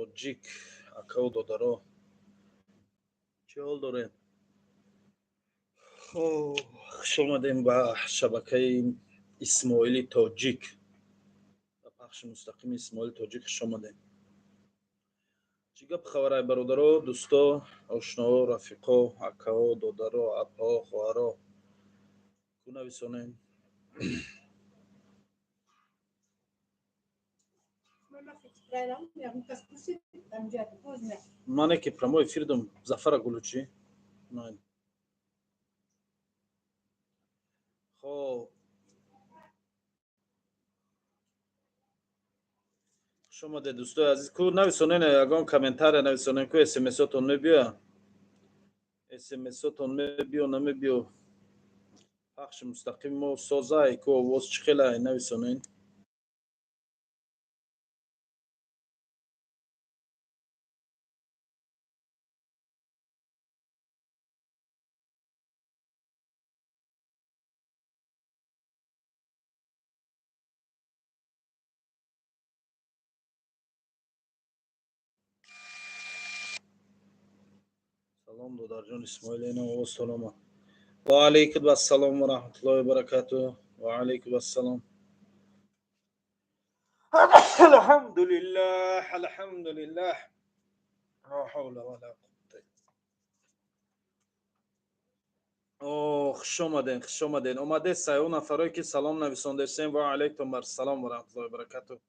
Тоҷик, акаву додаро, чӣ ҳол дорем? Хоб, хуш омадем ба шабакаи Исмоили Тоҷик, ба пахши мустақими Исмоили Тоҷик хуш омадем. Чӣ гап хабарай, бародаро, дӯсто, ошноҳо, рафиқо, акаҳо, додаро, апаҳо, хоҳаро? Ку нависонем? Мане ки прямой эфир дум, Зафара Гулучӣ. Хоб, хуш омадед, дӯстои азиз. Ку нависонен, ягон комментария нависонен. Ку смсотон мебиё? Смсотон мебиё, намебиё? Пахши мустақим мо созай? Ку овоз чӣ хелай, нависонен. Салом, додарҷон Исмоил, ина овозтон омад. Ва алайкум ассалом ва раҳматуллоҳи ва баракатуҳ. Ва алайкум ассалом. Алҳамдулиллаҳ, алҳамдулиллаҳ, ла ҳавла ва ла қуввата. О, хуш омаден, хуш омаден, омадед сай он нафарое ки салом нависондесем. Ва алайкум ассалом ва раҳматуллоҳи ва баракатуҳ.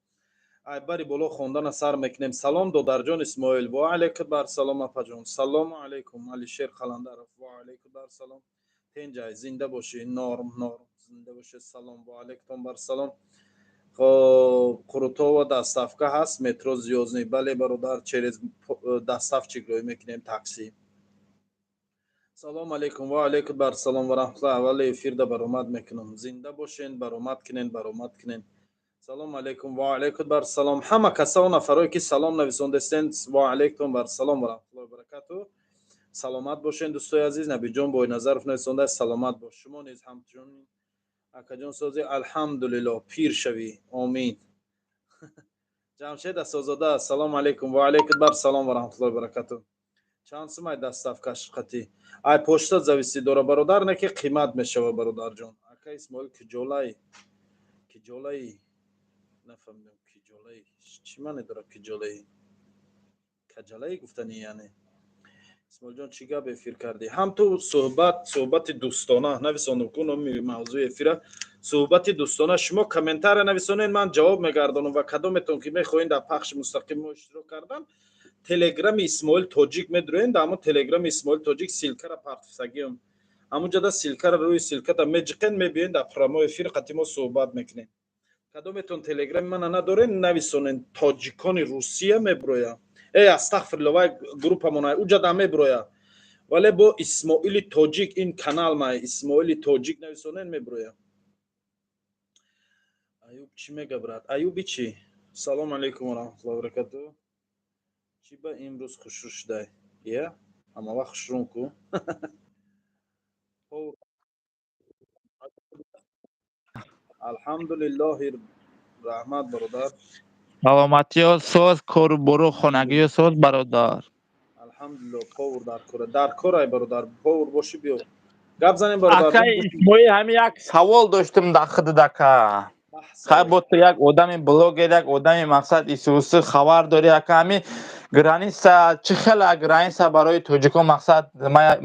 Ай бари боло хондана сар мекунем. Салом, додарҷон Исмоил. Ва алайкум барсалом, апаҷон. Салому алайкум, Алишер Қаландаров. Ва алайкум барсалом. Тенҷай, зинда бошӣ. Норм, норм, зинда бошед. Салом, ва алайкум барсалом. Хоб, Қурутова доставка ҳаст, метро Звёздный? Бале, бародар, через доставчик рӯй мекунем, такси. Салом алейкум. Ва алейкум барсалом ва раҳматуллоҳ. Аввали эфирда баромад мекунам. Зинда бошен, баромад кунен, баромад кунен. Салом алейкум. Ва алейкум барсалом. Ҳама каса, он нафарое ки салом нависондестен, ва алейкум барсалом ва раҳматуллоҳи баракатуҳ. Саломат бошен, дӯстои азиз. Набиҷон Бойназаров нависондааст: саломат бош. Шумо низ ҳамчун, акаҷон, сози? Алҳамдулиллоҳ. Пир шавӣ, омин. Ҷамшед Асозода, ассалому алайкум. Ва алайкум барсалом ва раҳматуллоҳи баракатуҳ. Чанд сумай доставкаш қатӣ? Ай почта зависит дора, бародар, не ки қимат мешава, бародарҷон. Ака Исмоил, киҷолай? Киҷолаи нафаҳмидам. Киҷолаи чӣ маъне дорад? Киҷолаи, каҷалаи гуфтани яъне. Исмоилҷон, чӣ гап, эфир кардӣ? Ҳам ту суҳбат, суҳбати дӯстона нависондум. Ку номи мавзӯи эфира суҳбати дӯстона. Шумо комментария нависонед, ман ҷавоб мегардонам. Ва кадометон ки мехоҳед дар пахши мустақим мо иштирок кардан, телеграми Исмоил Тоҷик медурӯем. Дар ҳамон телеграми Исмоил Тоҷик ссылкара партфтагиам. Ҳамунҷода ссылкара, рӯи ссылкада меҷиқен, мебиёен, дар прямой эфир қати мо суҳбат мекунем. Кадометон телеграми мана надорен, нависонен «Тоҷикони Русия», меброя. Э, астағфирулло, вай группамона уҷада меброя, вале бо Исмоили Тоҷик ин канал ма, Исмоили Тоҷик нависонен, меброя. Аюб чӣ мега, брат? Аюби чӣ? Салому алайкум ва раҳматуллоҳи баракатуҳ. Чӣ ба имрӯз хушрӯ шудай? Я ҳама вақт хушрӯм ку. Алҳамдулиллоҳи, раҳмат, бародар. Саломатиё соз, кору бору хонагиё соз, бародар? Алҳамдулилло, повур дар кора, дар корай, бародар. Повур бошӣ, биё гап занем, бародар. Акай Исмоил, ҳами як савол доштум дар худат, ака. Хай, бо ту як одами блогер, як одами мақсад исуси хабар дорӣ, ака. Ҳами граница чӣ хела, граница барои тоҷикон? Мақсад,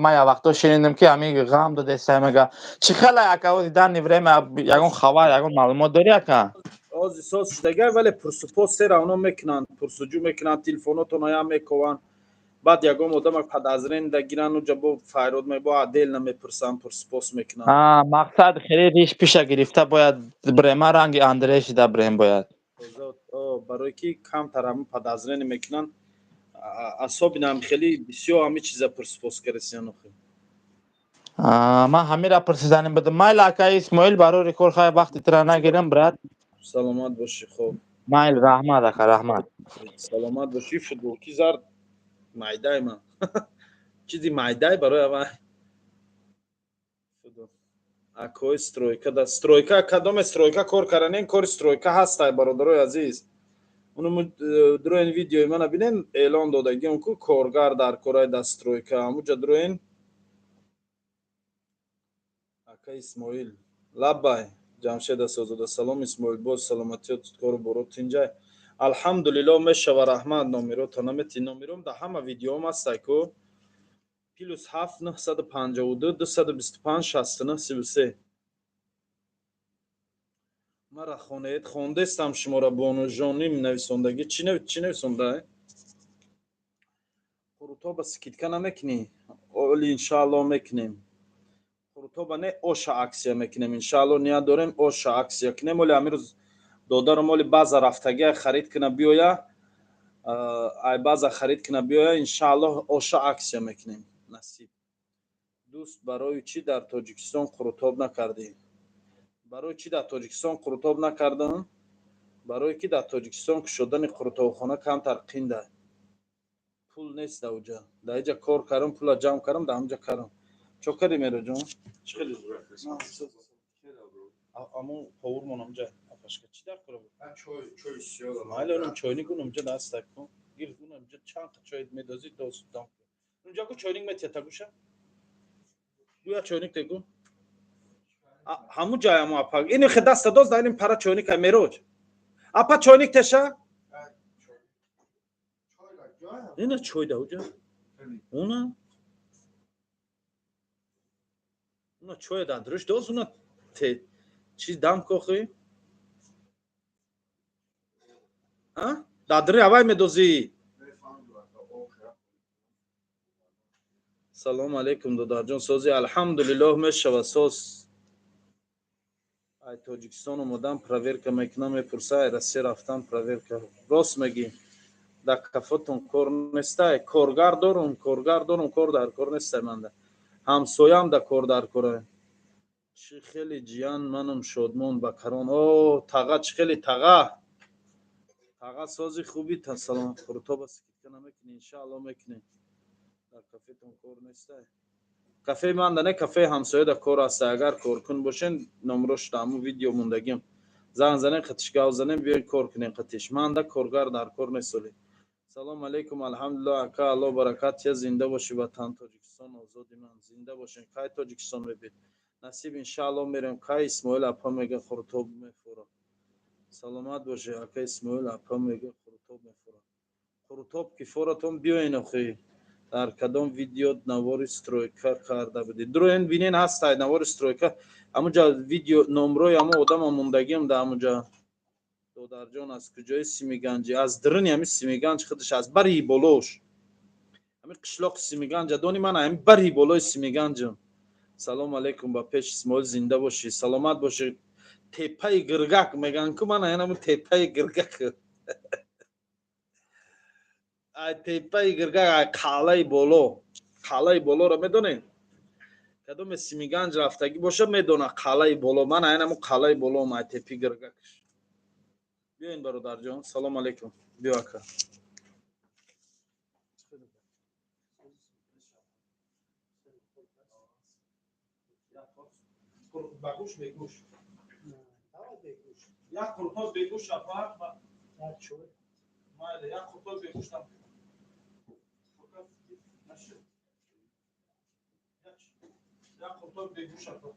ма як вақто шунидам, ки ҳами ғам додеста мега. Чӣ хела, ака, ози данный время ягон хабар, ягон маълумот дорӣ, ака? Ози соз шудагай, вале пурсупос се равно мекунанд, пурсуҷӯ мекунанд, телефонотон ям мекованд. Баъд ягон одама подозрение гиранд, уҷа бо файрод мебо, отдельно мепурсанд, пурсупос мекунанд. Мақсад, хеле риш пиша гирифта бояд брема, ранги Андрей шида брем бояд. Барое ки камтар ҳами подозрение мекунанд, особенно ҳам хеле бисёр ҳами чиза пурсупос каресиян охи. Ман ҳамира пурсиданим будам. Майли, ака Исмоил, барори кор, хай, вақти тира нагирам, брат. Саломат бошӣ, хоб. Майли, раҳмат, ака, раҳмат. Саломат бошӣ. Футболки зард майдай ман, чизи майдай барои ава акои стройка. Да стройка, кадоме стройка кор каранен, кори стройка ҳастай, бародарои азиз. Унум дроин видеои мана бинен, эълон додагиам ку коргар дар кораи дар стройка. Ҳамуҷа дроин. Ака Исмоил. Лаббай. Ҷамшед Асозода. Салом Исмоил, боз саломатиёт, кору борот тинҷай. Алҳамдулилло мешава, раҳмат. Номерота намети, номером дар ҳама видеоам ҳастай ку. +7 952 225 69 33. Мара хонед, хондестам шуморо бонужоним нависондагӣ. Чӣ нависонда? Қурутоба скидка намекунӣ? Оли иншаалло мекунем. Қурутоба не, оша аксия мекунем. Иншаалло ният дорем оша аксия кунем. Оли ҳамин рӯз додарам оли баъза рафтагия харид куна биёя, ай баъза харид куна биёя, иншааллоҳ оша аксия мекунем. Насиб. Дӯст, барои чӣ дар Тоҷикистон қурутоб накардӣ? Барои чӣ дар Тоҷикистон қурутоб накардам? Барое ки дар Тоҷикистон кушодани қурутобхона камтар қинда. Пул нест дар уҷа. Дар иҷа кор кардам, пула ҷамъ кардам, дар ҳамҷа кардам. Чо кардӣ, Мероҷон? Чӣ хеле? Аммо повурмон ҳамҷа апашка. Чӣ дар кора буд? Майли, онам чойник унамҷа дастак кун. Гир унамҷа чанд қа чой медозӣ, доз дам. Унҷа ку чойник метията гуша? Гӯя чойник тегу. Ҳамун ҷай амо апа. Ини хе даста доз да ин пара чойник ай Мероҷ. Апа чойник теша? Ина чой да уҷа. Уна? Уна чой да друш доз уна те чиз дам кохи? А? Дадри авай медозӣ. Салом алейкум додарҷон, сози алҳамдулиллоҳ мешава соз. Ай Тоҷикистон омадан проверка мекунам, мепурса, ай Россия рафтан проверка. Рост мегӣ. Дар кафотон кор нестай, коргар дорум, коргар дорум, кор дар кор нестай манда. Ҳамсоям да кор дар кора. Чӣ хеле ҷиян манам шодмон ба карон. О, таға чӣ хеле таға. Таға сози хуби та салом. Қурутоба скидка намекунӣ, иншаалло мекунем. Дар кафетон кор нестай. Кафеи ман да не, кафеи ҳамсоя да кор аст. Агар коркун бошен, номрош да ҳамун видео мондагим. Занг занем, қатиш гав занем, биёен кор кунем қатиш. Ман да коргар дар кор несоли. Салом алейкум, алҳамдулиллоҳ, ака, Аллоҳ баракат тия, зинда бошӣ, ватан Тоҷикистон озоди ман. Зинда бошен. Кай Тоҷикистон мебид? Насиб иншаалло мерем. Кай Исмоил апа мега қурутоб мефура. Саломат бошӣ, ака Исмоил апа мега қурутоб мефура. Қурутоб ки форатон биёен охи. Дар кадом видео навори стройка карда будӣ? Дуроен бинен ҳастай навори стройка. Ҳамуҷа видео номрои ҳамо одама мондагиам да ҳамуҷа. Додарҷон аз куҷои Симиганҷӣ? Аз дурини ҳами Симиганҷ худаш, аз бари болош. Ҳами қишлоқи Симиганҷа дони ман ҳами бари болои Симиганҷам. Салом алейкум ба пеш Исмоил, зинда бошӣ, саломат бошӣ. Тепаи Гиргак меган ку ман ҳамин тепаи Гиргак. Ай тепаи Гиргак, ай қалаи боло. Қалаи болоро медонед? Кадоме Симиганҷ рафтагӣ боша медона қалаи боло. Ман айн ҳамун қалаи болоам, ай тепи Гиргакш. Биёин бародарҷон, салом алейкум. Биё ака. Ба гӯш бегӯш. Як қурутоб бегӯш апа. Майли, як қурутоб бегӯш там. Як қурутоб бегӯш апа.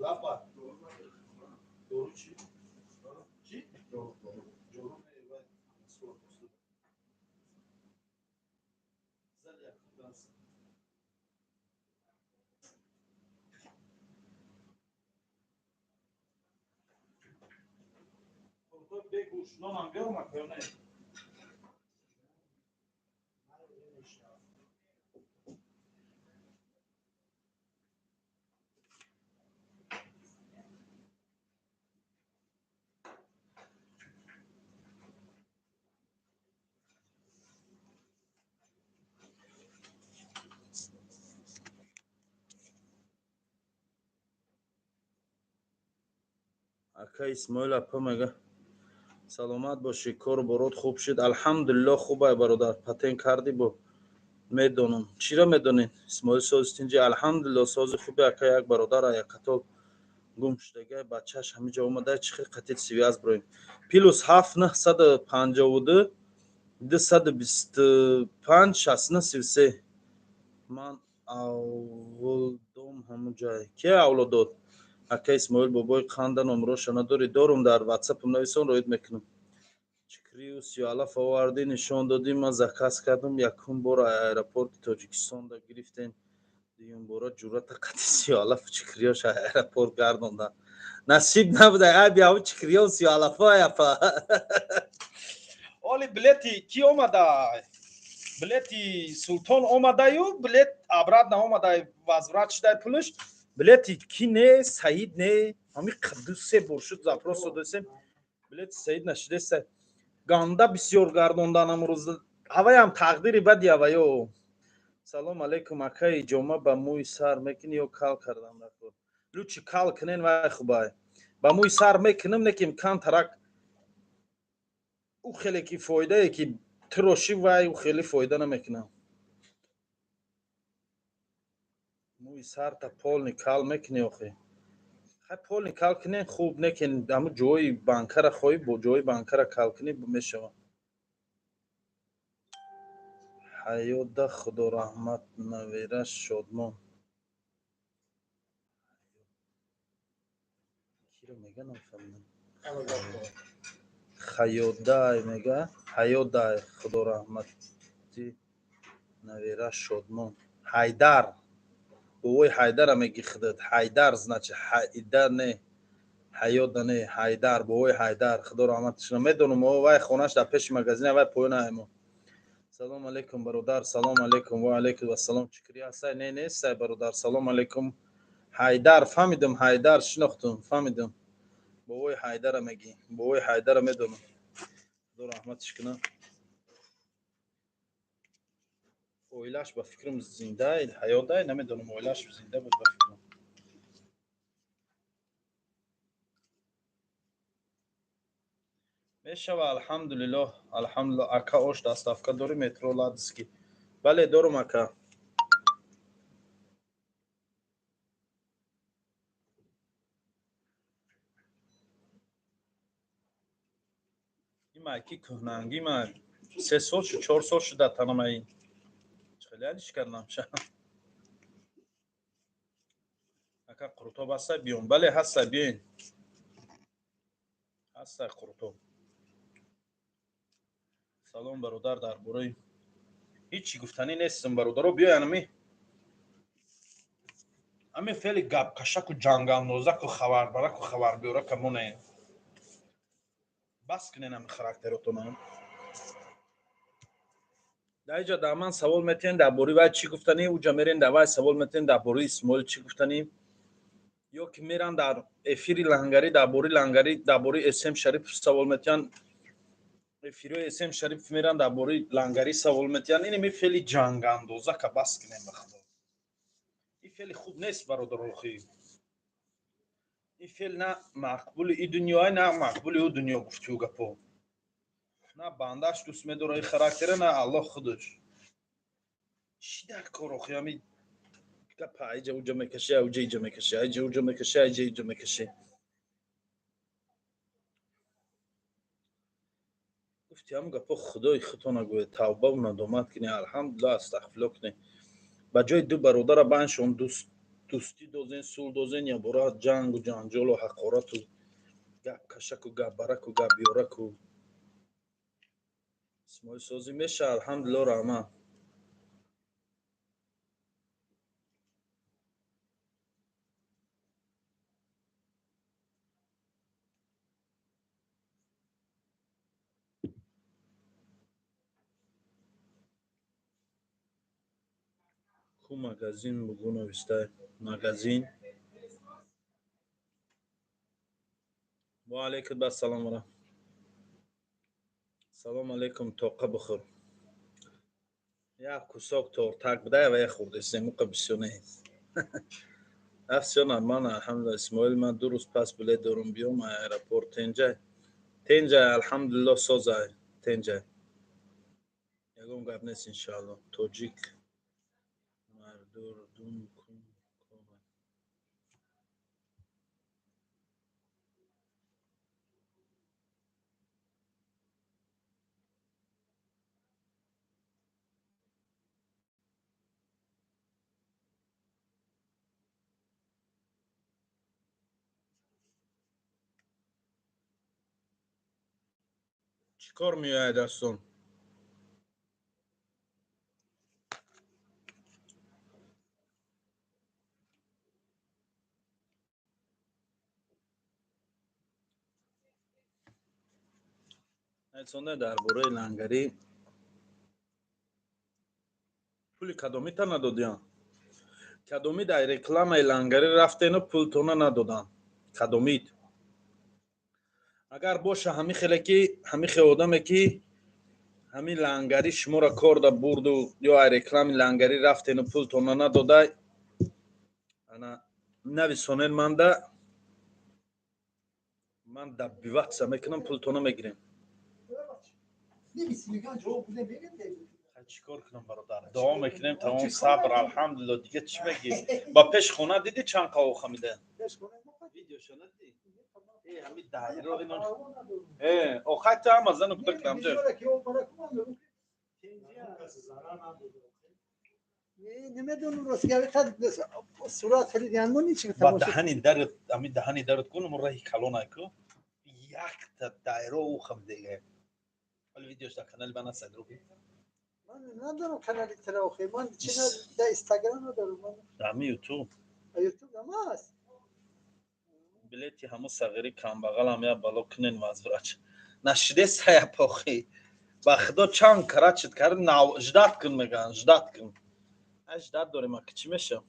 Лапа. Дору чӣ? Чӣ? Ҷору мевай. Зали як даст. Қурутоб бегӯш, нонам биёрам ака ё не? Ака Исмоил апа мега саломат бошӣ, кору борот хуб шуд. Алҳамдулилло, хубай бародар. Патент кардӣ бо медонам. Чиро медонед? Исмоил сози тинҷи? Алҳамдулилло, сози хуби ака. Як бародар аякатол гум шудагай, бачааш ҳамиҷо омада, чӣ хел қатил связь броем. +7 952 225 69 33. Ман авлодом ҳамун ҷай. Ке авлодод? Ака Исмоил, бобои қанда номроша надорӣ? Дорум, дар ватсапам нависон, роид мекунам. Чикрию сиёалаф овардӣ, нишон додӣ, ман заказ кардам. Якум бор аэропорти Тоҷикистонда гирифтем, дуюм бора ҷуръата қати сиёалафу чикриёш аэропорт гардондан насиб набуда. Ай бияву чикриё сиёалафо аяпа. Оли билети ки омада? Билети Султон омадаю, билет обратно омадай, возврат шудай пулаш. Билети ки не, Саид не. Ҳами ду се бор шуд, запрос додесем, билети Саид нашидеса. Ганда бисёр гардондан амрӯз, ҳаваям тақдири бади ҳаваё. Салом алейкум, акаи ҷома, ба мӯи сар мекунӣ ё кал кардан даркор? Лучше кал кунен, вай хубай. Ба мӯи сар мекунам, неким кантарак ӯ хеле ки фоидае ки тирошӣ, вай ӯ хеле фоида намекунам. Мӯи сарта полный кал мекунӣ охи? Хай, полный кал кунен хуб, некин ҳамун ҷои банкара хоҳӣ, бо ҷои банкара кал кунӣ мешавад. Ҳаёда худо раҳмат навера шодмон. Киро мега, нафаҳмидам. Хаёдай мега, ҳаёдай худо раҳмати навера шодмон. Ҳайдар, бобои Ҳайдара меги худат. Ҳайдар, значит, ҳайда не, ҳаёда не, Ҳайдар, бобои Ҳайдар, худо раҳматашона. Медонам, вай хонаш дар пеши магазина, вай поёнаемо. Салом алейкум, бародар. Салом алейкум. Ва алейкум ассалом. Чикри ҳастай? Не, нестай, бародар. Салом алейкум. Ҳайдар, фаҳмидам, Ҳайдар шинохтум, фаҳмидам. Бобои Ҳайдара мегӣ. Бобои Ҳайдара медонам. Худо раҳматиш кунад. Оилааш ба фикрам зиндай, ҳаёдай, намедонам, оилааш зинда буд ба фикрам. Мешава, алҳамдулиллоҳ, алҳамдулиллоҳ. Ака, ош доставка дорӣ, метро Ладожский? Бале, дорум, ака. Имай ки кӯҳнангӣ, ма 3 сол шуд, 4 сол шуда танамаи хеле алиш кардам ша. Ака, қурутоб ҳастай, биём? Бале, ҳастай, биёин, ҳастай қурутоб. Салом, бародар. Дар бораи ҳичи гуфтанӣ нестам, бародаро. Биёян ами фели гапкашаку ҷангандозаку хабарбараку хабарбиёрака монем. Бас кунен ами характеротона. Дар иҷа дар ман савол метиҳен дар бораи вай чӣ гуфтанӣ, уҷа мерен дар вай савол метиҳен дар бораи Исмоил чӣ гуфтанӣ, ё ки меран дар эфири Лангарӣ дар бораи Лангарӣ, дар бораи Эсем Шарипов савол метиҳанд, эфирои Эсем Шарипов меран, дар бораи Лангарӣ савол метиҳанд. Ин ми фели ҷангандозака бас кунем, ба худо. Ин фели хуб нест, бародарохи. Ин фел на мақбули и дунёа, на мақбули ӯ дунё. Гуфтиу гапо на бандаш дӯст медора и характера, на Аллоҳ худаш. Чӣ дар кор охи ами гапа айҷа уҷа мекашӣ, уҷа иҷа мекашӣ, айҷа уҷа мекашӣ, айҷа иҷа мекашӣ? Гуфти ҳамн гапо худои худтона гӯед, тавбаву надомат кунед, алҳамдулиллоҳ, астағфируллоҳ кунед. Ба ҷои ду бародара байншон дӯстӣ дозен, сулҳ дозен, ё бора ҷангу ҷанҷолу ҳақорату гапкашаку гапбараку гапбиёраку. Исмоилсозӣ меша, алҳамдулиллоҳ, раҳмат. Ку магазин бугӯ навистай магазин. Ва алайкум ассалом ва салом алейкум. Тоқа бихӯр, як кусок тортак бидай ва як хӯрдесем, уқа бисёр нест. Всё нормально, алҳамдулилла. Исмоил, ман 2 рӯз пас билет дорум, биём аэропорт. Тенҷай, тенҷай, алҳамдулилло, созай, тенҷай, ягон гап нест, иншоалло. Тоҷик мардурдум кун. Чӣ кор меояд дастон? Айсонда дар бораи лангарӣ пули кадомита надодиям? Кадоми дар рекламаи лангарӣ рафтену пултона надодам? Кадомид агар боша, ҳами хеле ки ҳами хел одаме ки ҳами лангарӣ шуморо корда бурду ё ай реклами лангарӣ рафтену пултона надодай, ана нависонен манда, ман добиваться мекунам, пултона мегирем. Чӣ кор кунам, бародар? Дуо мекунем, тамом, сабр, алҳамдулилло. Дига чӣ мегӣ? Ба пеш хона дидӣ, чанд қавоқ хамида? Видеоша надидӣ? Ҳами дайро ино охай ту ҳама зану куда кунамҷа. Намедонам, рост гап, сурат харидиан мо ничи. Ба даҳани дарат, ҳами даҳани дарат кун, мо раҳи калонай ку, якта дайро ӯ хамидега. Вали видеош дар канали ман аст, руби. Ман надорам канали тра охи, ман чи дар Инстаграм надорам ман. Ҳами Ютуб. Ютуб ам аст. Билети ҳамо сағири камбағалам я бало кунен, возврат нашиде сая похи. Ба худо, чанд карачит кард, ждать кун меган, ждать кун. Ай, ждать дорем, аки чӣ меша?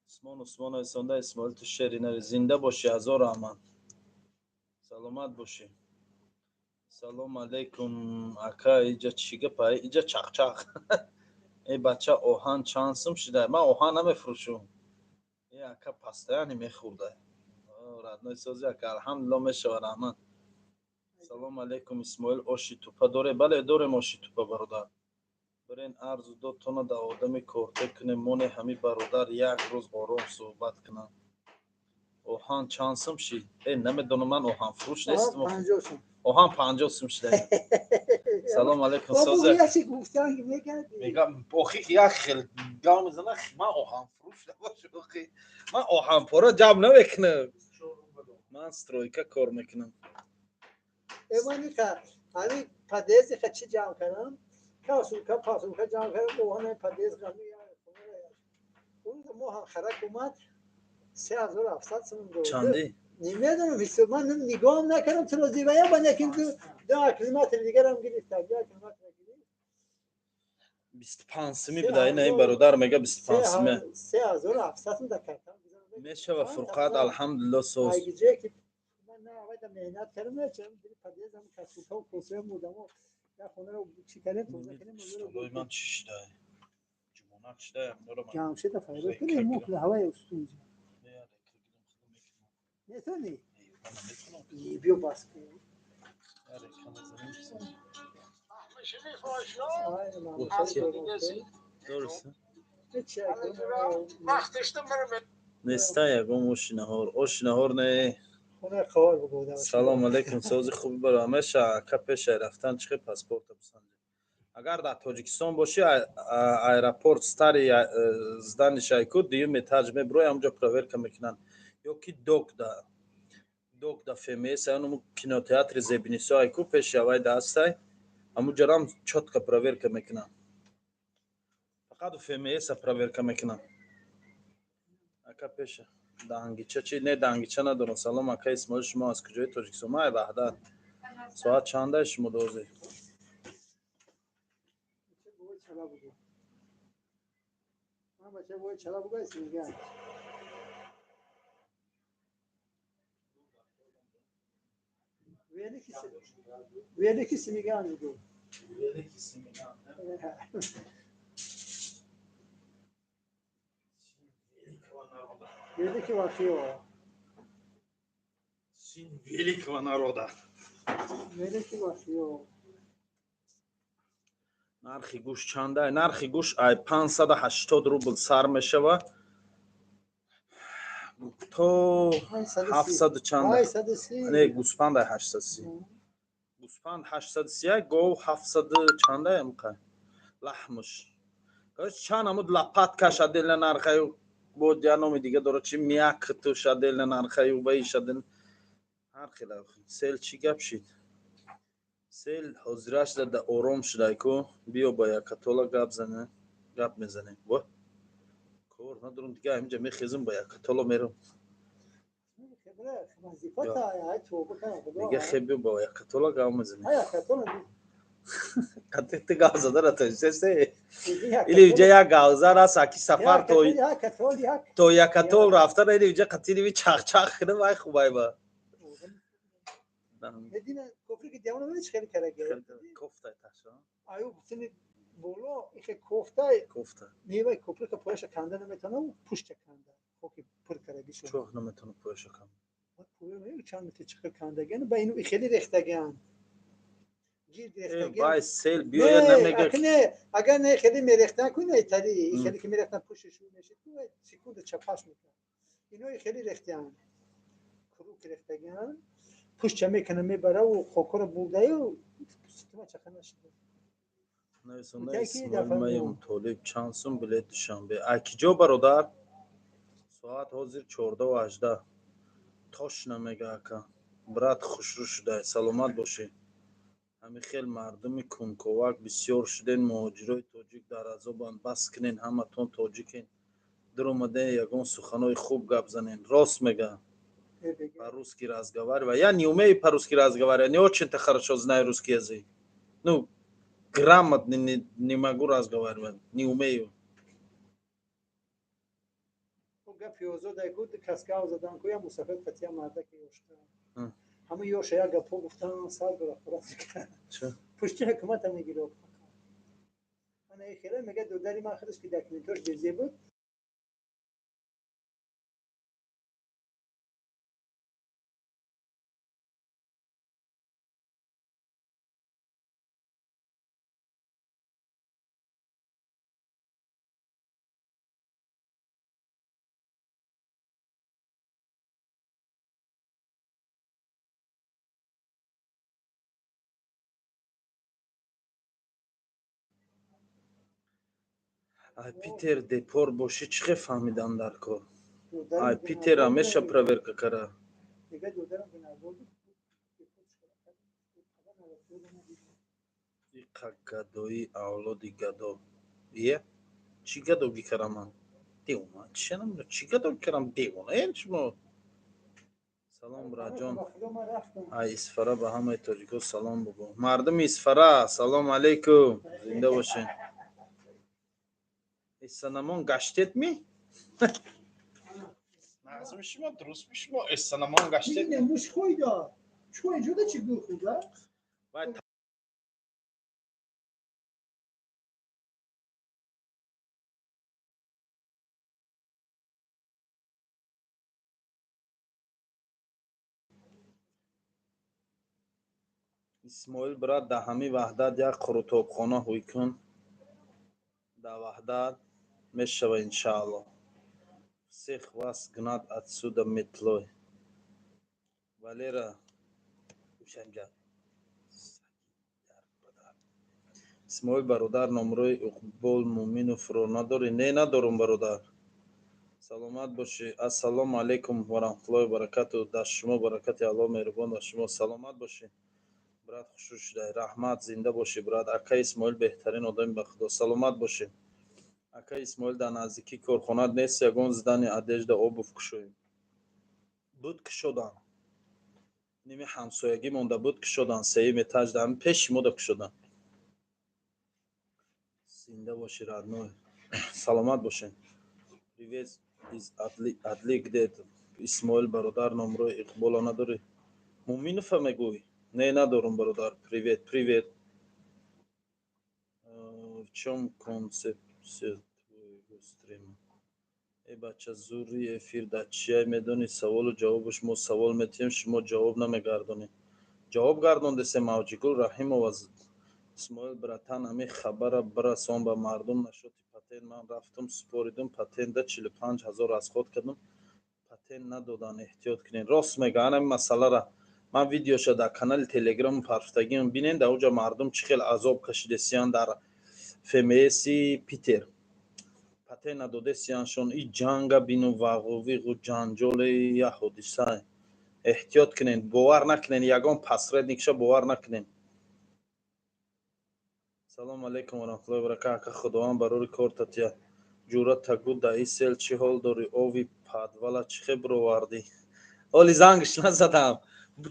Усмон, Усмон Исонда. Исмоил, ту шери нари, зинда бошӣ, ҳазор раҳмат, саломат бошӣ. Салом алейкум, ака, иҷа чӣ гапа? Иҷа чақчақ. Э бача, оҳан чанд сум шуда? Ман оҳан намефурӯшум. Э ака постоянно мехӯрда. Родной, сози ака, алҳамдулилло, мешава, раҳмат. Салом алейкум, Исмоил, оши тупа доре? Бале, дорем оши тупа, бародар. Бирен арзу дотона да одами корте кунем, моне ҳами бародар як рӯз ором суҳбат кунам. Оҳан чанд сум шид? Э, намедонам, ман оҳанфурӯш нестам. Оҳан 50 сум шида. Салом алейкум, соза. Мегам, охи як хел гав мезана, ман оҳанфурӯш набошам, охи ман оҳанпора ҷамъ намекунам, ман стройка кор мекунам. Эманика ҳами подъезд и чӣ ҷамъ кардам, касулка пасулка ҷамъ кардам, оҳан подъезд мо ҳам харак омад, 3700 сум дод. Чанди? Намедонам, ҳисоб ман нигоҳам накардам, туро зибая ба некин ду акклиматор дигарам гирифтам, ду акклиматор гирифт. 25 суми буда, ина ин бародар мега 25 суми. 3700 сум да картам. Мешава, Фурқат, алҳамдулилло, соз. Айгиҷе ки ман на авайда меҳнат кардам, чам подъездам касулка косаям будамо, я хонаро чӣ кардем, тоза кардем. Столои ман чӣ шуда? Ҷумонак шуда? Ҷамшеда файро кунем, мо ҳаваи устунҷа. Метавонӣ? Биё, бас кун. Дурст. Неста ягон оши наҳор, оши наҳор не. Салом алейкум, сози хуби баро ҳамеша, ака. Пешай рафтан чӣ хел паспорта бисанҷӣ? Агар дар Тоҷикистон бошӣ, аэропорт старый здание шайку, дуюм этаж мебурой, ҳамҷо проверка мекунанд. Ё ки док да ФМС, ануму кинотеатри Зебинисо айку, пеши авай да ҳастай, ҳамуҷарам чётко проверка мекунанд. Фақат ФМС проверка мекунанд. Ака, пеша дангича чи? Не, дангича надорам. Салом, ака Исмоил, шумо аз куҷои Тоҷикистон? Ман Ваҳдат. Соат чанда шумо дозӣ? Великий Семиган буду. Великий Семиган. Великого Хио. Сын великого народа. Великого Хио. Нархи гӯшт чанда? Нархи гӯшт ай 580 рубл сар мешава то 700 чанда. Не, гӯспанд ай 830. Гӯспанд 831, гов 700 чанда амқа. Лаҳмш. Короче, чанд амуд лопаткаш отдельно нархаю, бо я номи дига дорад, чи мякотьш отдельно нархаю, ваиш отдельно. Ҳар хела. Сел чӣ гап шид? Сел ҳозираш да ором шудай ку. Биё ба якатола гап зане, гап мезанем. Во. Кор надорам дига, ҳаминҷа мехезам, ба якатола мерам. Мега хе биё ба якатола гап мезанем. Қати ту гап зада натонистасе. Или инҷа як гавзар аст, аки сафар то якатол рафтан, или инҷа қатириви чахчах кунам, вай хубай ба. Кофта таша. Аю сини боло ихе кофта. Кофта. Меваи коприка пояша канда наметонам, пушта канда. Хоки пур караги шуд. Чоҳ наметонам пояша канда. Поя чанд метр чиқир кандаган, ба ину хеле рехтаган. Гирд рехтаган. Вай сел биёя намега. Не, агар не хеле мерехтан ку не тари, хеле ки мерехтан пушиш мешид ку секунда чапаш мекард. Ино хеле рехтан. Круг рехтаган. Пушча мекана мебараву хокора бурдаю ситума чақа нашида. Нависонда Исмоил Маём Толиб чанд сум билет Душанбе? Ай киҷо, бародар? Соат ҳозир 14:18. Тош намега ака. Брат хушрӯ шудай, саломат бошӣ. Ҳамин хел мардуми кунковак бисёр шуден, муҳоҷирои тоҷик дар азобанд. Бас кунен, ҳаматон тоҷикен. Дуромаден ягон суханои хуб гап занен. Рост мега. По-русски разговаривай. Я не умею по-русски разговаривать, не очень-то хорошо знаю русский язык. Ну, грамотно не могу разговаривать, не умею. Гапи озода гуд каскав задан ку я мусафир қатия мардаки ёшта. Ҳама ёша як гапо гуфтан сар бара. Пушти ҳукумата мегирад. Ана хеле мега додари ман худаш ки документош безе буд. Ай Питер депорт бошӣ, чӣ хел фаҳмидан дар кор? Ай Питер ҳамеша проверка кара. Иқа гадои авлоди гадо. Е? Чӣ гадогӣ карам ман? Девона, чӣ намедонам, чӣ гадогӣ карам девона? Е шумо? Салом браҷон. Ай Исфара ба ҳамаи тоҷико салом бугӯ. Мардуми Исфара, салом алейкум. Зинда бошед. Эссанамон гаштед ми? Нағзми шумо, дурустми шумо? Эссанамон гаштед ми? Муш хӯйда. Чӯ инҷода чӣ гул хӯрда? Вай Исмоил брат, дар ҳамин Ваҳдат як қурутобхона ҳуй кун. Дар Ваҳдат мешава иншаалло. Всех вас гнать отсюда метлой. Валера, ушанҷа. Исмоил бародар, номрои Иқбол Муминовро надорӣ? Не, надорум бародар. Саломат бошӣ. Ассалому алайкум ва раҳматуллоҳи ва баракату. Дар шумо баракати Аллоҳ меҳрубон дар шумо. Саломат бошӣ. Брат хушрӯ шудай. Раҳмат, зинда бошӣ брат. Ака Исмоил беҳтарин одами ба Худо. Саломат бошӣ. Ака Исмоил, дар наздикии корхонат нест ягон здание одежда обувь кушоем? Буд, кушодан. Ними ҳамсоягӣ монда буд, кушодан. Сеюм этаж да ҳами пеши мода кушодан. Зинда бошӣ, родной. Саломат бошед. Привет из Адли, Адли где это? Исмоил бародар, номрои Иқбола надорӣ? Муминова мегӯй? Не, надорум бародар. Привет, привет. В чем концепция твоего стрима? Э бача, зури эфир дар чия медонӣ? Саволу ҷавобуш мо савол метиҳем, шумо ҷавоб намегардонед. Ҷавоб гардондесе, Мавҷигул Раҳимова. Исмоил братан, ами хабара бирасон ба мардум нашоти патент. Ман рафтум, супоридум, патента 45 000 расход кардум, патент надодан. Эҳтиёт кунед. Рост мега, анами масъалара ман видеоша дар канали Телеграм парфтагиам, бинен. Дар оҷа мардум чӣ хел азоб кашидесиян, дар ФМСи Питер патент надодесияншон. И ҷанга бину, вағувиғу ҷанҷоле, я ҳодиса. Эҳтиёт кунед, бовар накунед, ягон посредникша бовар накунед. Салому алайкум ва раҳматуллоҳи баракат, ака. Худованд барори кортатия. Ҷура тагу, дар исел чӣ ҳол дорӣ? Ови подвала чӣ хел бировардӣ? Ҳоли зангш назадам.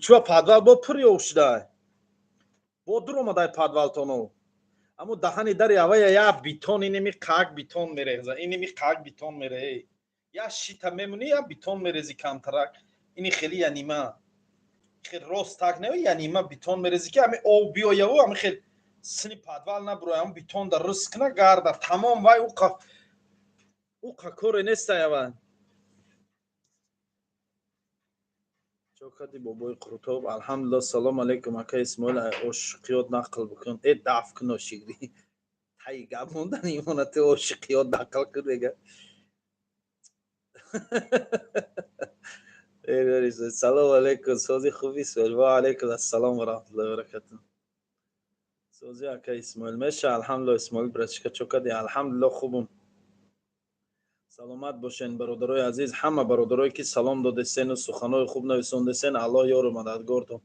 Чуа подвал бо пур ёв шудай, бо дур омадай подвалтоно. Аммо даҳани дари авая я битон, инеми қак битон мереза, инеми қак битон мере, я шита мемонӣ, я битон мерези камтарак. Ини хели я нима хел рост так не, я нима битон мерези, ки ами ов биёяву ами хел сини подвал набуроя, ам битон да риск кна гарда тамом. Вай уқа коре нестаява. Чокади, бобои Қурутоб? Алҳамдулилла. Салом алейкум, ака Исмоил, ошиқиёт нақл бикун. Э, даф кун, ошиқи таи гап мондан имонати, ошиқиёт нақл кун мега. Салом алейкум, сози, хуби, Исмоил? Ва алейкум ассалом ва раҳматуллоҳи ва баракатуh. Сози, ака Исмоил? Меша, алҳамдулилла. Исмоил братишка, чокади? Алҳамдулилла, хубум, саломат бошен. Бародарои азиз, ҳама бародарое ки салом додесену суханои хуб нависондесен, Аллоҳ ёру мададгортон.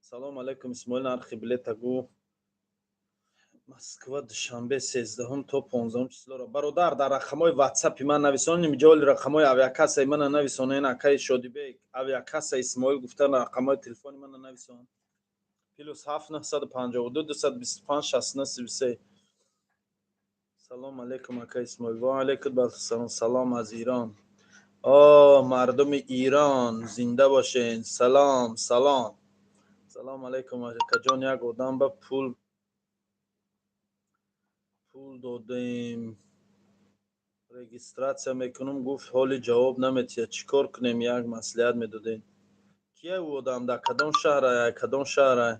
Салом алейкум, Исмоил, нархи билета гӯ, Москва Душанбе, 13-ум то 15-ум числоро. Бародар, дар рақамҳои Ватсапи ман нависонем, ҷоли рақамҳои авиакассаи мана нависонен. Акаи Шодибек, авиакасса Исмоил гуфта рақамҳои телефони мана нависон: +7 952 225 69 33. Салом алейкум, ака Исмоил. Ва алейкум ассалом. Салом аз Ирон. О, мардуми Ирон, зинда бошен. Салом, салом. Салом алейкум, акаҷон. Як одам ба пул додем, регистрация мекунам гуфт, ҳоли ҷавоб наметиҳад. Чӣ кор кунем, як маслиҳат медодем. Кия ӯ одам, дар кадом шаҳрай, кадом шаҳрай?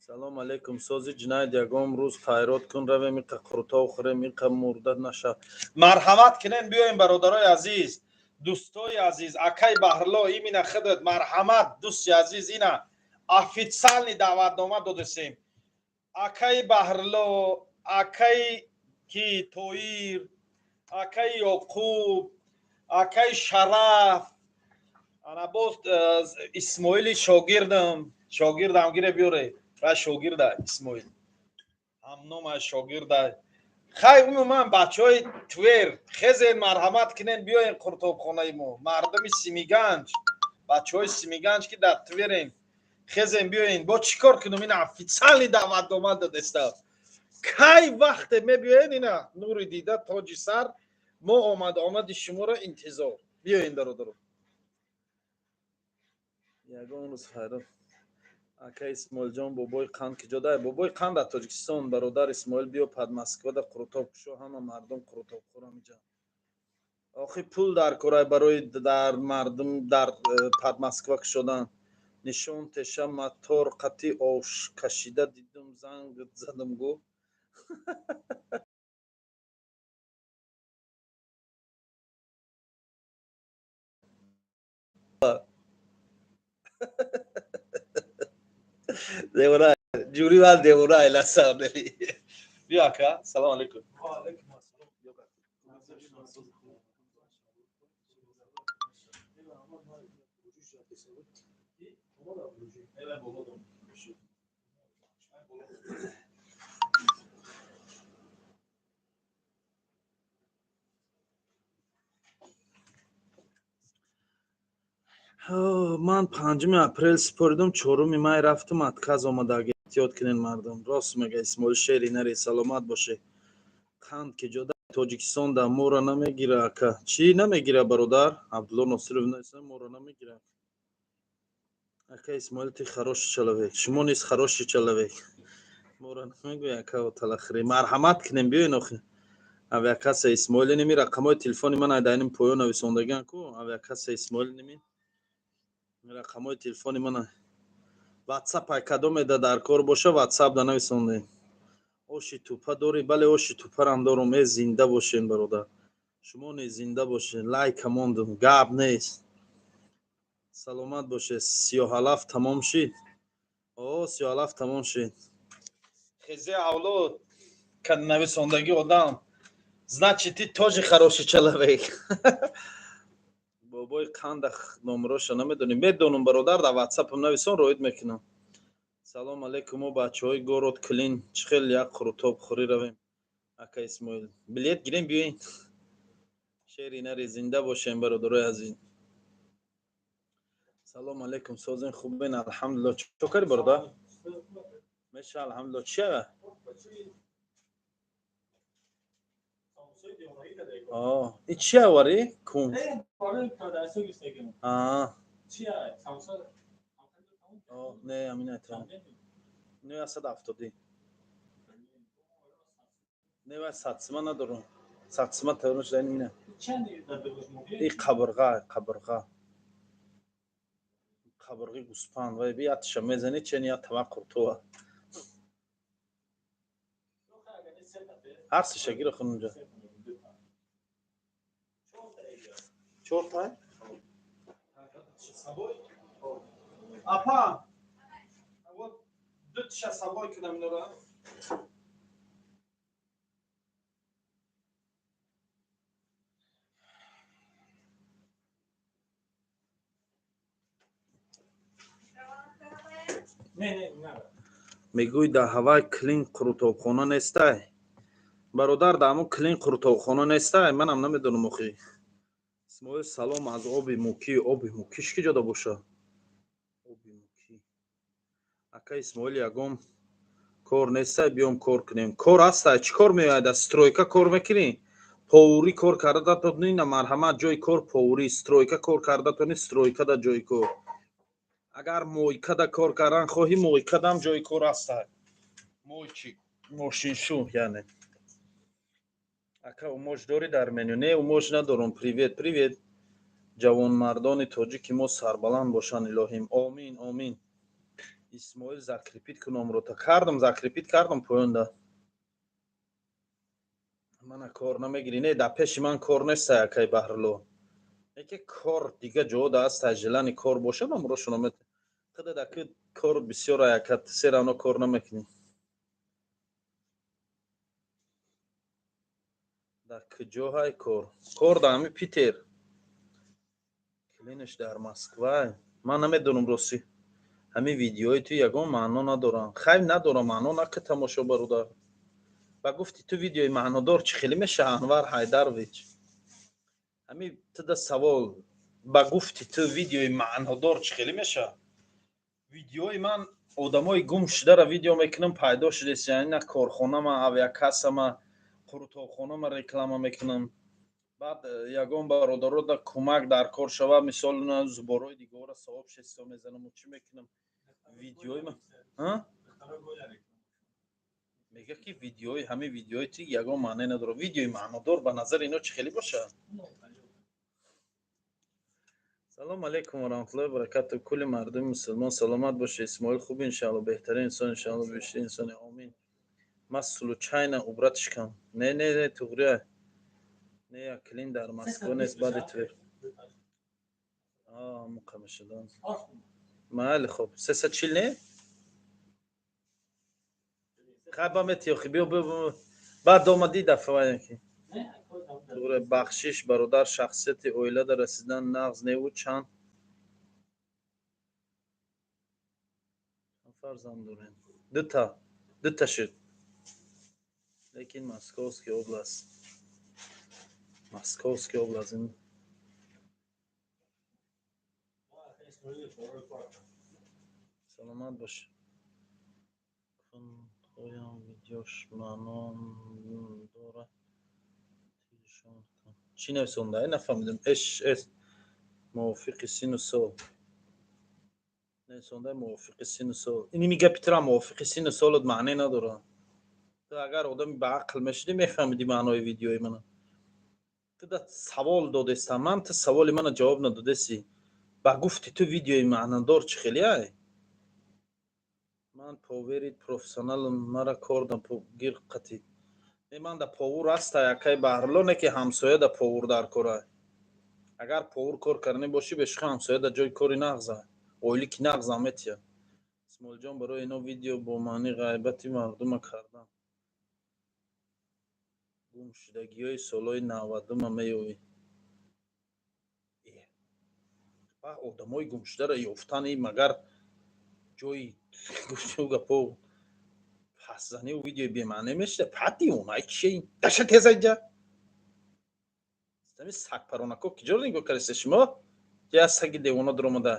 Салом алейкум, сози, Ҷунайд? Ягон рӯз хайрот кун, равем, иқа қурутов хӯрем, иқа мурда наша. Марҳамат кунен, биёем, бародарои азиз, дӯстои азиз. Акай Баҳрло, имина худат марҳамат, дӯсти азиз. Ина официальный даъватнома додесем. Акаи Баҳрло, акаи ки Тоир, акаи Ёқуб, акаи Шараф, ана боз Исмоили шогирдам, шогирдам гире биёре. Ва шогирда Исмоил ҳамнома, шогирда. Хай, умуман бачаҳои Твер, хезен, марҳамат кунен, биёен қуртобхонаи мо. Мардуми Симиганҷ, бачаҳои Симиганҷ, ки дар Тверен, хезен, биёен. Бо чӣ кор кунам, ина официальный даъватнома додеста. Кай вақте мебиёен, ина нури дида, тоҷи сар, мо омад омади шуморо интизор. Биёен, бародаро, ягон рӯз хайрот. Ака Исмоилҷон, бобои қанд ки ҷода? Бобои қанд дар Тоҷикистон. Бародар Исмоил, биё Подмосквада қурутобкушо, ҳама мардум қурутобхӯр ҳамиҷа. Охи, пул дар корай барои дар мардум дар Подмосква кушодан. Нишон теша, мотор қати ош кашида дидум, занг задум, гу. Девона, ҷури ман девона на самом деле. Биё, ака, салом алейкум. Ва алейкум ассалом. Ман 5 апрел супоридум, 4 май рафтум, отказ омада. Эҳтиёт кунен, мардум. Рост мега Исмоил, шери наре. Саломат боше. Қанд ки ҷода Тоҷикистон да мора намегира, ака? Чӣ намегира, бародар? Абдулло Носиров нависа, мора намегира. Ака Исмоил, ты хороший человек. Шумо низ хороший человек. Мора намегӯя, ака, талахире. Марҳамат кунем, биёен охи. Авиакасса Исмоил, иними рақамҳои телефони ман айдаиним поён нависондагиан ку. Авиакасса Исмоил, иними рақамҳои телефони ман. Ватсап ай кадомеда дар кор боша, ватсап да нависондем. Оши тупа дорӣ? Бале, оши тупарам дорум. Э, зинда бошен, бародар, шумо низ зинда бошен. Лайка мондум, гап нест, саломат бошед. Сиёҳалаф тамом шид? О, сиёҳалаф тамом шид. Хезе авлод нависондагӣ одам, значит, ты тоже хороший человек. Бобои қанда номроша намедонӣ? Медонам, бародар, дар ватсапам нависон, роид мекунам. Салом алейкум, мо бачаҳои город Клин, чӣ хел як қурутоб хӯрӣ равем, ака Исмоил? Билет гирем, биёин. Шери нари, зинда бошем, бародарои азиз. Салом алейкум, созен, хубен? Алҳамдулилло. Чо кари, бародар? Меша, алҳамдулилло. Чия? И чия вари кун? Не, амина, не, 170. Не, вай 100 сима надорам, 100 сима тайёр нашуда. Ина и қабирға, қабирға, қабирғи гӯспанд. Вай би ятиша мезани, чен я тавақ қуртува ҳар сиша гира хунунҷа чорта. Апа, вот дутиша сабой кунам инора. Мегӯй, дар ҳавай Клин қурутобхона нестай? Бародар, дар ҳамон Клин қурутобхона нестай, манам намедонам охи. Исмоил, салом аз Оби Мукӣ. Оби Мукиш ки ҷода боша? Оби Мукӣ. Ака Исмоил, ягон кор нестай, биём кор кунем? Кор ҳастай. Чӣ кор меояд? Стройка кор мекунӣ? Поварӣ кор карда тонӣ, на, марҳамат, ҷои кор поварӣ. Стройка кор карда тонӣ, стройкада ҷои кор. Агар мойкада кор кардан хоҳӣ, мойкадам ҷои кор ҳастай, мойчик, мошиншу яъне. Ака, умош дорӣ дар меню? Не, умош надорам. Привет, привет. Ҷавонмардони тоҷики мо сарбаланд бошанд, илоҳим. Омин, омин. Исмоил, закрепить кун номрота. Кардам, закрепить кардам поёнда. Мана кор намегирӣ? Не, дар пеши ман кор нестай, акай Баҳрулло. Яке кор дига ҷода аст, желание кор боша, номрошона мет. Худа ки кор бисёр ака, все равно кор намекунӣ. Дар куҷо ҳай кор? Кор дар ҳами Питер. Клинш дар Москва, ман намедонам ростӣ. Ҳамин видеои ту ягон маъно надоранд. Хайр, надорам маъно, наки тамошо, бародар. Ба гуфти ту видеои маънодор чӣ хеле меша, Анвар Ҳайдарович? Ҳами туда савол: ба гуфти ту видеои маънодор чӣ хеле меша? Видеои ман одамои гум шударо видео мекунам, пайдо шудест, яъне на корхонама, авиакассама, қурутобхонама реклама мекунам. Баъд ягон бародарода кӯмак дар кор шава, мисол, зуборои дигора сообщество мезанаму чӣ мекунам. Видеои ман мега ки видеои, ҳамин видеои ти ягон маъне надорад. Видеои маънодор ба назари ино чӣ хеле бошад? Салом алейкум ва раҳматуллоҳи баракату, кулли мардуми мусулмон. Саломат бошед, Исмоил. Хуб, иншаалло. Беҳтарин инсон, иншаалло, бештарин инсоне. Омин. Ма случайно убратишкам. Не, не, не, туғрия не, як клин дар Москва нест, баъди Твер муқамашадан. Майли, хоб, 340 не, хай, ба мети охи, биё, биё, баъд омадӣ дафъа ки. Туғре, бахшиш, бародар, шахсияти оилада расидан нағз неву. Чанд фарзанд дорем? Дута, дута шуд, лекин Московский область, Московский область. Саломат бош. Кунҳоям видеош маъно дорад. Чӣ нависонда, нафаҳмидам. Эш эс мувофиқи сину сол нависонда, мувофиқи сину сол. Иними гапи тура мувофиқи сину солот маъне надорад. Ту агар одами ба ақл мешудӣ, мефаҳмидӣ маънои видеои мана. Ту да савол додестам ман, ту саволи мана ҷавоб надодеси. Ба гуфти ту видеои маънодор чӣ хеле ай? Ман поверит профессионалам, мара кор да гир қатид. Не, ман да повур аста якай Баҳрулло, не ки ҳамсоя да повур дар кора. Агар повур кор карданӣ бошӣ, бешуха ҳамсоя да ҷои кори нағза, ойлики нағза метия. Исмоилҷон, барои ино видео бо маъни ғайбати мардума кардан. Гумшудагиҳои солҳои 90-ума меёвӣ. Ба одамои гумшударо ёфтани магар ҷои гуфту гапо пасзаниву видеои бемаъне мешуда? Па дивонай чие? Даша теза инҷа. Ами сагпаронако киҷоро нигоҳ кардеста шумо? Я саги девона дуромада.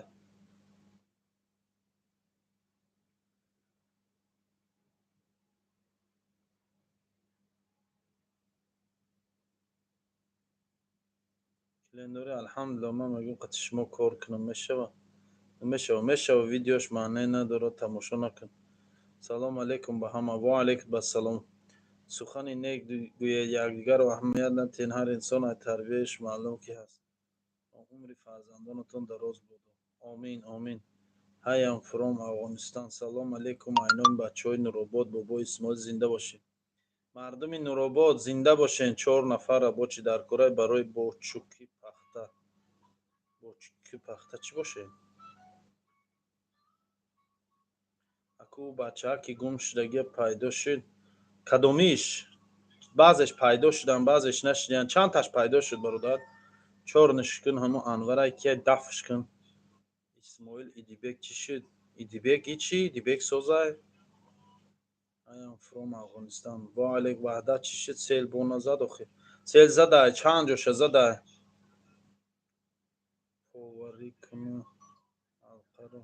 Клиентдори, алҳамдулилла, ман мегӯям қати шумо кор кунам, мешава? Мешава, мешава, видеош маъне надорад, тамошо накун. Салом алейкум ба ҳама. Ва алейкум ассалом. Сухани нек гӯед, якдигарро аҳамият надиҳед, ҳар инсон аз тарбияш маълум ки ҳаст. Умри фарзандонатон дароз буд. Омин, омин. Ҳаям фром Афғонистон. Салом алейкум айноми бачаҳои Нуробод, бобои Исмоил зинда бошед. Мардуми Нуробод зинда бошен. 4 нафара бочи дар кораи барои бочуки пахта. Бочуки пахта чӣ боше? Аку бачаҳа ки гум шудагия пайдо шуд. Кадомиш? Баъзеш пайдо шудан, баъзеш нашудан. Чандташ пайдо шуд, бародар? 4 нишкун ҳамо Анварай кия дафш кун. Исмоил Идибек чӣ шуд? Идибек ичи? Идибек созай? Аям фром Афғонистон. Ва алейк Ваҳдат чӣ шуд? Сел бо назад охир. Сел задай, чанд ҷоша задай. Поварӣ куна алқаро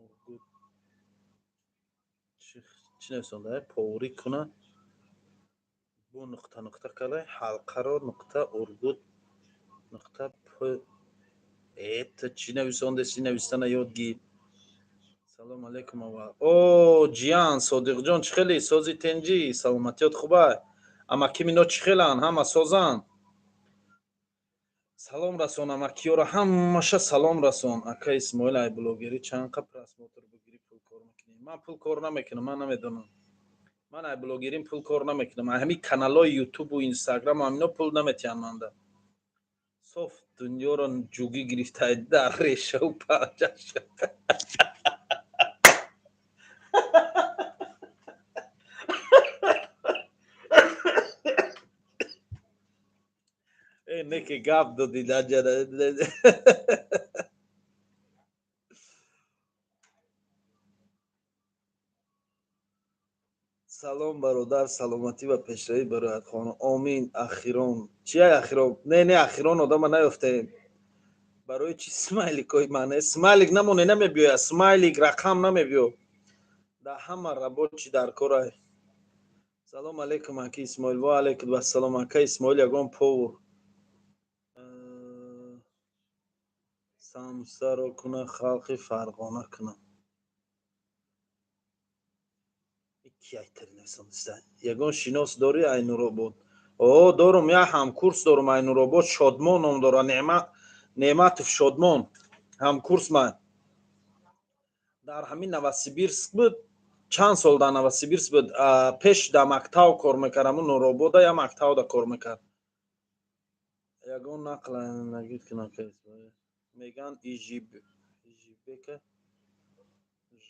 ургут. Чӣ нависонда? Поварӣ куна бо нуқта нуқта калай ҳалқаро нуқта ургут нуқта п. Ту чӣ нависондаси? Навистана ёд гир. Салом алейкум аввал. О, ҷиян, Содиқҷон, чӣ хеле? Сози тенҷӣ, саломатиёт хубай? Амаким ино чӣ хеланд? Ҳама созанд? Салом расон амакиёро, ҳамаша салом расон. Ака Исмоил, ай блогерӣ чанд қа просмотр бигирӣ пул кор мекунӣ? Ман пул кор намекунам, ман намедонам. Ман ай блогерим пул кор намекунам. Ай ҳамин каналҳои ютубу инстаграму ҳамино пул наметиҳанд манда. Соф дунёро ҷугӣ гирифта дар решаву паҷаш. Неки гап додӣ даҷара. Салом бародар, саломатӣ ва пешравӣ барояд хона. Омин. Ахирон. Чия ахирон? Не, не, ахирон одама наёфтаем. Барои чи смайликои маъне? Смайлик намоне, намебиёяд. Смайлик рақам намебиё. Да ҳама рабочи дар корай. Салом алейкум аки Исмоил. Ва алейкум ассалом ака Исмоил, ягон повур. Самсаро куна халқи Фарғона куна. Ягон шинос дорӣ ай Нуробод? О, дорум, я ҳамкурс дорум ай Нуробод, Шодмон ном дора, Неъматов Шодмон ҳамкурс ман. Дар ҳамин Новосибирск буд, чанд сол дар Новосибирск буд, пеш дар мактаб кор мекард, ҳамун Нуробода я мактабда кор мекард. Ягон нақл нагид кунам, меган Ижибека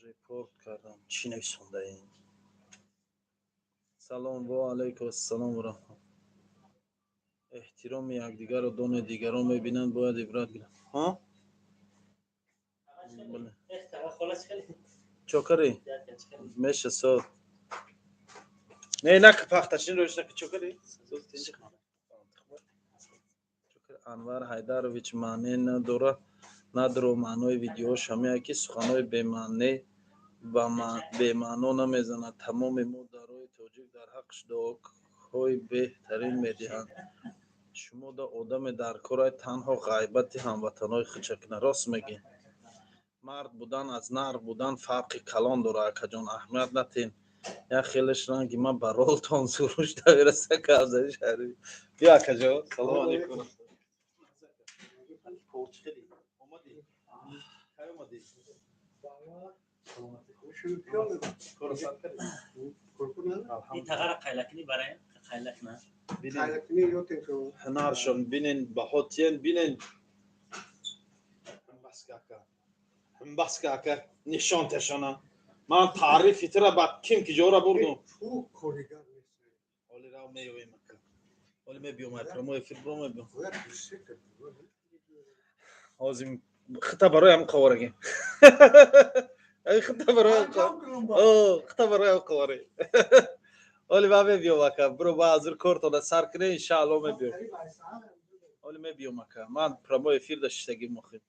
репорт кардам. Чӣ нависонда ин? Салом ва алайкум ассалом ва раҳмат. Эҳтироми якдигарро донед, дигарон мебинанд, бояд ибрат гиранд. Ҳа? Чокари? Меша со. Не, нак пахтачин рош нак чокари? Анвар Ҳайдарович маъне надора, надро маънои видеош ҳамеа ки суханҳои бемаъне бемаъно намезанад. Тамоми мо дарои тоҷик дар ҳаққш дуоҳои беҳтарин медиҳанд. Шумо да одаме дар корай танҳо ғайбати ҳамватанҳои худша кунад. Рост мегӣ. Мард будан аз нар будан фарқи калон дорад, акаҷон, аҳамият натиҳем. Як хелеш ранги ман ба ролтон суруш давираса кавзаи шаҳри. Биё, акаҷо, салому алейкум. Омадӣ? Кай омадӣ? Ҳунаршон бинен, баҳотиен бинен. Баска ака, нишон ташона. Ман таърифи тура ба ким ки ҷора бурдум. Ҳоли рав меёем, ака. Ҳоли мебиём, ай прямой эфир бро мебиём. Ҳозир хита барои ҳам қоворагем. Хита барои хита барои ҳам қоворагем. Ҳоли ма мебиём, ака. Бро, ба ҳазир кортона сар кунем, иншаалло мебиём. Ҳоли мебиём, ака. Ман прямой эфир да шиштагим охир.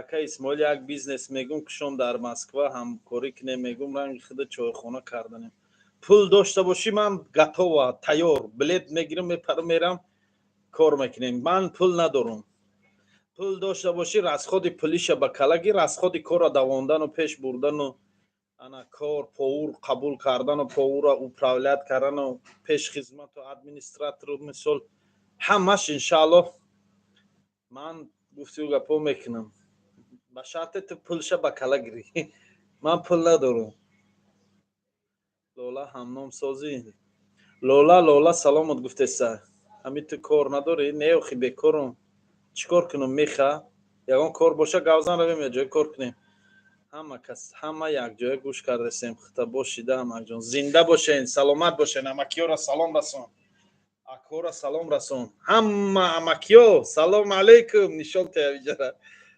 Ака Исмоил, як бизнес мегум, кушом дар Москва ҳамкорӣ кунем, мегум, ранги худа чойхона карданем. Пул дошта бошӣ, ман готова, тайёр, билет мегирам, мепарам, мерам, кор мекунем. Ман пул надорам. Пул дошта бошӣ, расходи пулиша ба калаги, расходи корро давондану пеш бурдану ана кор повур қабул кардану повурра управлять кардану пешхизмату администратору мисол ҳамаш иншааллоҳ ман гуфтиу гапо мекунам. Ба шарте ту пулша ба кала гирӣ. Ман пул надорам. Лола ҳамном созӣ. Лола, Лола, саломат гуфтеса. Ҳами ту кор надорӣ? Не, охи, бекорам. Чӣ кор кунам, меха? Ягон кор боша, гавзан, равем якҷоя кор кунем. Ҳама кас, ҳама якҷоя гӯш кардесем. Хита бошида, ҳамакҷон. Зинда бошен, саломат бошен. Амакиёра салом расон. Акора салом расон. Ҳама амакиё, салом алейкум, нишон тея биҷара.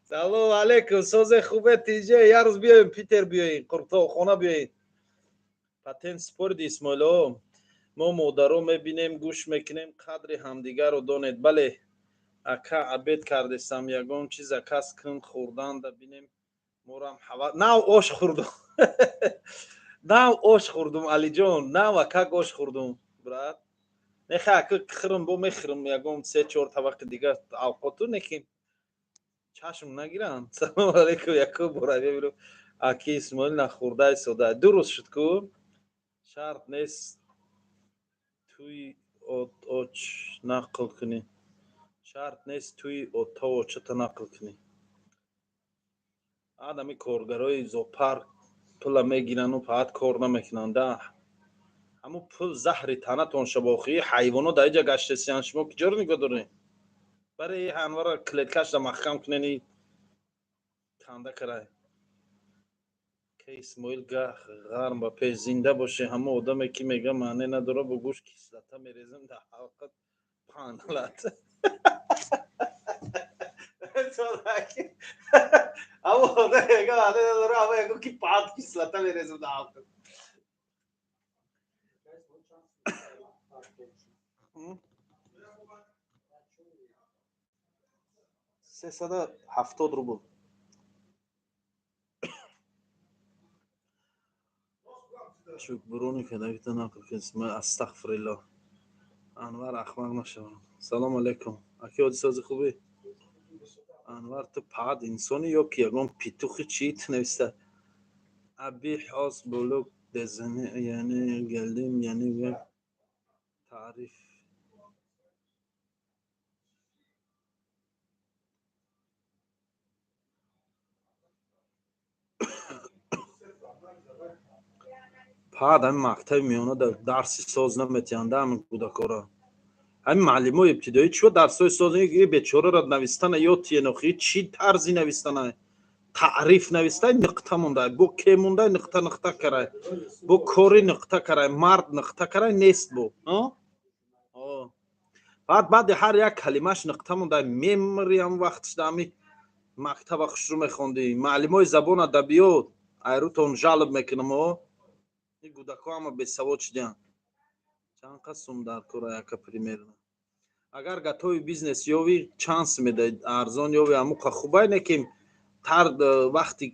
Салом алейкум, созе хубе тиже, як рӯз биёем Питер биёем, Қуртоқхона биёем. Патент спориди, Исмоило. Мо модаро мебинем, гӯш мекунем, қадри ҳамдигарро донед. Бале, ака, обед кардесам, ягон чиза кас кун хӯрданда бинем. Морам ҳава нав ош хӯрдум. Нав ош хӯрдум, Алиҷон, нав акак ош хӯрдум, брат. Неха, ака, хӯрм, бо мехӯрм ягон се чор табақи дигар авқоту неким. Чашм нагирам. Салом алейкум, якум бора мебинам. Аки Исмоил нахӯрдаи сода. 2 рӯз шуд ку? Шарт нест туи оч нақл кунӣ. Шарт нест туи отову очата нақл кунӣ. Адами коргарои зоопарк пула мегирану фақат кор намекунанд. Да. Ҳамун пул заҳри танатон шабохӣ, ҳайвоно дар иҷа гаштесиян, шумо киҷоро нигоҳ доред? Барои ҳанвара клеткашда маҳкам кунени канда карай. Ке Исмоил гаҳ ғарм ба пеш зинда боше. Ҳама одаме ки мега маъне надора, бо гӯш кислота мерезам дар ҳалқат паналат. Ҳама одам мега маъне надора, ама яго ки панд кислота мерезам дар ҳалқат. 370 рубл. Чӯкбурони кадагита нақл кун, Исмоил, астағфириллоҳ. Анвар ахмақ нашавам. Салом алейкум. Аки ҳодисози хубӣ? Анвар, ту паъд инсонӣ ё ки ягон петухи чӣ ту нависта? Аби ҳос булук дезани яъне галим яъне таъриф. Паъд ҳамин мактаби миёна дарси соз наметиҳанд ҳамин кӯдакора. Ҳамин муаллимои ибтидоӣ чиба дарсҳои соз бечораро навистана ёд тиен охи, чӣ тарзи навистана? Таъриф навистай, нуқта мондай, бо ке мондай, нуқта нуқта карай, бо кори нуқта карай, мард нуқта карай, нест бо. Баъд баъди ҳар як калимаш нуқта мондай, мемри ҳам вақтшда ҳами мактаба хушрӯ мехондӣ. Муаллимои забон адабиёт айрутон жалб мекунам о. Ин кӯдакҳо ҳама бесавод шудиянд. Чанд қад сум дар кора, яка, примерно? Агар готовый бизнес ёвӣ, чанд сум медаҳед? Арзон ёвӣ, ҳамуқа хубай, не ки тар вақти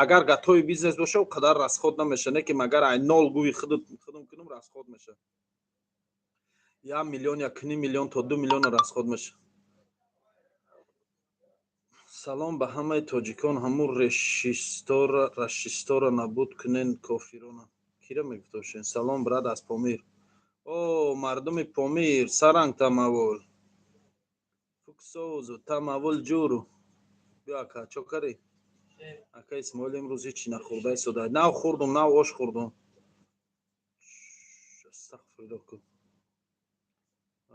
агар готовый бизнес боша, о қадар расход намеша, не ки агар ай нол гӯи худум кунум, расход меша. 1 миллион, 1,5 миллион то 2 миллиона расход меша. Салом ба ҳамаи тоҷикон. Ҳамун рашистора набуд кунен, кофирона. Кира мегуфтошен? Салом, брат, аз Помир. О, мардуми Помир, саранг тамавол. Фуксозу тамавол ҷуру. Биё, ака, чо карӣ? Ака Исмоил имрӯз ҳечи нахӯрда истода. Нав хӯрдум, нав ош хӯрдум. Астағфируллоҳ кун.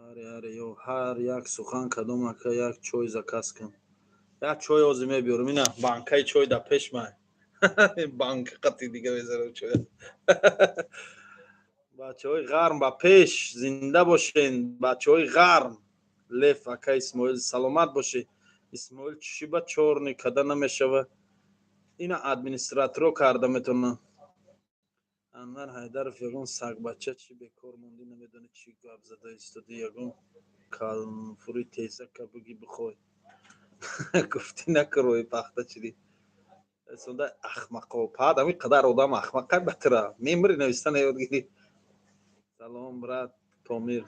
Аре, аре, ё ҳар як сухан кадом, ака, як чой заказ кун. Як чой ҳозир мебиёрам. Ина банкаи чой дар пеш май. Банка қати дига мезарам чой. Бачаҳои ғарм ба пеш, зинда бошен, бачаҳои ғарм. Леф, ака Исмоил, саломат бошӣ. Исмоил, чӣ ба чорни када намешава? Ина администраторо карда метавонам. Анвар Ҳайдаров, ягон сагбача чӣ бекор мондӣ, намедонӣ чӣ гап зада истоди, ягон калмфури тезака буги бихой. Гуфтӣ накрои пахта чиди. Сонда ахмақо, пад ами қадар одам ахмақа батра. Мемри нависта наёд гирӣ. Салом, брат, Помир.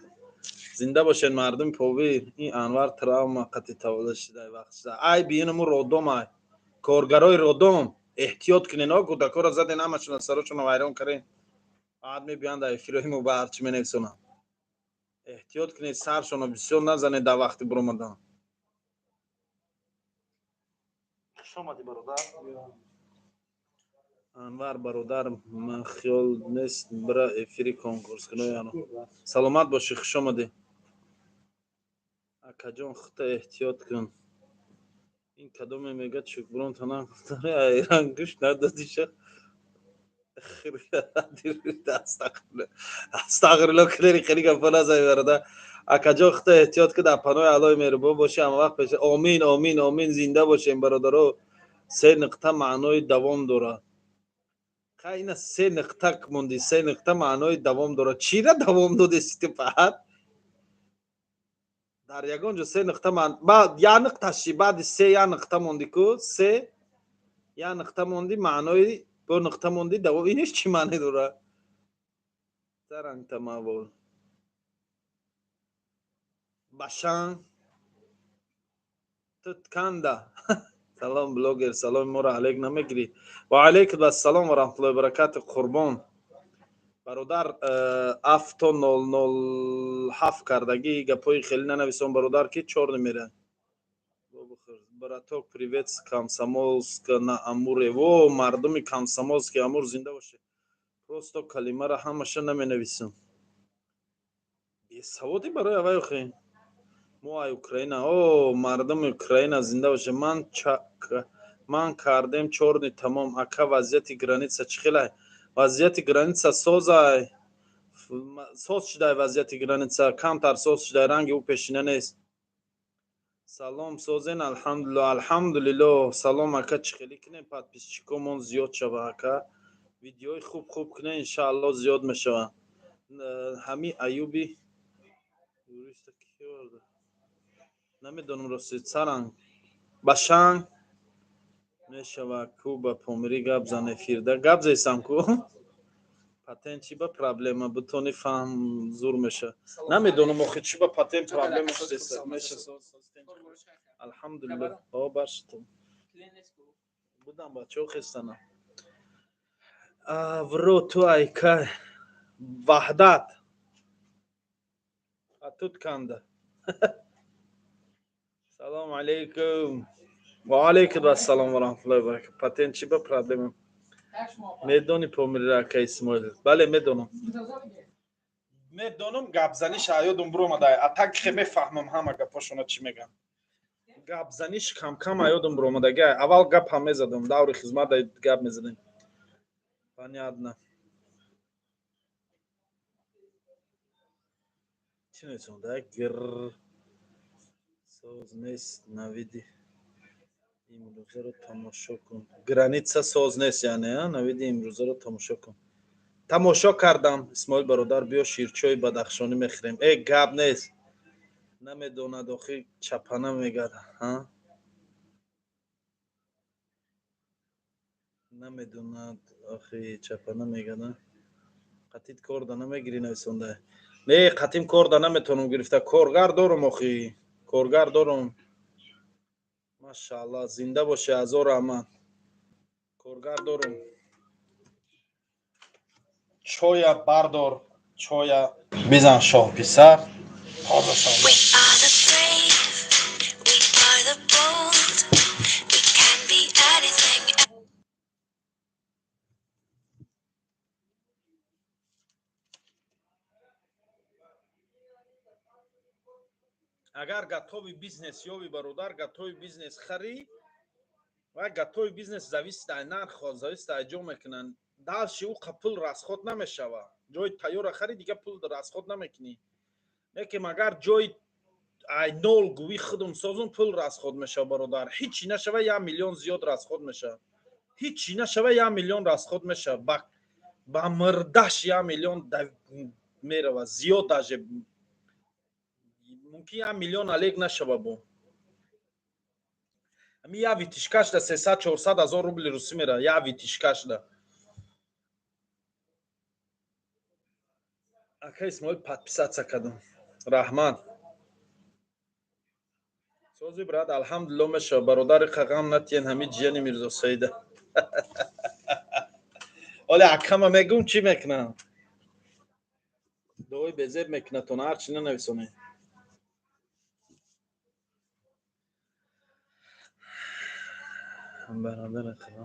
Зинда бошед, мардуми Помир. Ин Анвар травма қати таваллуд шуда вақт шуда. Ай биинаму роддом ай. Коргарои роддом эҳтиёт кунен, о кӯдакҳоро заден, ҳамашона сарошона вайрон карен. Баъд мебиёнд дар эфирои мо ба ҳарчи менависонанд. Эҳтиёт кунед, саршона бисёр назанед дар вақти буромадан. Хуш омадӣ, бародар. Анвар бародар, ман хиёл нест бира эфири конкурс кунояно. Саломат бошӣ, хуш омадӣ. Акаҷон, худта эҳтиёт кун. Ин кадоме мегӯяд шукбурон тана айран гӯш надодиша. Астағфируллоҳ, кунери хеле гапа назани, бародар. Акаҷон, худта эҳтиёт кун, дар паноҳи Аллоҳи меҳрубон бошӣ, ҳама вақт пеш. Омин, омин, омин, зинда бошем, бародаро. Се нуқта маънои давом дорад. Хай, ина се нуқта монди, се нуқта маънои давом дорад. Чира давом додеси ту фақат? Дар ягон ҷо се нуқта баъд як нуқта ши, баъди се як нуқта монди ку, се як нуқта монди, маънои бо нуқта монди давом, инеш чӣ маъне дорад? Таранг тамавол. Башанг тутканда. Салом, блогер, саломи моро алейк намегирӣ. Ва алейкум ассалом ва раҳматуллоҳи баракату, Қурбон. Бародар, авто 007 кардагӣ гапҳои хеле нанависон, бародар, ки чор намера. Браток, привет с Комсомольска на Амуре. Во, мардуми Комсомольский Амур зинда боше. Просто калимаро ҳамаша наменависам. Бесаводӣ барои авай охи. Мо ай Украина. О, мардуми Украина зинда боше. Ман кардем чорни тамом. Ака, вазъияти граница чӣ хелай? Вазъияти граница созай. Соз шудай вазъияти граница, камтар соз шудай, ранги ӯ пешина нест. Салом, созен, алҳамдулилло, алҳамдулилло. Салом, ака, чӣ хеле кунем подписчикомон зиёд шава, ака? Видеои хуб хуб кунем, иншаалло зиёд мешаванд. Ҳами Аюби юриста ки оварда? Намедонам рости. Саранг башанг мешава ку ба помирӣ гап зан эфирда. Гап зесам ку. Патент чӣ ба проблема? Бутони фаҳм зур меша. Намедонам охи чӣ ба патент проблема меша. Алҳамдулилло. О, баршитум. Будам, бачаҳо хестанам. Авро ту айка Ваҳдат. А тут канда. Салом алейкум. Ва алейкум ассалом ва раҳматуллоҳи ва баракатуҳ. Патент чӣ ба проблема? Медони Помирира, ака Исмоил? Бале, медонам. Медонам, гапзаниш аёдум буромада. А так хе мефаҳмам ҳама гапҳошона чӣ мегӯянд. Гапзаниш камкам аёдум буромадаги. Аввал гап ҳам мезадам, даври хизмат гап мезадем. Понятно. Чӣ нависонда? Гр соз нест, навиди имрӯзаро тамошо кун. Граница соз нест, яъне, навиди имрӯзаро тамошо кун. Тамошо кардам, Исмоил бародар, биё ширчои бадахшонӣ мехӯрем. Э, гап нест. Намедонад охи чапана мегӯяд, ҳа? Намедонад охи чапана мегӯяд, ҳа? Қатит кор да намегирӣ нависонда. Не, қатим кор да наметавонам гирифта. Коргар дорум охи. Коргар дорум. Ман Машааллоҳ, зинда бошӣ, ҳазор раҳмат. Коргар дорум. Чоя бардор, чоя бизан, шоҳписар. Тоза савдо. We are the brave, we are the bold, we can be anything. Агар готовый бизнес ёби, бародар, готовый бизнес харӣ ва готовый бизнес зависит ай нарх, зависит ай ҷо мекунанд. Дальше ӯ пул расход намешава. Ҷои тайёра харӣ, дига пул расход намекунӣ. Лекин агар ҷои ай нол гӯӣ худум созум, пул расход мешава, бародар. Ҳичи нашава, 1 миллион зиёд расход мешава. Ҳичи нашава, 1 миллион расход мешава. Ба мирдаш 1 миллион мерава, зиёд, даже мумкин 1 миллион алек нашава. Бо ами як вытяжка шда 300-400 ҳазор рубли русӣ мера, як вытяжка шда. Ака Исмоил, подписаться кардам, раҳмат. Сози, брат, алҳамдулилло, мешава, бародари, қағам натиен. Ҳами ҷияни Мирзосаида оле акама мегум, чӣ мекунам, дуои безеб мекунатон, ҳарчи нанависонед. Бародари худо,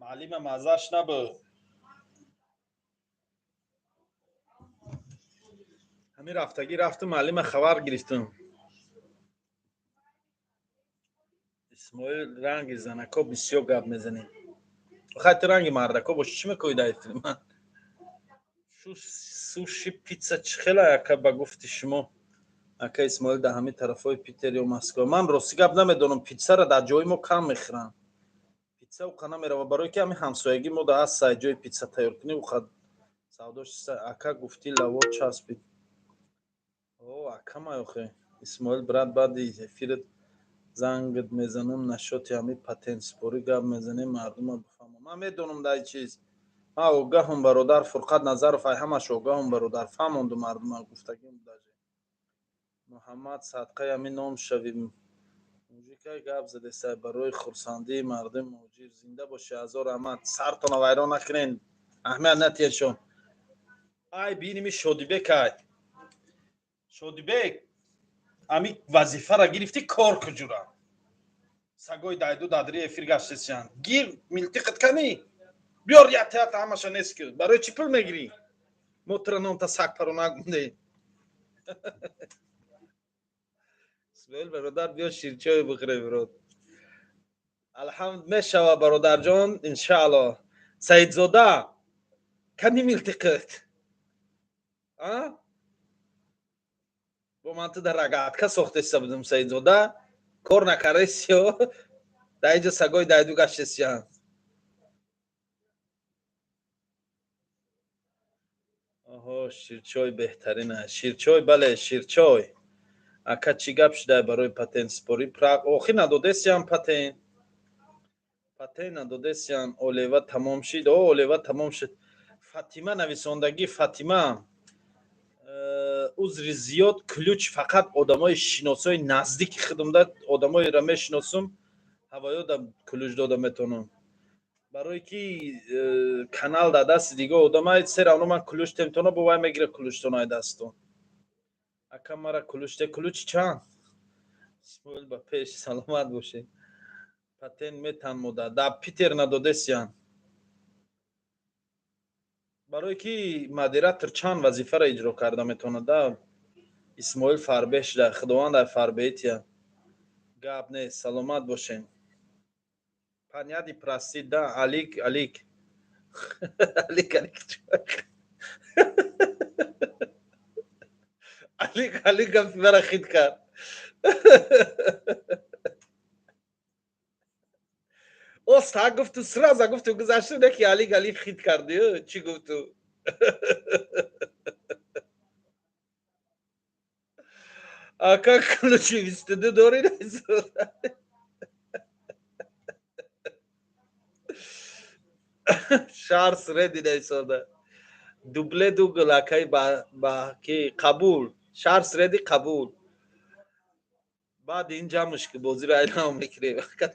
маълима маззаш набуд. Ҳамин рафтагӣ рафтум, маълима хабар гирифтум. Исмоил, ранги занако бисёр гап мезанӣ. Хай, ту ранги мардако боши, чӣ мекоӣ дар филма? Суши, пицца чӣ хела, ака, ба гуфти шумо, ака Исмоил, дар ҳамин тарафҳои Питер ё Москва? Ман рости гап намедонам. Питсара дар ҷои мо кам мехӯранд. Питса уқа намерава, барое ки ҳамин ҳамсоягӣ мо дар ҳаст ҷои питса тайёр кунӣ, уқа савдош. Ака, гуфтӣ, лаво часпид. О, акамай охе. Исмоил брат, баъди эфират зангат мезанам, нашоти ҳамин патентспорӣ гап мезанем, мардума бифаҳмам. Ман медонам дар чиз, ман огаҳум, бародар. Фурқат Назаров, ай ҳамаш огаҳум, бародар, фаҳмонду мардума гуфтагим. Даже Муҳаммад садқаи ҳамин ном шави, мужикай гап задесай барои хурсандии мардуми муҳоҷир. Зинда бошӣ, ҳазор раҳмат. Сартона вайрон накунен, аҳамият натиҳед. Ай биними Шодибек, ай Шодибек, ами вазифара гирифтӣ, кор куҷура сагои дайду дадри эфир гаштесиян. Гир милтиқат канӣ, биёр, ята ҳамаша нест ки. Барои чӣ пул мегирӣ? Мо тура номта саг паронак монде. Исмоил бародар, биё ширчой бихӯре, бирод. Алҳамд, мешава, бародарҷон, иншаалло. Саидзода, кани милтиқат? А бо ман ту дар рогатка сохтеста будам, Саидзода, кор накардесиё, дар инҷо сагои дайду гаштесиян. Оҳо, ширчой беҳтарин аст, ширчой, бале, ширчой. Ака, чӣ гап шуда барои патентспорӣ? Охир надодесиям патент, патент надодесиям. Олева тамом шид, о, олева тамом шуд. Фатима нависондагӣ, Фатима, узри зиёд, ключ фақат одамои шиносои наздики худумда, одамоеро мешиносум, ҳавоёда ключ дода метавонам, барое ки канал дар дасти дига одамай се равно. Ман ключ темтона, бо вай мегира ключтонаи дастон. Ака, мара ключ те, ключ чанд? Исмоил, ба пеш, саломат бошед. Патент метан мода дар Питер надодесиян, барое ки модератор чанд вазифаро иҷро карда метавонад да. Исмоил фарбеҳ шуда, худованд ай фарбеҳития, гап нест, саломат бошем. Понять и простить, да. Алик, алик, алик, алик, алик, алик, гапи мара хит кард. Оста гуфту, сразу гуфту, гузашту, не ки алик, алик хит карди, чӣ гуфту? Ака, ключи 22 дорӣ? Шарс реди нависонда. Дубле дугл, акай, ба ки қабул, шарс реди, қабул. Баъди ин ҷамъш ки бозиро айлам мекунем. Ака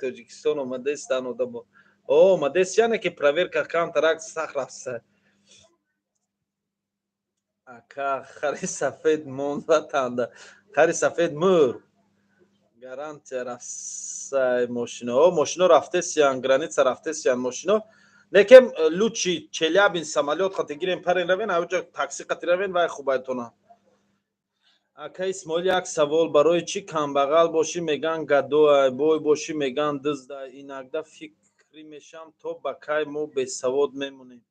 Тоҷикистон омадестан одамо. О, омадест, яъне ки проверка камтарак сахт рафта. Ака, хари сафед монд ватанда. Хари сафед мурд. Гарантия рафсай мошино. О, мошино рафтесиян, граница рафтесиян мошино. Лекин лучше Челябин самолёт қати гирем, парен равен, авҷа такси қати равен, вай хубайтона. Ака Исмоил, як савол: барои чӣ камбағал бошӣ, меган гадоай, бой бошӣ, меган диздай? Инакда фикрӣ мешам, то ба кай мо бесавод мемонем?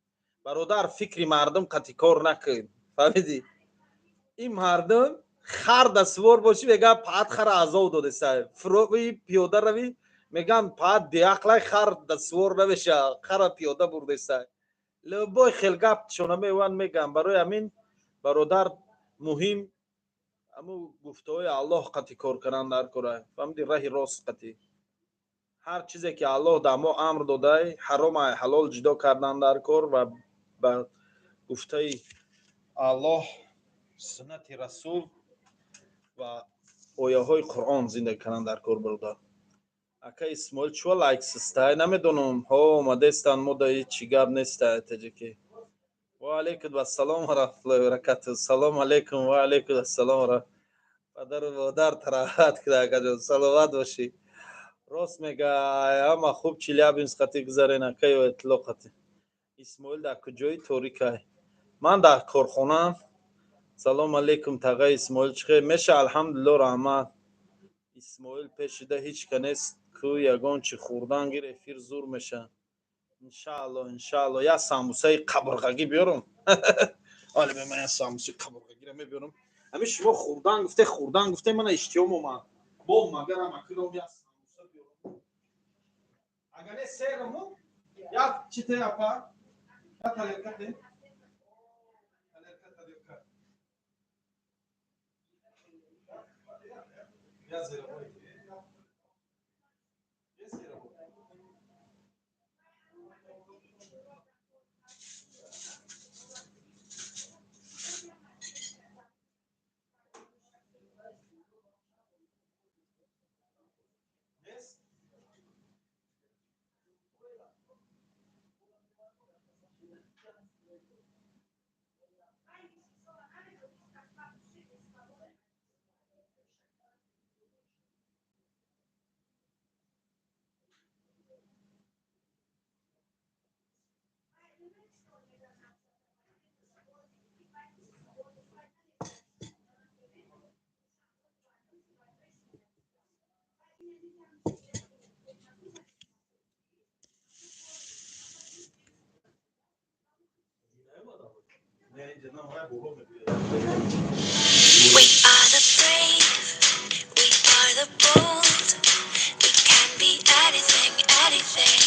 Бародар, фикри мардум қати кор накун, фаҳмидӣ? Ин мардум хар да сувор бошӣ, меган паат хара азоб додесай, фурои пиёда равӣ, меган паат беақлай, хар да сувор намеша, хара пиёда бурдесай. Любой хел гап шона меоянд, меган. Барои ҳамин, бародар, муҳим аму гуфтаҳои Аллоҳ қати кор кардан дар кора, фаҳмиди? Раҳи рост қати ҳар чизе ки Аллоҳ дар мо амр додай, ҳаром ҳалол ҷудо кардан дар кор ва ба гуфтаи Аллоҳ, суннати Расул ва ояҳои Қуръон зиндагӣ кардан дар кор, бародар. Ака Исмоил, чува лайк систай, намедонам. Ҳо, омадестан, мо да ҳичи гап нестай. Таҷикӣ, ва алайкум ассалом ва раҳматуллоҳи ва баракатуҳ. Салом алайкум, ва алайкум ассалом. Падару модар тараҳат кунад, акаҷон, саломат бошӣ. Рост мега, ҳама хуб. Челябинск қати гузарен, ака, ё итлоқ қати? Исмоил дар куҷои торикай? Ман дар корхонаам. Салом алейкум, тағаи Исмоил, чӣ хел меша? Алҳамдулилло, раҳмат. Исмоил, пешида ҳеҷ ка нест ку, ягон чӣ хӯрдан гир, эфир зур меша. Иншаалло, иншаалло, як самбусаи қабурғагӣ биёрам. Оле, ман як самбусаи қабурғагиро мебиёрам. Ҳамин шумо хӯрдан гуфте, хӯрдан гуфте, мана иштиҳом омад. Бо магарам акилом як самбуса биёрам. Агар не, сераму як чӣ те, апа, як тарелка те, тарелка, тарелка, я зерабой. Е, зерабой. Нест? We are the brave, we are the bold. We can be anything, anything.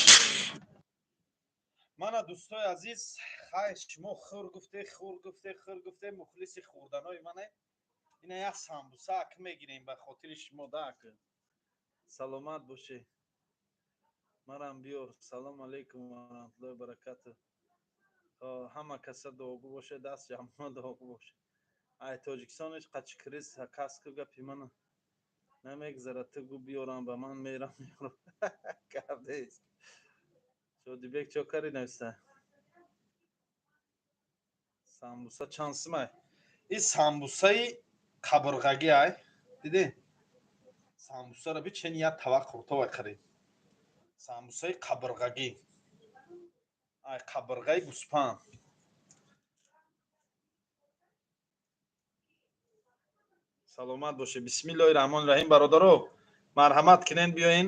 Мана, дӯстои азиз, хай, шумо хӯр гуфте, хӯр гуфте, хӯр гуфте, мухлиси хӯрданои мане. Ина як самбуса ак мегирем ба хотири шумо да, ак. Саломат бошӣ, марам биёр. Салом алейкум ва раҳматуллоҳи баракату. Ҳама каса дуогӯ боше, даст ҷамъа дуогӯ боше. Ай Тоҷикистон ҳеҷ қачи криз кас ку гапи мана намегзарад. Ту гӯ биёрам ба ман, мерам меёрам, гап нест. Шодибек, чо кари нависта? Самбуса чанд сумай? Ин самбусаи қабурғагӣ ай, дидӣ? Самбусаро бичен, як тавақ хуртовай харид. Самбусаи қабурғагӣ, ай қабурғаи гӯспанд. Саломат бошед. Бисмиллоҳи раҳмони раҳим. Бародаро, марҳамат кунен, биёен.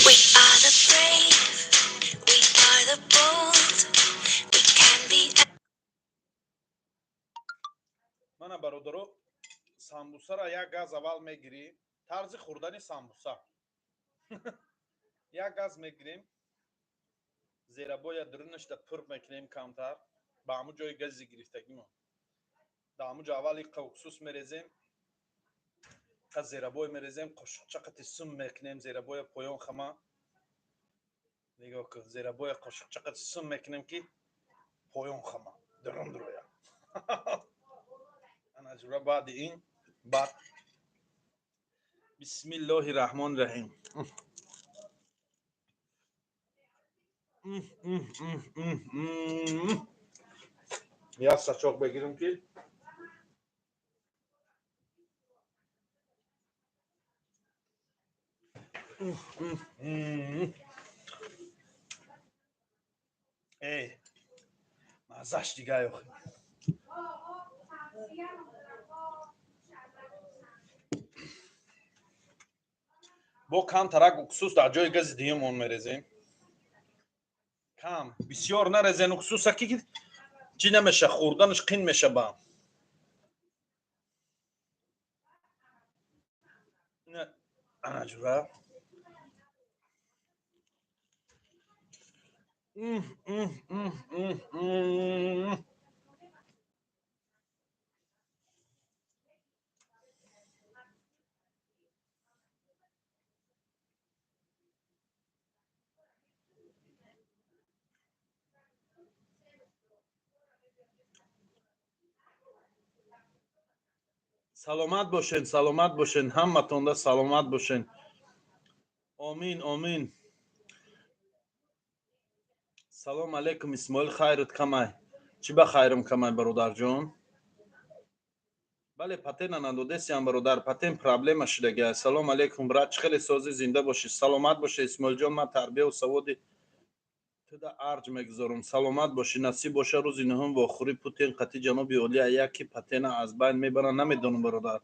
We are the brave, we are the bold. We can be Мана, бародаро, самбусаро як газ аввал мегирӣ. Тарзи хӯрдани самбуса: як газ мегирем, зерабоя дурунашда пур мекунем камтар, ба ҳамун ҷои гази гирифтагимо, дар ҳамун ҷо аввал иқа уксус мерезем, қа зерабой мерезем, қошуқча қати сум мекунем зерабоя поён хама. Нигоҳ кун, зерабоя қошуқча қати сум мекунем, ки Поён хама дарун дуроя. Ана ҷура, баъди ин баъд бисмиллоҳи раҳмони раҳим. Як сачоқ бегирем ки эй, маззаш дига охи. Бо камтарак уксус дар ҷои гази дуюм он мерезем. Кам, бисёр нарезен уксуса, ки чӣ намеша, хӯрданаш қин меша. Ба ана ҷура. Саломат бошен, саломат бошен, ҳаматонда саломат бошен. Омин, омин. Салом алейкум, Исмоил, хайрат камай? Чӣ ба хайрам камай, бародарҷон? Бале, патена надодесиам, бародар, патен проблема шудага. Салом алейкум, брат, чӣ хеле созӣ, зинда бошӣ, саломат бошӣ, Исмоилҷон. Ман тарбияву саводи туда арҷ мегузорам, саломат бошӣ. Насиб боша, рӯзи нуҳум вохӯрӣ Путин қатъи ҷаноби олия яки патена аз байн мебаранд. Намедонам, бародар.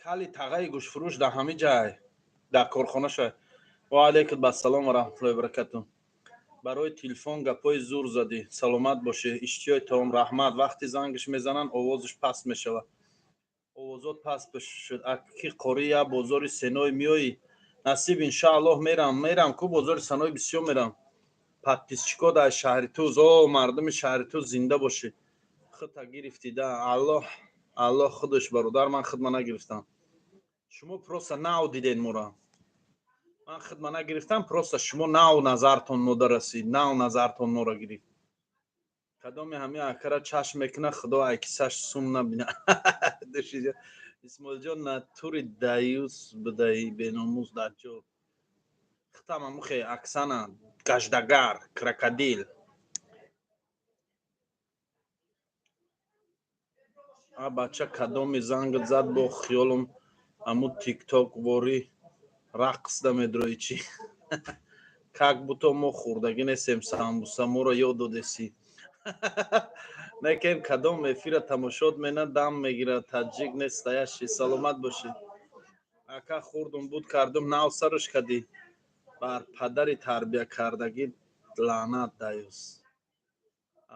Кали тағаи гӯштфурӯш дар ҳами ҷай дар корхона шай. Ва алайкум ассалом ва раҳматуллоҳи баракату. Барои телефон гапҳои зур задӣ, саломат бошӣ. Иштиёи таом, раҳмат. Вақти зангаш мезананд, овозаш паст мешавад. Овозот паст шуд. Аки қори, я бозори Сеной меоӣ? Насиб, иншааллоҳ, мерам, мерам ку бозори Санои бисёр мерам. Подписчико дар шаҳри Туз, о, мардуми шаҳри Туз, зинда бошӣ. Худта гирифтӣ да? Аллоҳ, Аллоҳ худаш, бародар, ман худма нагирифтам. Шумо просто нав диден мора. Ман худма нагирифтам, просто шумо нав назартон мода расид, нав назартон мора гирифт. Кадоми ҳамин акара чашм мекуна, худо айкисаш сум набина. Исмоилҷон, натури даюс будаи, беномус даҷҷол. Хитам амухе, Аксана, гаҷдагар, крокодил. А бача, кадоми зангат зад, бо хиёлам аму тикток ворӣ рақс да медрои чӣ? Как будто мо хӯрдагӣ нестем самбуса, моро ёд додесӣ. Некем кадом эфира тамошот мена дам мегирад, таҷик нестаяши. Саломат бошӣ, ака. Хӯрдум, буд кардум, нав саруш кадӣ. Бар падари тарбия кардагӣ лаънат, даюс.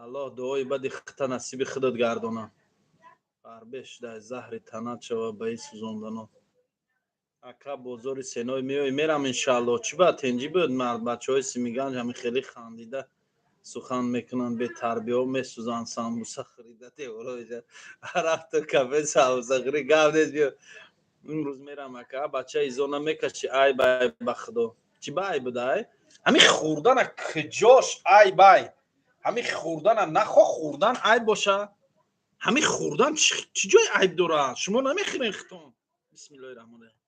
Аллоҳ дуои бади хита насиби худат гардона. Фарбеш дай, заҳри танат шава ба и сӯзонданот. Ака, бозори Сеной меои? Мерам, иншааллоҳ. Чӣ ба тенҷӣ буд? Мард бачаҳои Симиганҷ ҳами хеле хандида сухан мекунанд, бетарбияҳо месӯзанд самбуса хӯрида. Рафту кафе самбуса хӯри, гап нест, биё. Имрӯз мерам, ака. Бача, изо намекашӣ, айб ай, ба худо. Чӣ ба айб будай ҳами хӯрдана? Куҷош айб ай ҳами хӯрдана? Нахо хӯрдан айб боша, ҳами хӯрдан чӣ ҷои айб дорад? Шумо намехӯрен хитон. Бисмиллоҳи раҳмони раҳим.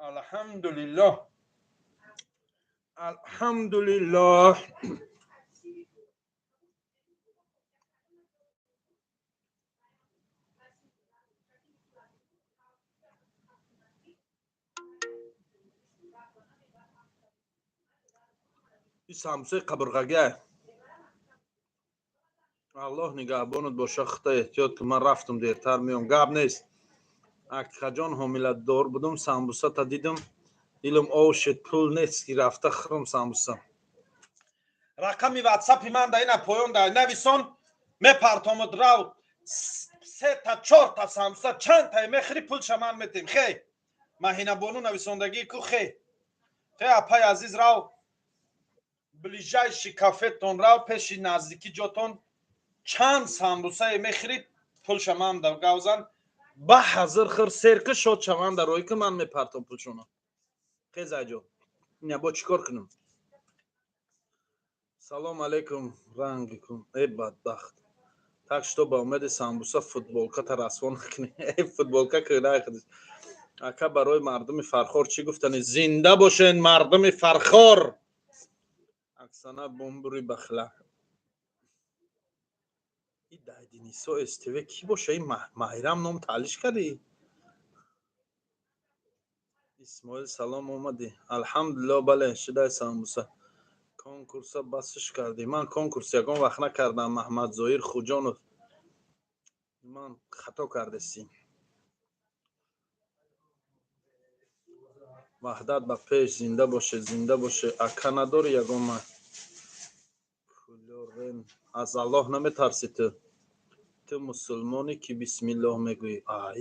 Алҳамдулиллоҳ, алҳамдулиллоҳ. И самбусаи қабурғагиа. Аллоҳ нигаҳбонат боша, худо эҳтиёт кун. Ман рафтум, дертар меом. Гап нест, акаҷон. Ҳомиладор будум, самбусата дидум, дилам ов шуд. Пул нест ки рафта хӯрам самбуса. Рақами ватсапи ман да ина поён да нависон, мепартомад. Рав, сета, чорта самбуса, чандтае мехӯри, пулша ман метем. Хе, Маҳинабону нависондагӣ ку. Хе, хе, апай азиз, рав ближайший кафетон, рав пеши наздики ҷотон, чанд самбусае мехӯрид, Пулша ман да гавзан, ба ҳазир хир серки шод шаван дар рӯй ки ман мепартом пулшона. Хез айҷо. Ина бо чӣ кор кунам? Салом алейкум, рангикум. Э бадбахт. Так что ба умеди самбуса футболката расво накунӣ. Э футболка кӯнаи худиш. Ака, барои мардуми Фархор чӣ гуфтани? Зинда бошен, мардуми Фархор! Аксана бомбури бахла. И Дайдинисо СТВ кӣ боша? И Маҳрам ном таълиш кардӣ? Исмоил, салом, омадӣ? Алҳамдулилло, бале, шидай самбуса. Конкурса басш кардӣ? Ман конкурс ягон вақт накардам, Маҳмадзоир Хуҷонов. Ман хато кардесӣ. Ваҳдат ба пеш, зинда боше, зинда боше. Ака, надорӣ ягон ма? Кулёрен, аз Аллоҳ наметарсӣ ту? Ту мусулмонӣ ки бисмиллоҳ мегӯӣ? Ай.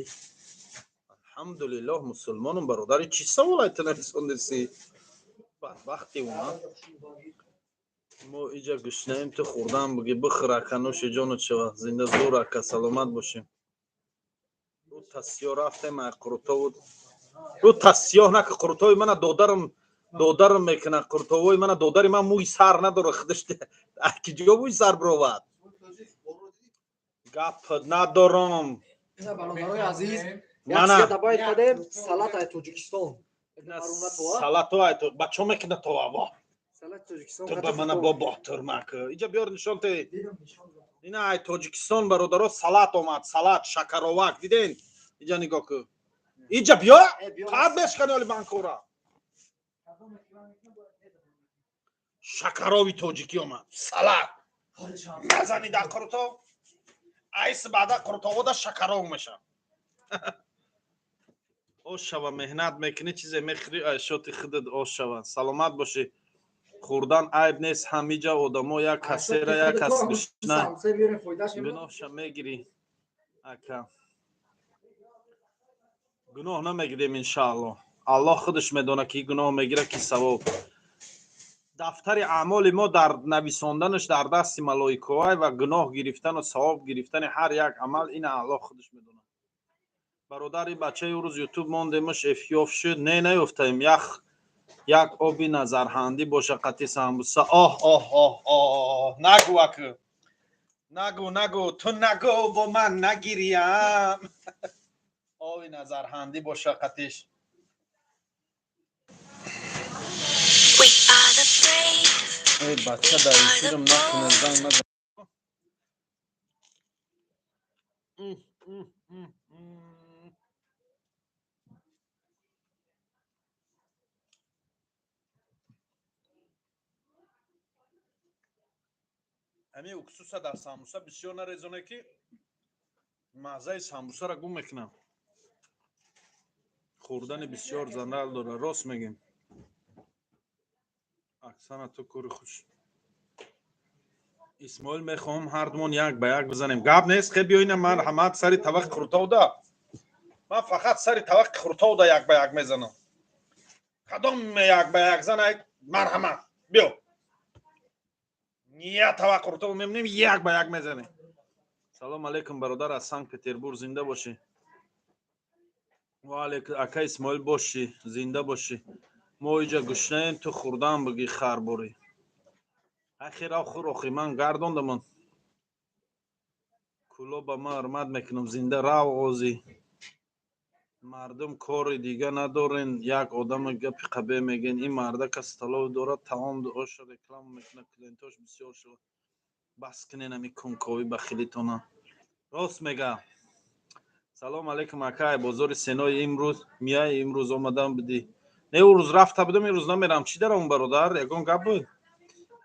Алҳамдулиллоҳ, мусулмонам, бародари, чӣ саволай ту нависондесӣ? Бадбахти уна. Мо иҷа гушнаем, ту хӯрдан буги, бихӯр ака, нӯши ҷону шава. Зинда зур ака, саломат бошем. Рӯ тасиё рафтем, ай қурутову. Рӯ тасиёҳ нака, қурутови мана додарам додарам мекунад, қурутовои мана додари ман мӯи сар надора, худаш ки ҷо мӯи сар бировад. Гап надорам. Бародарои азиз, Мана. як добавить кардем салат ай Тоҷикистон. Салато ай то бачо мекунад то ава. Салат Тоҷикистон. Ту ба мана бо ботирмак. Иҷа биёр, нишон те. Ина ай Тоҷикистон, бародаро, салат омад, салат шакаровак, диден? Иҷа нигоҳ кун. Иҷа биё, қад мешкани оли банкора. Шакарови тоҷикӣ омад. Салат. Назани дар қурутов. Айс баъда қурутовода шакаров мешавад. Ош шава, меҳнат мекунӣ, чизе мехӯрӣ, ай шоти худат ош шава. Саломат бошӣ. Хӯрдан айб нест, ҳамиҷа одамо як касера, як кас гушна. Гуноҳша мегирӣ, ака. Гуноҳ намегирем, иншааллоҳ. Аллоҳ худаш медонад, ки гуноҳ мегирад, ки савоб. Дафтари аъмоли мо дар нависонданаш дар дасти малоикаҳой ва гуноҳ гирифтану савоб гирифтани ҳар як амал ина Аллоҳ худаш медонад. Бародари, бачаи рӯз ютуб мондемаш, эфёф шуд. Не, наёфтаем. Ях як оби назарҳандӣ боша қати самбуса. Оҳ, оҳ, оҳ, оҳ, нагӯ аку. Нагӯ, нагӯ, ту нагӯ, бо ман нагириям. Оби назарҳандӣ боша қатиш. We are the brave. Эй бача, дар эфирам накунед, занг назан. М, м, м, м. Ҳамин уксуса дар самбуса бисёр нарезоне, ки маззаи самбусаро гум мекунам. Хӯрдани бисёр зарар дорад, рост мегем. Аксана, ту кори хуш. Исмоил, мехоҳам ҳардумон як ба як бизанем. Гап нест, хе биё, ина марҳамат, сари тавақи хуртовда. Ман фақат сари тавақи хуртовда як ба як мезанам. Кадом як ба як зана, марҳамат, биё. Я тавақ хуртов мемонем, як ба як мезанем. Салом алейкум, бародар, аз Санкт Петербург, зинда бошӣ. Ва алейкум, ака Исмоил, бошӣ, зинда бошӣ. Мо иҷа гушнаем, ту хӯрдан буги, харборӣ. Ахи, рав хӯр, охи ман гардондамон. Куло ба ман ҳурмат мекунам, зинда рав озӣ. Мардум кори дига надорен, як одама гапи қабе мегӯен. Ин мардака столов дорад, таом оша реклама мекунад, клиентош бисёр шавад. Бас кунен ами кунковӣ бахилитона. Рост мега. Салом алейкум, акай, бозори Сенои имрӯз мияй? Имрӯз омадам бидӣ? Не, ӯ рӯз рафта будам, имрӯз намерам. Чӣ дарам, бародар, ягон гап буд?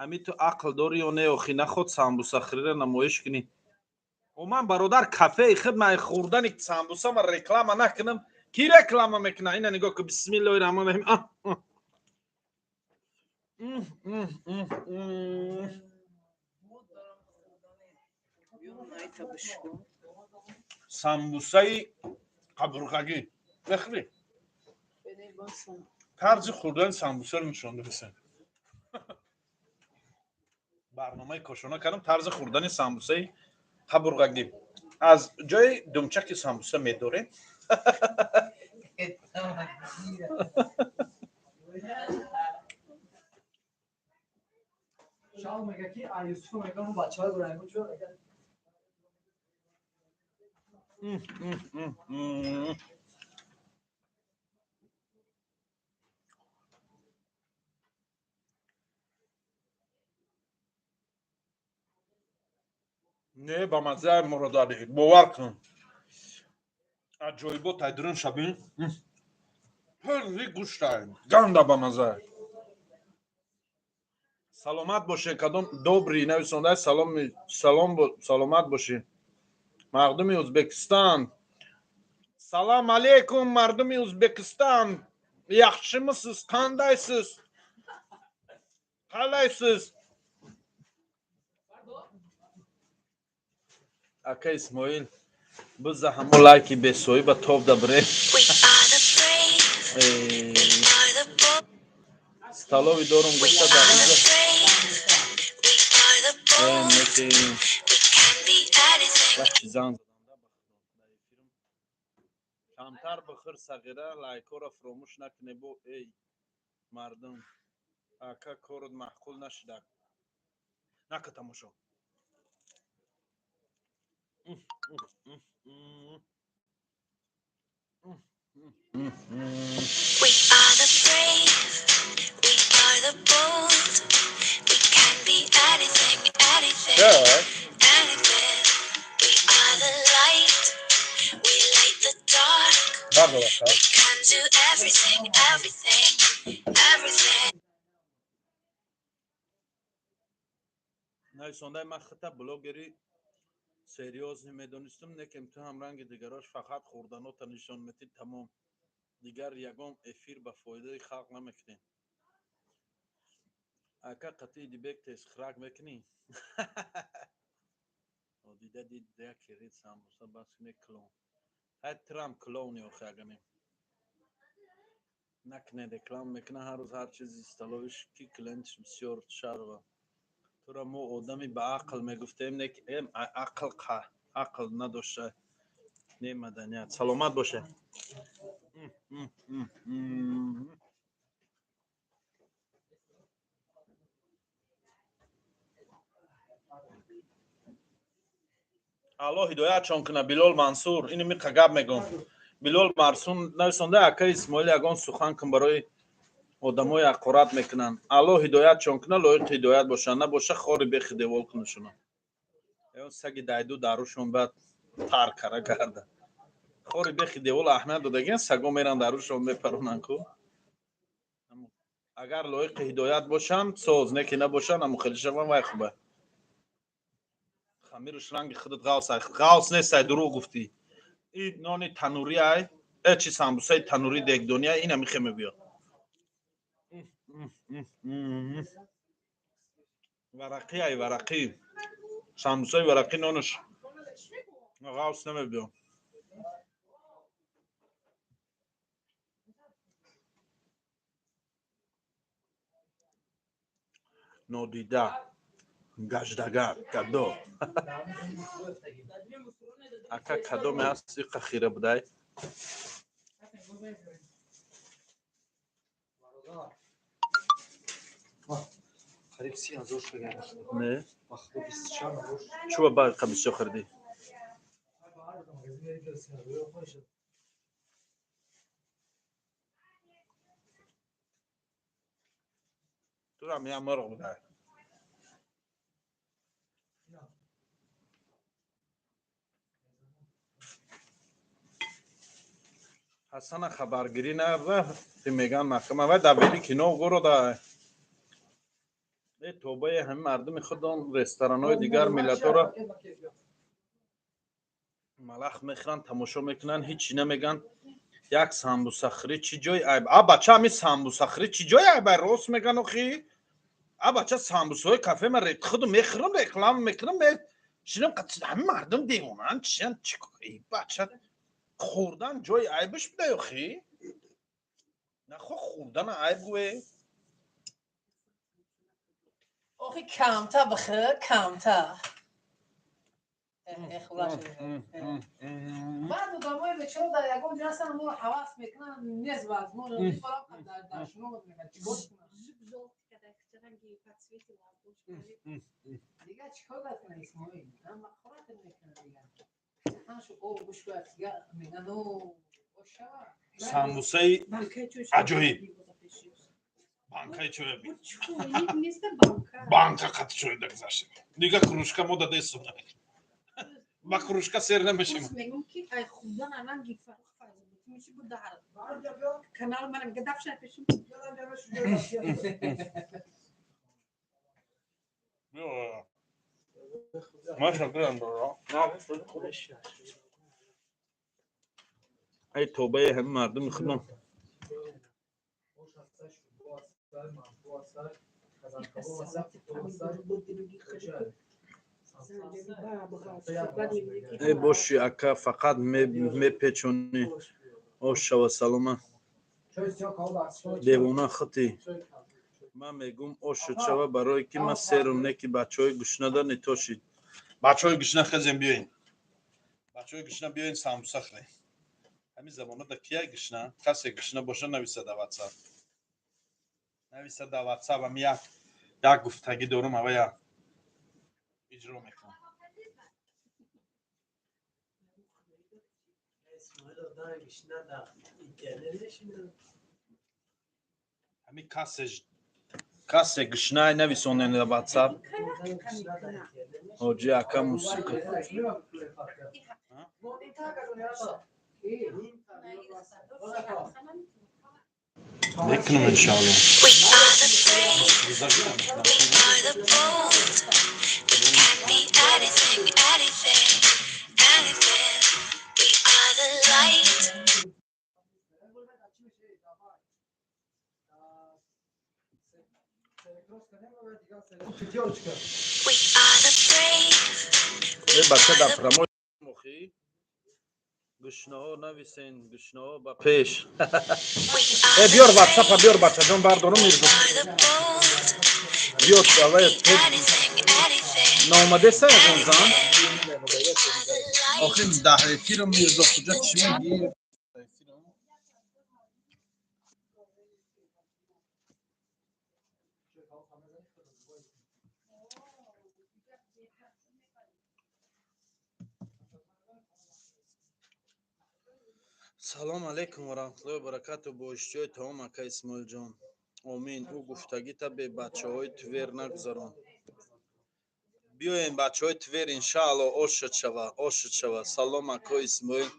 Ҳами ту ақл дорӣ ё не, охи? Наход самбусахӯриро намоиш кунӣ. О ман, бародар, кафеи худ ман хӯрдани самбуса ма реклама накунам, ки реклама мекуна? Ина нигоҳ кун, бисмиллоҳи раҳмони раҳим. А, а. М, м, м, м. Самбусаи қабурғагӣ мехӯрӣ? Тарзи хӯрдани самбусаро нишон додесем. Барномаи кошона кардам, тарзи хӯрдани самбусаи қабурғагӣ. Аз ҷои думчаки самбуса медорем. Шал мега ки Юсуф мега мо бачаҳо дорем чо. Не, ба маззаи Муродалӣ, бовар кун, аҷоибот айдурун шабин пурри гӯштай ганда ба мазза. Саломат боше. Кадом добрый нависонда салом, салом, саломат бошӣ. Мардуми Ӯзбекистон, салом алейкум. Мардуми Ӯзбекистон, yaxshimisiz, qandaysiz, qalaysiz? Ака Исмоил, биза ҳамо лайки бесоиба тоб да бре. We are the brave. We are the bold. Столовый дорум We гуфта дар are the инҷа brave. We are the bold. Неки We can be anything. як чи зан заданда ба худо дар эфирм. Камтар бихӯр, сағира, лайкҳоро фуромӯш накунед бо. Эй мардум, ака, корот маъқул нашуда, нака тамошо. We are the brave. We are the bold. We can be anything, anything, anything. We are the light. We light the dark. Бардор. We can do everything, everything, everything. Нависондаи ман хита блогери серьёзный медонистум, некем ту ҳам ранги дигарош фақат хӯрданота нишон метӣ, тамом, дигар ягон эфир ба фоидаи халқ намекунӣ. Ака, қатъи Дибек тезхӯрак мекунӣ? Дида дид як керит самбуса бас куне, клоун. Ҳай, трам клоуни охи, агане накне реклама мекуна ҳар рӯз ҳар чизи столовиш, ки клиентш бисёр шарва. Тура мо одами ба ақл мегуфтем, не ки эм ақл ақл надошта, не маданият. Саломат боше. Алло ҳидоятшон куна. Билол Мансур, ини миқа гап мегӯм. Билол Марсун нависонда: ака Исмоил, ягон сухан кун барои одамои ҳақорат мекунанд. Алло ҳидоятшон куна, лоиқи ҳидоят бошанд, набоша, хори бехи девол кунашона. Ягон саги дайду дарушон баъд тар кара гарда. Хори бехи девол аҳамият додагиан, саго меран дарушон мепаронанд ку. Агар лоиқи ҳидоят бошанд, соз, не ки набошанд, аму хеле шаванд, вай хуба. Хамируш ранги худат ғавс, ғавс нестай, дурӯғ гуфтӣ. И нони танурӣ ай, э чи самбусаи танурӣ дегдонӣ ай, ина михе мебиёд. Варақӣ ай, варақӣ. Самбусаи варақӣ нонаш ғавс намебиёд. Нодида гаҷдагар кадо ака, кадоме ҳаст иқа хира будай? Қариб 30 000 шуда. Не. Ба худо, 24 000. Чуба ба иқа бисёр хӯрдӣ? Магазин мери, 30 000 хоҳишад. Турам я мурғ будай. Ина. Ҳасана хабаргирӣ нава меган маҳкама вай дар Великий Новгорода. Э, тобаи ҳамин мардуми худон, ресторанҳои дигар миллатҳоро малах мехӯранд, тамошо мекунанд, ҳичи намеган. Як самбусахӯрӣ чӣ ҷои айб? А бача, ҳамин самбусахӯрӣ чӣ ҷои айб? Ай, рост меган охи. А бача, самбусаҳои кафе ман худу мехӯрам, реклама мекунам, шинам, ҳамин мардум девонанд, чиян? Чӣ бача, хӯрдан ҷои айбаш буда охи? Нахо хӯрдана айб гӯе. Охи, камта бихӯр, камта. Баъд одамои бечора дар ягон ҷо ҳастанд, моро ҳавас мекунанд, нез вазмон дар шумо мегӯянд, чикор кунам? Дигар чикор бояд кунам, Исмоил? Ҳама хӯрак мекунад дигар. Ҳамашу об гӯш бояд, дигар мегӯянд, о шава. Самбусаи аҷоиб, банкаи чоя би, банка қати чой дагзашт. Дига кружка мо дадесу, ба кружка сер намешем. Мегум ки ай хӯрдан ранги Фаррух Файзободӣ меши бу дар канал манам гадафша пешим. Маша гирам. Ай тобаи ҳами мардуми худмон. Эй боши, ака, фақат мепечонӣ. Ош шава, салома. Девона хити. Ман мегум, ошуд шава, барое ки ман серум, не ки бачаҳои гушнада нетошид. Бачаҳои гушна, хезем, биёин. Бачаҳои гушна, биёин, самбуса хӯрем. Ҳамин замонада кия гушна? Касе гушна боша, нависа да Ватсап, нависа да Ватсап. Ами як гуфтагӣ дорум, авая иҷро мекунам. Исмоил одами гишна дар интернет мешинад. Ҳамин касе гушнай, нависонен да Ватсап. Ҳоҷи ака, мусиқӣ. Мекунам, иншоалло. We are the brave, we are the bold. We can be anything, anything, anything. We are the light. We are the brave. Э бача, We дар are the прямой мохӣ гушнаҳо нависен, гушнаҳо ба пеш. We Э are the биёр Ватсапа, brave. биёр, бачаҷон, бардорум. We Мирзо are the bold. биёр. Can Авай be anything, anything, наомадеса ягон зан? anything. We are the Охи light. дар эфиру Мирзо куҷа, чӣ мегӣ? Салом алейкум ва раҳматуллоҳи ва баракату, бо иштиёи таом, ака Исмоилҷон. Омин. Ӯ гуфтагита бе бачаҳои Твер нагузарон. Биёен, бачаҳои Твер, иншаалло, ошуд шава, ошуд шава. Салом, ако Исмоил.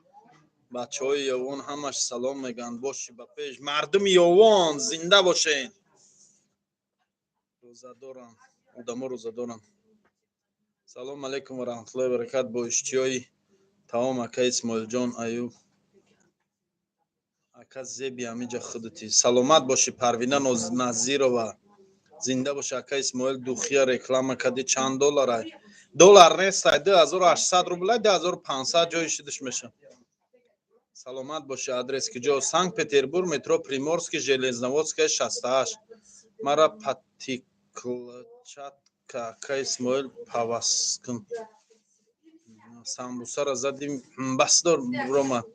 Бачаҳои Ёвон ҳамаш салом мегӯянд. Боши ба пеш, мардуми Ёвон, зинда бошен. Рӯзадорам, одамо рӯзадорам. Салом алейкум ва раҳматуллоҳи ва баракат, бо иштиёи таом, ака Исмоилҷон. Аюб ака, зеби ҳамиҷа худати, саломат бошӣ. Парвина Назирова, зинда бошӣ, ака Исмоил. Духия реклама кади, чанд долларай? Доллар нестай, 2800 рублай, 2500 ҷои шидиш меша. Саломат бошӣ. Адрес киҷо? Санкт Петербург, метро Приморский, Железноводская, 68. Мара патиклчатка, ака Исмоил, паваскун. Самбусара задим, басдор ромад,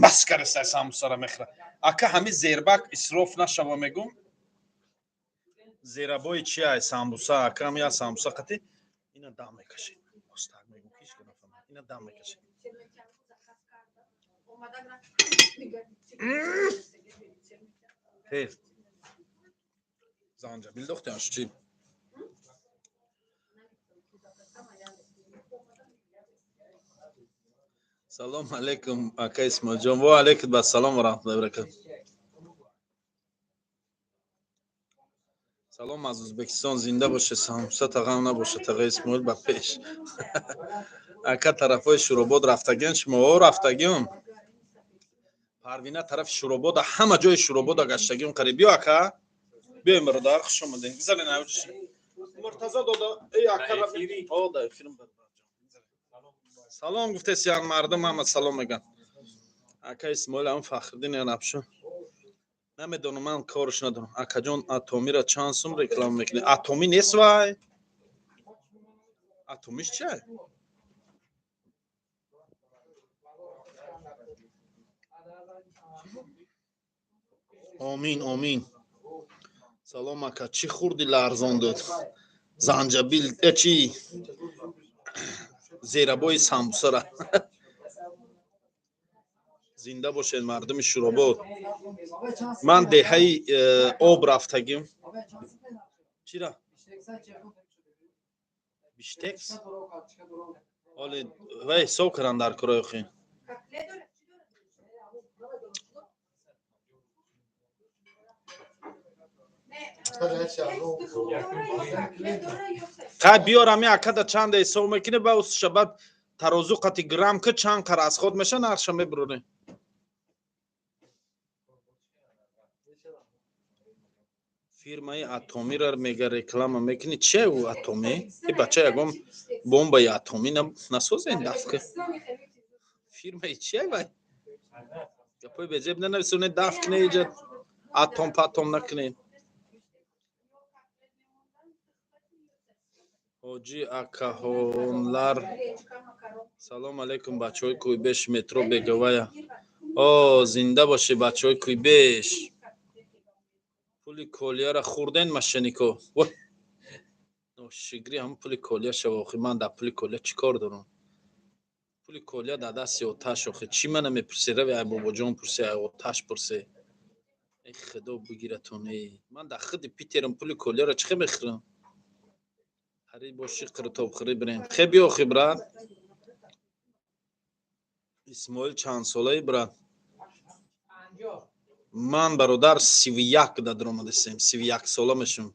бас карестай, самбусара мехӯра. Ака, ҳами зербак исроф нашава, мегум. Зерабои чи ай самбуса, ака? Ҳами я самбуса қати ина дам мекашем. Остак мегум, ҳеч ка нафаҳмад. Ина дам мекашем. Хел занҷабил дохтиаш чи? Салом алейкум, ака Исмоилҷон. Во алейкум ассалом ва раҳматуллоҳи ва баракатуh. Салом аз Ӯзбекистон, зинда боше. Самбуса тағам набоша, тағаи Исмоил, ба пеш. Ака, тарафҳои Шуробод рафтагиан шумо? О, рафтагиам. Парвина, тарафи Шуробода, ҳама ҷои Шуробода гаштагиам қариб. Биё, ака, биёем, бародар, хуш омадем. Гизален, Муртазо дода. Эй ака, о, да эфирм. Салом гуфтесиян, мардум ҳама салом мегӯянд. Ака Исмоил, ҳам Фахриддин Арабшо намедонам, ман корш надорам. Акаҷон, Атомира чанд сум реклама мекунӣ? Атомӣ нест вай. Атомиш чия? Омин, омин. Салом, ака, чӣ хурди ларзон дод? Занҷабил, э чӣ? Зерабои самбусара. Зинда бошед, мардуми Шуробод. Ман деҳаи об рафтагим. Чира? Биштекс? Оле, вай ҳисоб кардам дар курои охи. Хай биёр ами акада чанда ҳисоб мекунӣ, ба усша баъд тарозу қати грамм ки чанд қар аз худ меша, нархша мебурорем. Фирмаи атомиро мега реклама мекунӣ. Чия ӯ атомӣ? И бача ягон бомбаи атомӣ насозен дафка. Фирмаи чия вай? Гапои безеб нанависонед, даф кне иҷа атом патом накунед. Ҳоҷи акаҳонлар, салом алейкум, бачаҳои Куйбеш, метро Беговая. О, зинда бошед, бачаҳои Куйбеш. Пули колияра хӯрден мошеннико. Ношигрӣ ҳам пули колия шава охи, ман дар пули колия чӣ кор дорам? Пули колия дар дасти оташ охи. Чӣ мана мепурсӣ? Рави ай бобоҷон пурсӣ, ай оташ пурсӣ. Эй худо бигиратон, эй. Ман дар худи Питерам пули колияро чӣ хел мехӯрам? Ҳари боши қиртобхӯрӣ бирем. Хе биё охи, брат. Исмоил чанд солаи, брат? Ман, бародар, 31 да даромадастем, 31 сола мешум.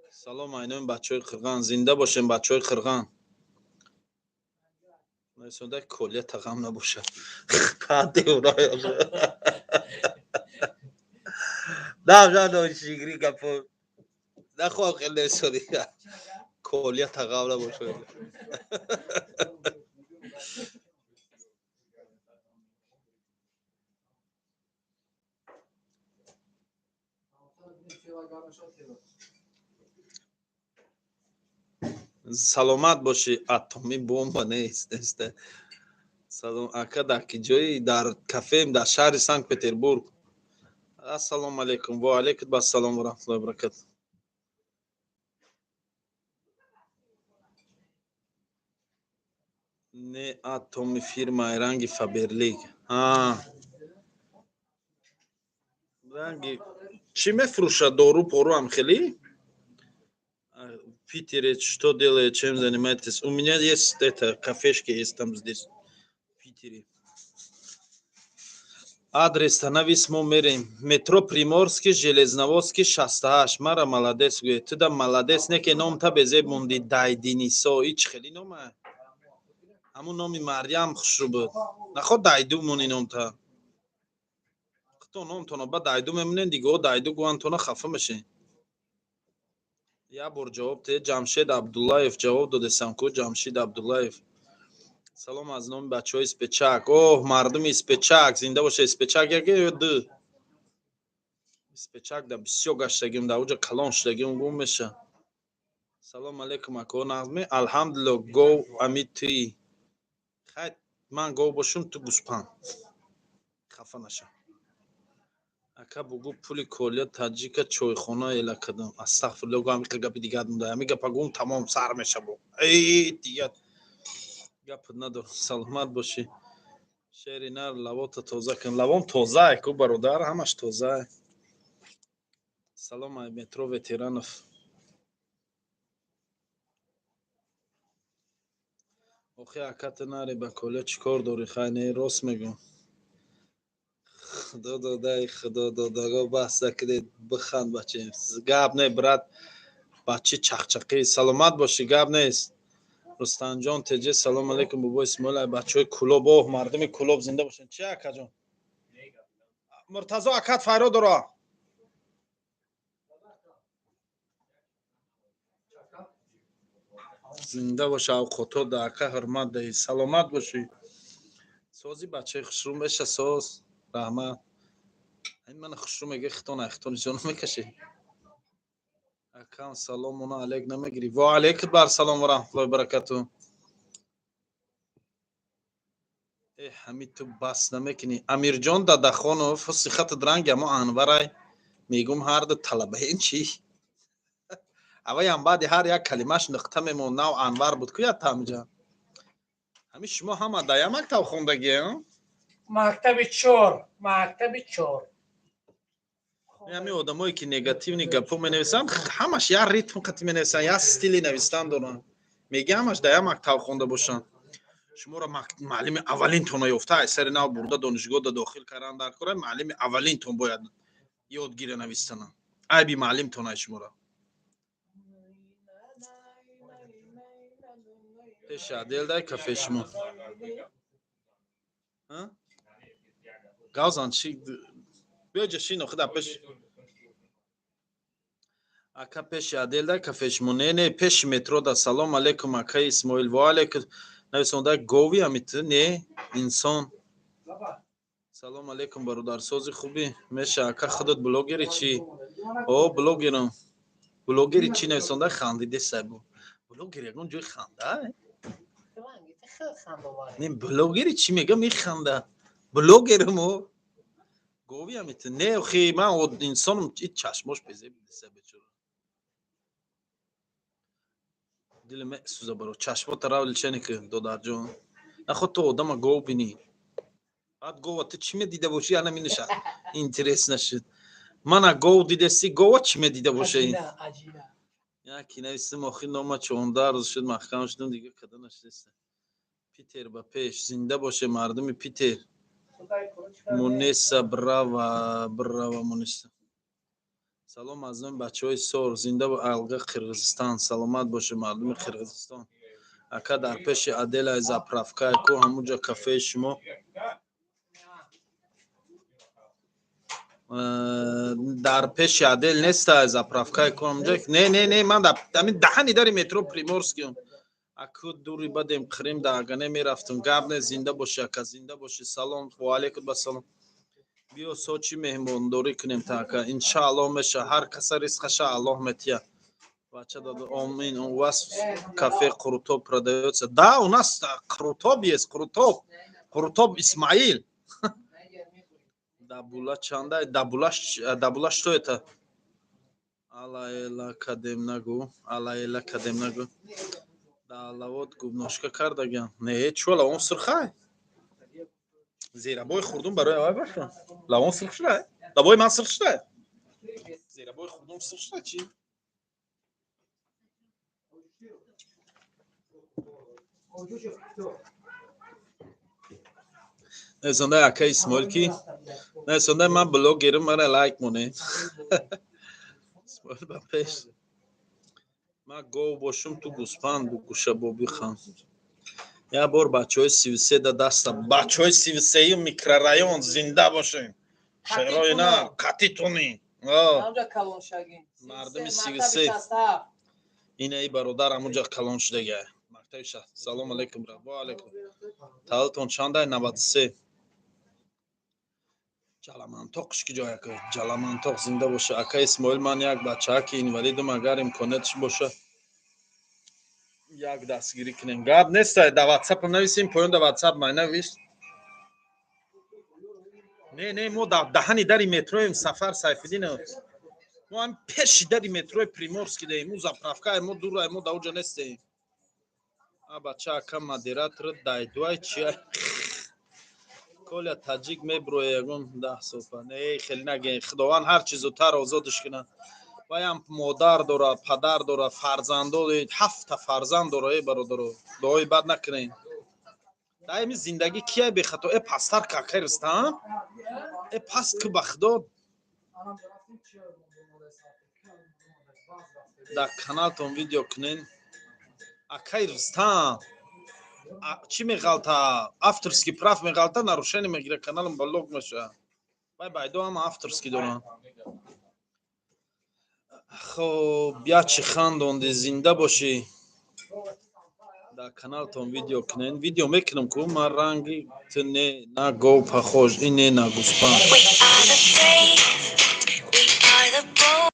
Салом айнои бачаҳои Қирған, зинда бошем, бачаҳои Қирған. Нависонда колия тағам набошад. Да, ношигрӣ гапо. Нахоҳам хеле нависонӣ. Колия тағам набошад. Саломат бошӣ. Атомӣ бомба нест, нест. Салом, ака, дар ки ҷои? Дар кафеем дар шаҳри Санкт Петербург. Ассалому алайкум. Ва алайкум ассалом ва раҳматуллоҳи ва баракатуҳ. Не, атоми фирмаи ранги Фаберлик. Ранги чӣ мефурӯшад? Дору пору ҳам хеле? В Питере что делает, чем занимаетесь? У меня есть это, кафешка есть там здесь, в Питере. Адрес навис, мо мерем. Метро Приморский, Железноводский, 68. Мара молодец гӯед. Ту да молодец, не ки номта безеб монди, Дайдинисо. Ич хеле нома. Ҳамун номи Марьям хушрӯ буд. Наход Дайду мони номта. Хто номтона ба Дайду мемонен, дигаҳо Дайду гӯяндтона хафа мешен. Як бор ҷавоб те, Ҷамшед Абдуллаев ҷавоб додесам ку, Ҷамшид Абдуллаев. Салом аз номи бачаҳои Испечак. Оҳ, мардуми Испечак, зинда боша. Испечак яке ё ду? Испечак да бисёр гаштагим, дар уҷа калон шудагим, гум меша. Салом алейкум, ако, нағзме? Алҳамдулилло, гов ами туи. Хай, ман гов бошум, ту гӯспанд. Хафа наша. Ака, бугӯ пули колия таҷика чойхона эла кардам. Астағфирулло, гӯ ҳамин гапи дигар монда. Ҳамин гапа гӯм, тамом сар меша бо. Эй, дигар гап надорам. Саломат бошӣ. Шери нар, лавота тоза кун. Лавом тозае ку, бародар, ҳамаш тозае. Салом ай метро Ветеранов. Охи, аката наре ба колия чӣ кор дорӣ? Хай, не, рост мегӯм. Худо додай, худо додаго, баҳс накунед, биханд бачаем. Гап не, брат, бачи чақчақӣ. Саломат бошӣ, гап нест. Рустамҷон теҷе, салом алейкум, бобо Исмоил, ай бачаҳои Кулоб. Оҳ, мардуми Кулоб зинда бошанд. Чи, акаҷон? Муртазо акат файро дора. Зинда боша, авқото да ака ҳурмат даҳӣ. Саломат бошӣ. Сози, бачаи хушрӯ меша, соз. Раҳмат. Ин мана хушрӯ мега, хитон ай хитон ҷон мекашӣ. Акам, салом она алейк намегирӣ. Ва алейкум бар салом ва раҳматуллоҳи ва баракатуҳ. Э, ҳами ту бас намекунӣ. Амирҷон Дадахонов, ҳусни хатат ранги амо Анварай. Мегум ҳарду талабаен чӣ? Аваям баъди ҳар як калимаш нуқта мемонд, нав Анвар буд ку як тамҷа. Ҳами шумо ҳама дар як мактаб хондагӣ? Мактаби чор, мактаби чор. Ҳами одамое ки негативный гапҳо менависанд, ҳамаш як ритм қати менависанд, як стили навистан доранд. Меги ҳамаш дар як мактаб хонда бошанд. Шуморо муаллими аввалинтон ёфта, аз сари нав бурда донишгоҳда дохил кардан дар кора, муаллими аввалинтон бояд ёд гира навистанам. Айби муаллимтон ай шуморо. Пеши отдел дай кафе шумо. Гавзан чи биёҷа шино худа пеш. Ака пеши отдел дай кафе шумо. Не, не, пеши метро да. Салом алейкум ака Исмоил. Ва алейкум. Нависонда гови ҳамит не инсон. Салом алейкум бародарсози хубӣ. Меша ака худат блогери чӣ? О, блогерам. Блогери чӣ нависонда хандиде сайбу. Блогер ягон ҷои ханда? Не, блогери чӣ мегам механда. Блогерам о. Гови ҳамит не, охи ман инсонам, ит чашмош безеб деса бечора. Дили месӯза баро. Чашмота рав лечение ки додарҷон. Наход ту одама гов бинӣ. Баъд гова ту чӣ медида бошӣ, ана минаша. Интерес нашуд. Мана гов дидеси, гова чӣ медида боша? Яки нависим охи нома 14 рӯз шуд маҳкам шудам, дига када нашидаста. Питер ба пеш, зинда боше мардуми Питер. Мунеса брава, брава Мунеса. Салом аз номи бачаҳои Сор, зинда бо алға Қирғизистон, саломат боше мардуми Қирғизистон. Ака дар пеши отделаи заправка ку ҳамуҷа кафеи шумо. Дар пеши отдел неста заправка ку ҳамуҷа. Не, не, не, ман дар ҳамин даҳани дари метро Приморскиам. Аку дури бадем Қрим да агане мерафтум. Гап не, зинда боши ака, зинда боши. Салом, ва алейкум ассалом. Биё Сочи меҳмондорӣ кунем та ака. Иншааллоҳ меша. Ҳар каса ризқаша Аллоҳ метия. Бача дад, омин. У вас кафе Қурутоб продаётся? Да, у нас Қурутоб есть, Қурутоб. Қурутоб Исмаил. Дабула чанда? Дабула, дабула что это? Алаэла кадем нагу. Алаэла кадем нагу. Далавот губношка кардаган. Не, чо лавон сурхай? Зерабой хурдум барои авай баша. Лавон сурх шуда? Лавои ман сурх шуда? Зерабой хурдум сурх шуда чӣ? Нависондаи ака Исмоил ки нависондаи ман блогерам, мара лайк монед. Исмоил ба пеш. Ман гов бошум, ту гӯспанд бугӯша бобихан. Як бор бачаҳои 33 да даста, бачаҳои 33 микрорайон зинда бошем. Шерои на, қатитони. Мардуми 33. Инаи бародар ҳамунҷа калон шудага. Мактаби ша. Салом алейкум, брат. Ва алейкум. Таваллудтон чандай? 93. Ҷаламантоқ ки ҷой ака. Ҷаламантоқ зинда боша. Ака Исмоил, ман як бачааки инвалидам, агар имкониятш боша як дастгирӣ кунем. Гап нест, да WhatsApp нависем, поён да WhatsApp май навис. Не, не, мо дар даҳани дари метроем Сафар Сайфиддинов. Мо ҳам пеши дари метрои Приморский даем, мо заправка мо дур, мо дар уҷа нестем. А бача ака модератор дайдуай чи? Коля таҷик меброя ягон 10 сол па. Не, хеле наген. Худованд ҳар чи зудтар озодш кунад. Ваям модар дора, падар дора, фарзандо, 7 фарзанд дора, эй бародаро. Дуои бад накунед. Дар ин зиндагӣ кия бехато? Э пастар какай Рустам? Э паст ки ба худо дар каналтон видео кунен. Акай Рустам чӣ меғалта? Авторский прав меғалта, нарушение мегира, каналам блок меша. Вай байдо ҳама авторский доранд. Хоб, як чӣ хандонди, зинда бошӣ. Дар каналтон видео кунен. Видео мекунам ку, ман ранги ту не, на гов похож, ин не на гӯспанд. We are the brave, we are the bold.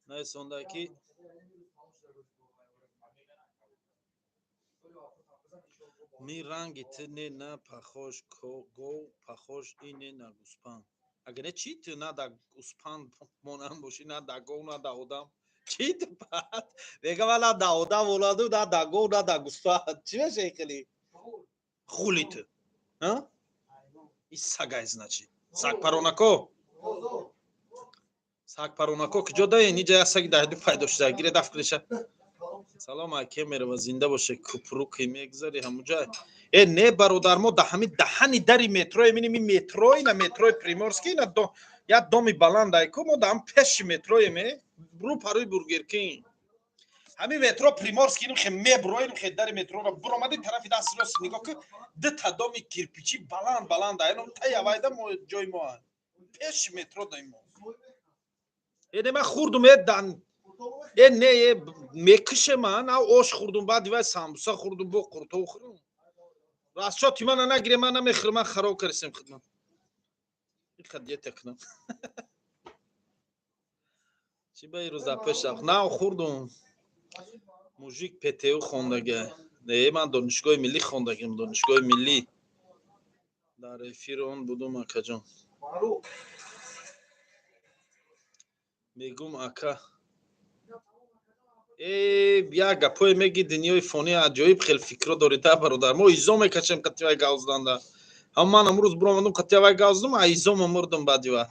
Нависонда ки Ми ранги ты не на похож гов похож и не на гӯспанд. Агар не, чӣ ту на да гӯспанд монанд бошӣ, на да гов, на да одам? Чӣ ту баъд мегам, на да одам монаду, на да гов, на да гӯспанд. Чӣ мешавӣ хеле хули ту? И сагай, значит, сагпаронако, сагпаронако куҷо даен? Иҷа як саги даҳду пайдо шуда, гире даф куниша. Салом, Кемерова, зинда боше. Купруки мегзари ҳамуҷа? Э, не, бародар, мо да ҳами даҳани дари метрое минем. И метрои на метрои Приморский на як доми баландай ку, мо да ҳам пеши метроем, е рӯ парои Бургер Кинг. Ҳами метро Приморский ним хе меброем, хе дари метрора буромади, тарафи дасти рост нигоҳ ку, дута доми кирпичи баланд баланд ай, тай авайда мо ҷои мо, пеши метро даим мо. Э, не, ман хурдум, э, дан, э, не, э, мекуше. Ман ав ош хурдум, баъди вай самбуса хурдум, бо қуртов хӯрдум. Расчоти мана нагире, ман намехӯрам, ман хароб кардисем хидмат. Иқа диета кунам. Чӣ ба ирӯз дар пеш нав хурдум? Мужик ПТУ хондага? Не, ман Донишгоҳи миллӣ хондагим, Донишгоҳи миллӣ. Дар эфир он будум, акаҷон. Мегум, ака, э, як гапое меги, дунёи фонӣ, аҷоиб хел фикро дорида, бародар. Мо изо мекашем қативай гавзданда. Ҳам ман амрӯз буромадум, қативай гавздум, а изома мурдум баъди ва.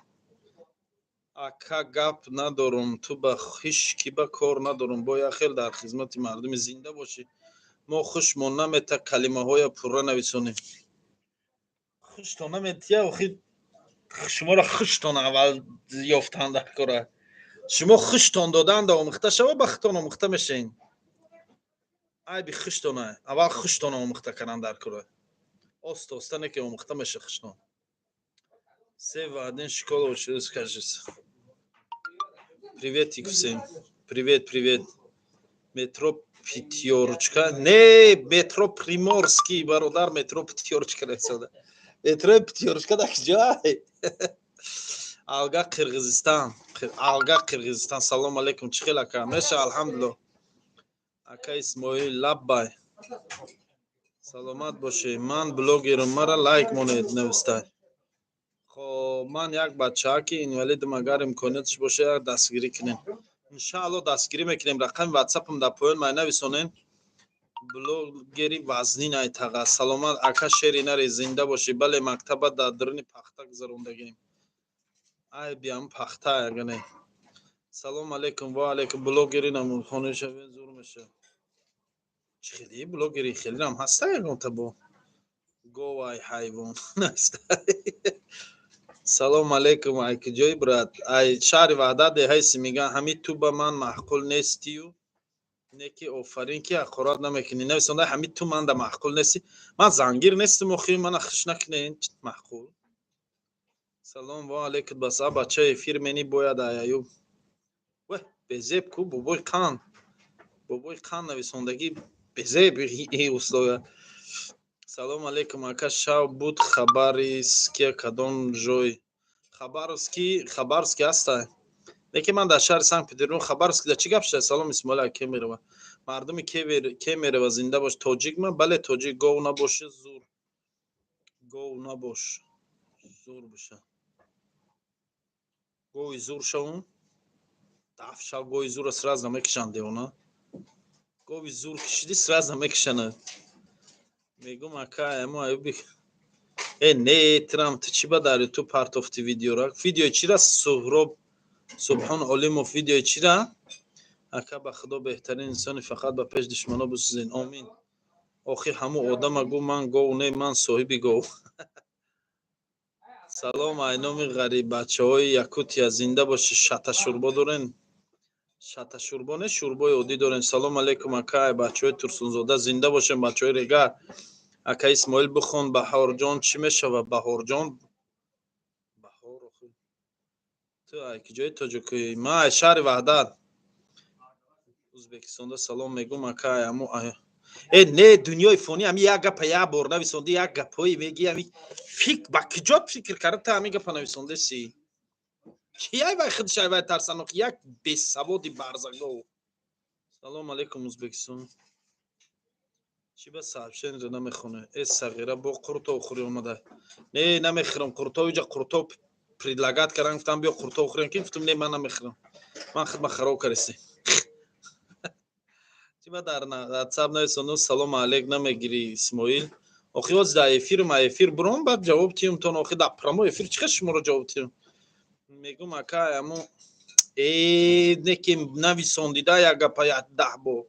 Ака, гап надорум, ту ба ҳич ки ба кор надорум, бо як хел дар хизмати мардуми. Зинда бошӣ. Мо хушмон намета, калимаҳоя пурра нависонем. Хуштон наметия, охи шуморо хуштон аввал ёфтан дар кора. Шумо хуштон доданда омӯхта шава, ба худтон омӯхта мешавен. Айби хуштона аввал хуштон омӯхта кардан дар кора. Оста оста не ки омӯхта меша хуштон. Все в один школа учились, кажется. Приветик всем, привет, привет. Метро Пятёрочка? Не, метро Приморский, бародар, метро Пятёрочка нависода. Метро Пятёрочка дар куҷоай? Алга, Қирғизистон, алга, Қирғизистон. Салом алейкум, чӣ хел, ака? Меша, алҳамдулилло. Ака Исмоил, лаббай, саломат бошед. Ман блогерам, мара лайк монед, навистай. Хоб, ман як бачааки инвалидам, агар имконияташ боша, як дастгирӣ кунем. Иншаалло, дастгирӣ мекунем. Рақами ватсапам дар поён май, нависонем. Блогери вазнин айтаға. Саломат, ака, шери наре, зинда бошӣ. Бале, мактаба дар дуруни пахта гузарондагем. Айби ам пахта ягане. Салом алейкум. Ва алейкум. Блогери намудхона шавен, зур меша. Чӣ хели блогери хелирам ҳаста, ягонта бо говай ҳайвон. Салом алейкум, ай куҷои, брат? Ай шаҳри Ваҳдат, деҳаи Симиган. Ҳами ту ба ман маъқул нестию не ки офарин ки ҳақорат намекунӣ. Нависонда, ҳами ту манда маъқул нестӣ. Ман зангир нестам охи, мана хуш накунен маъқул. Салом, ва алейкум. Бас, а бача эфир мени бояд аюб. Ве, безеб ку, бобои қанд, бобои қанд нависондагӣ, безеб условия. Салом алейкум, ака, шав буд. Хабариски кадом ҷой? Хабаровски, Хабаровски ҳастай, лекин ман дар шаҳри Санкт Петербург. Хабаровски дар чӣ гап шуда? Салом, Исмоил Кемерова, мардуми Кемерова, зинда бош. Тоҷик ман? Бале, тоҷик. Гов набоши, зур, гов набош, зур боша. Гови зур шавум, даф шав. Гови зура сразу намекишанд, девона. Гови зур кишиди, сразу намекишана. Мегум, ака, эмо аюби. Э, не, трам, ту чӣ ба дар ютуб партофти видеора? Видеои чира, Суҳроб Субҳон Олимов, видеои чира? Ака, ба худо, беҳтарин инсони, фақат ба пеш душмано бисӯзен. Омин. Охи ҳамун одама гу, ман гов не, ман соҳиби гов. Салом, айноми ғариббачаҳои Якутия, зинда бошӣ. Шата шӯрбо дорен? Шата шӯрбо не, шӯрбои оддӣ дорем. Салом алейкум, ака, ай бачаҳои Турсунзода, зинда бошем, бачаҳои Регар. Ака Исмоил, бихон, Баҳорҷон чӣ мешавад? Баҳорҷон, баҳор. Ту ай куҷои тоҷикӣ? Ман ай шаҳри Ваҳдат, Ӯзбекистонда. Салом, мегум, ака, ай аму. Э, не, дунёи фонӣ, ами як гапа як бор нависонди, як гапҳое меги, ами фик ба куҷо фикр карда та ҳамин гапа нависондаси? Ки ай вай худш ай вай тарсанок, як бесаводи барзагов. Салом алейкум, Ӯзбекистон. Чӣ ба сообщение ро намехонӣ? Э, сағира, бо қуртов хӯрӣ омада. Не, намехӯрам қуртов. Иҷа қуртов предлагать кардан, гуфтам, биё, қуртов хӯрем, ки гуфтам, не, ман намехӯрам, ман хидма хароб кардистем. Чӣ ба дар WhatsApp нависонду, салому алейк намегирӣ, Исмоил? Охи, оз дар эфирм, эфир буром, баъд ҷавоб тиюм тон. Охи, дар прямой эфир чӣ қадр шуморо ҷавоб тиюм? Мегум, ака, амо э не ки нависондида як гапа 10 бор.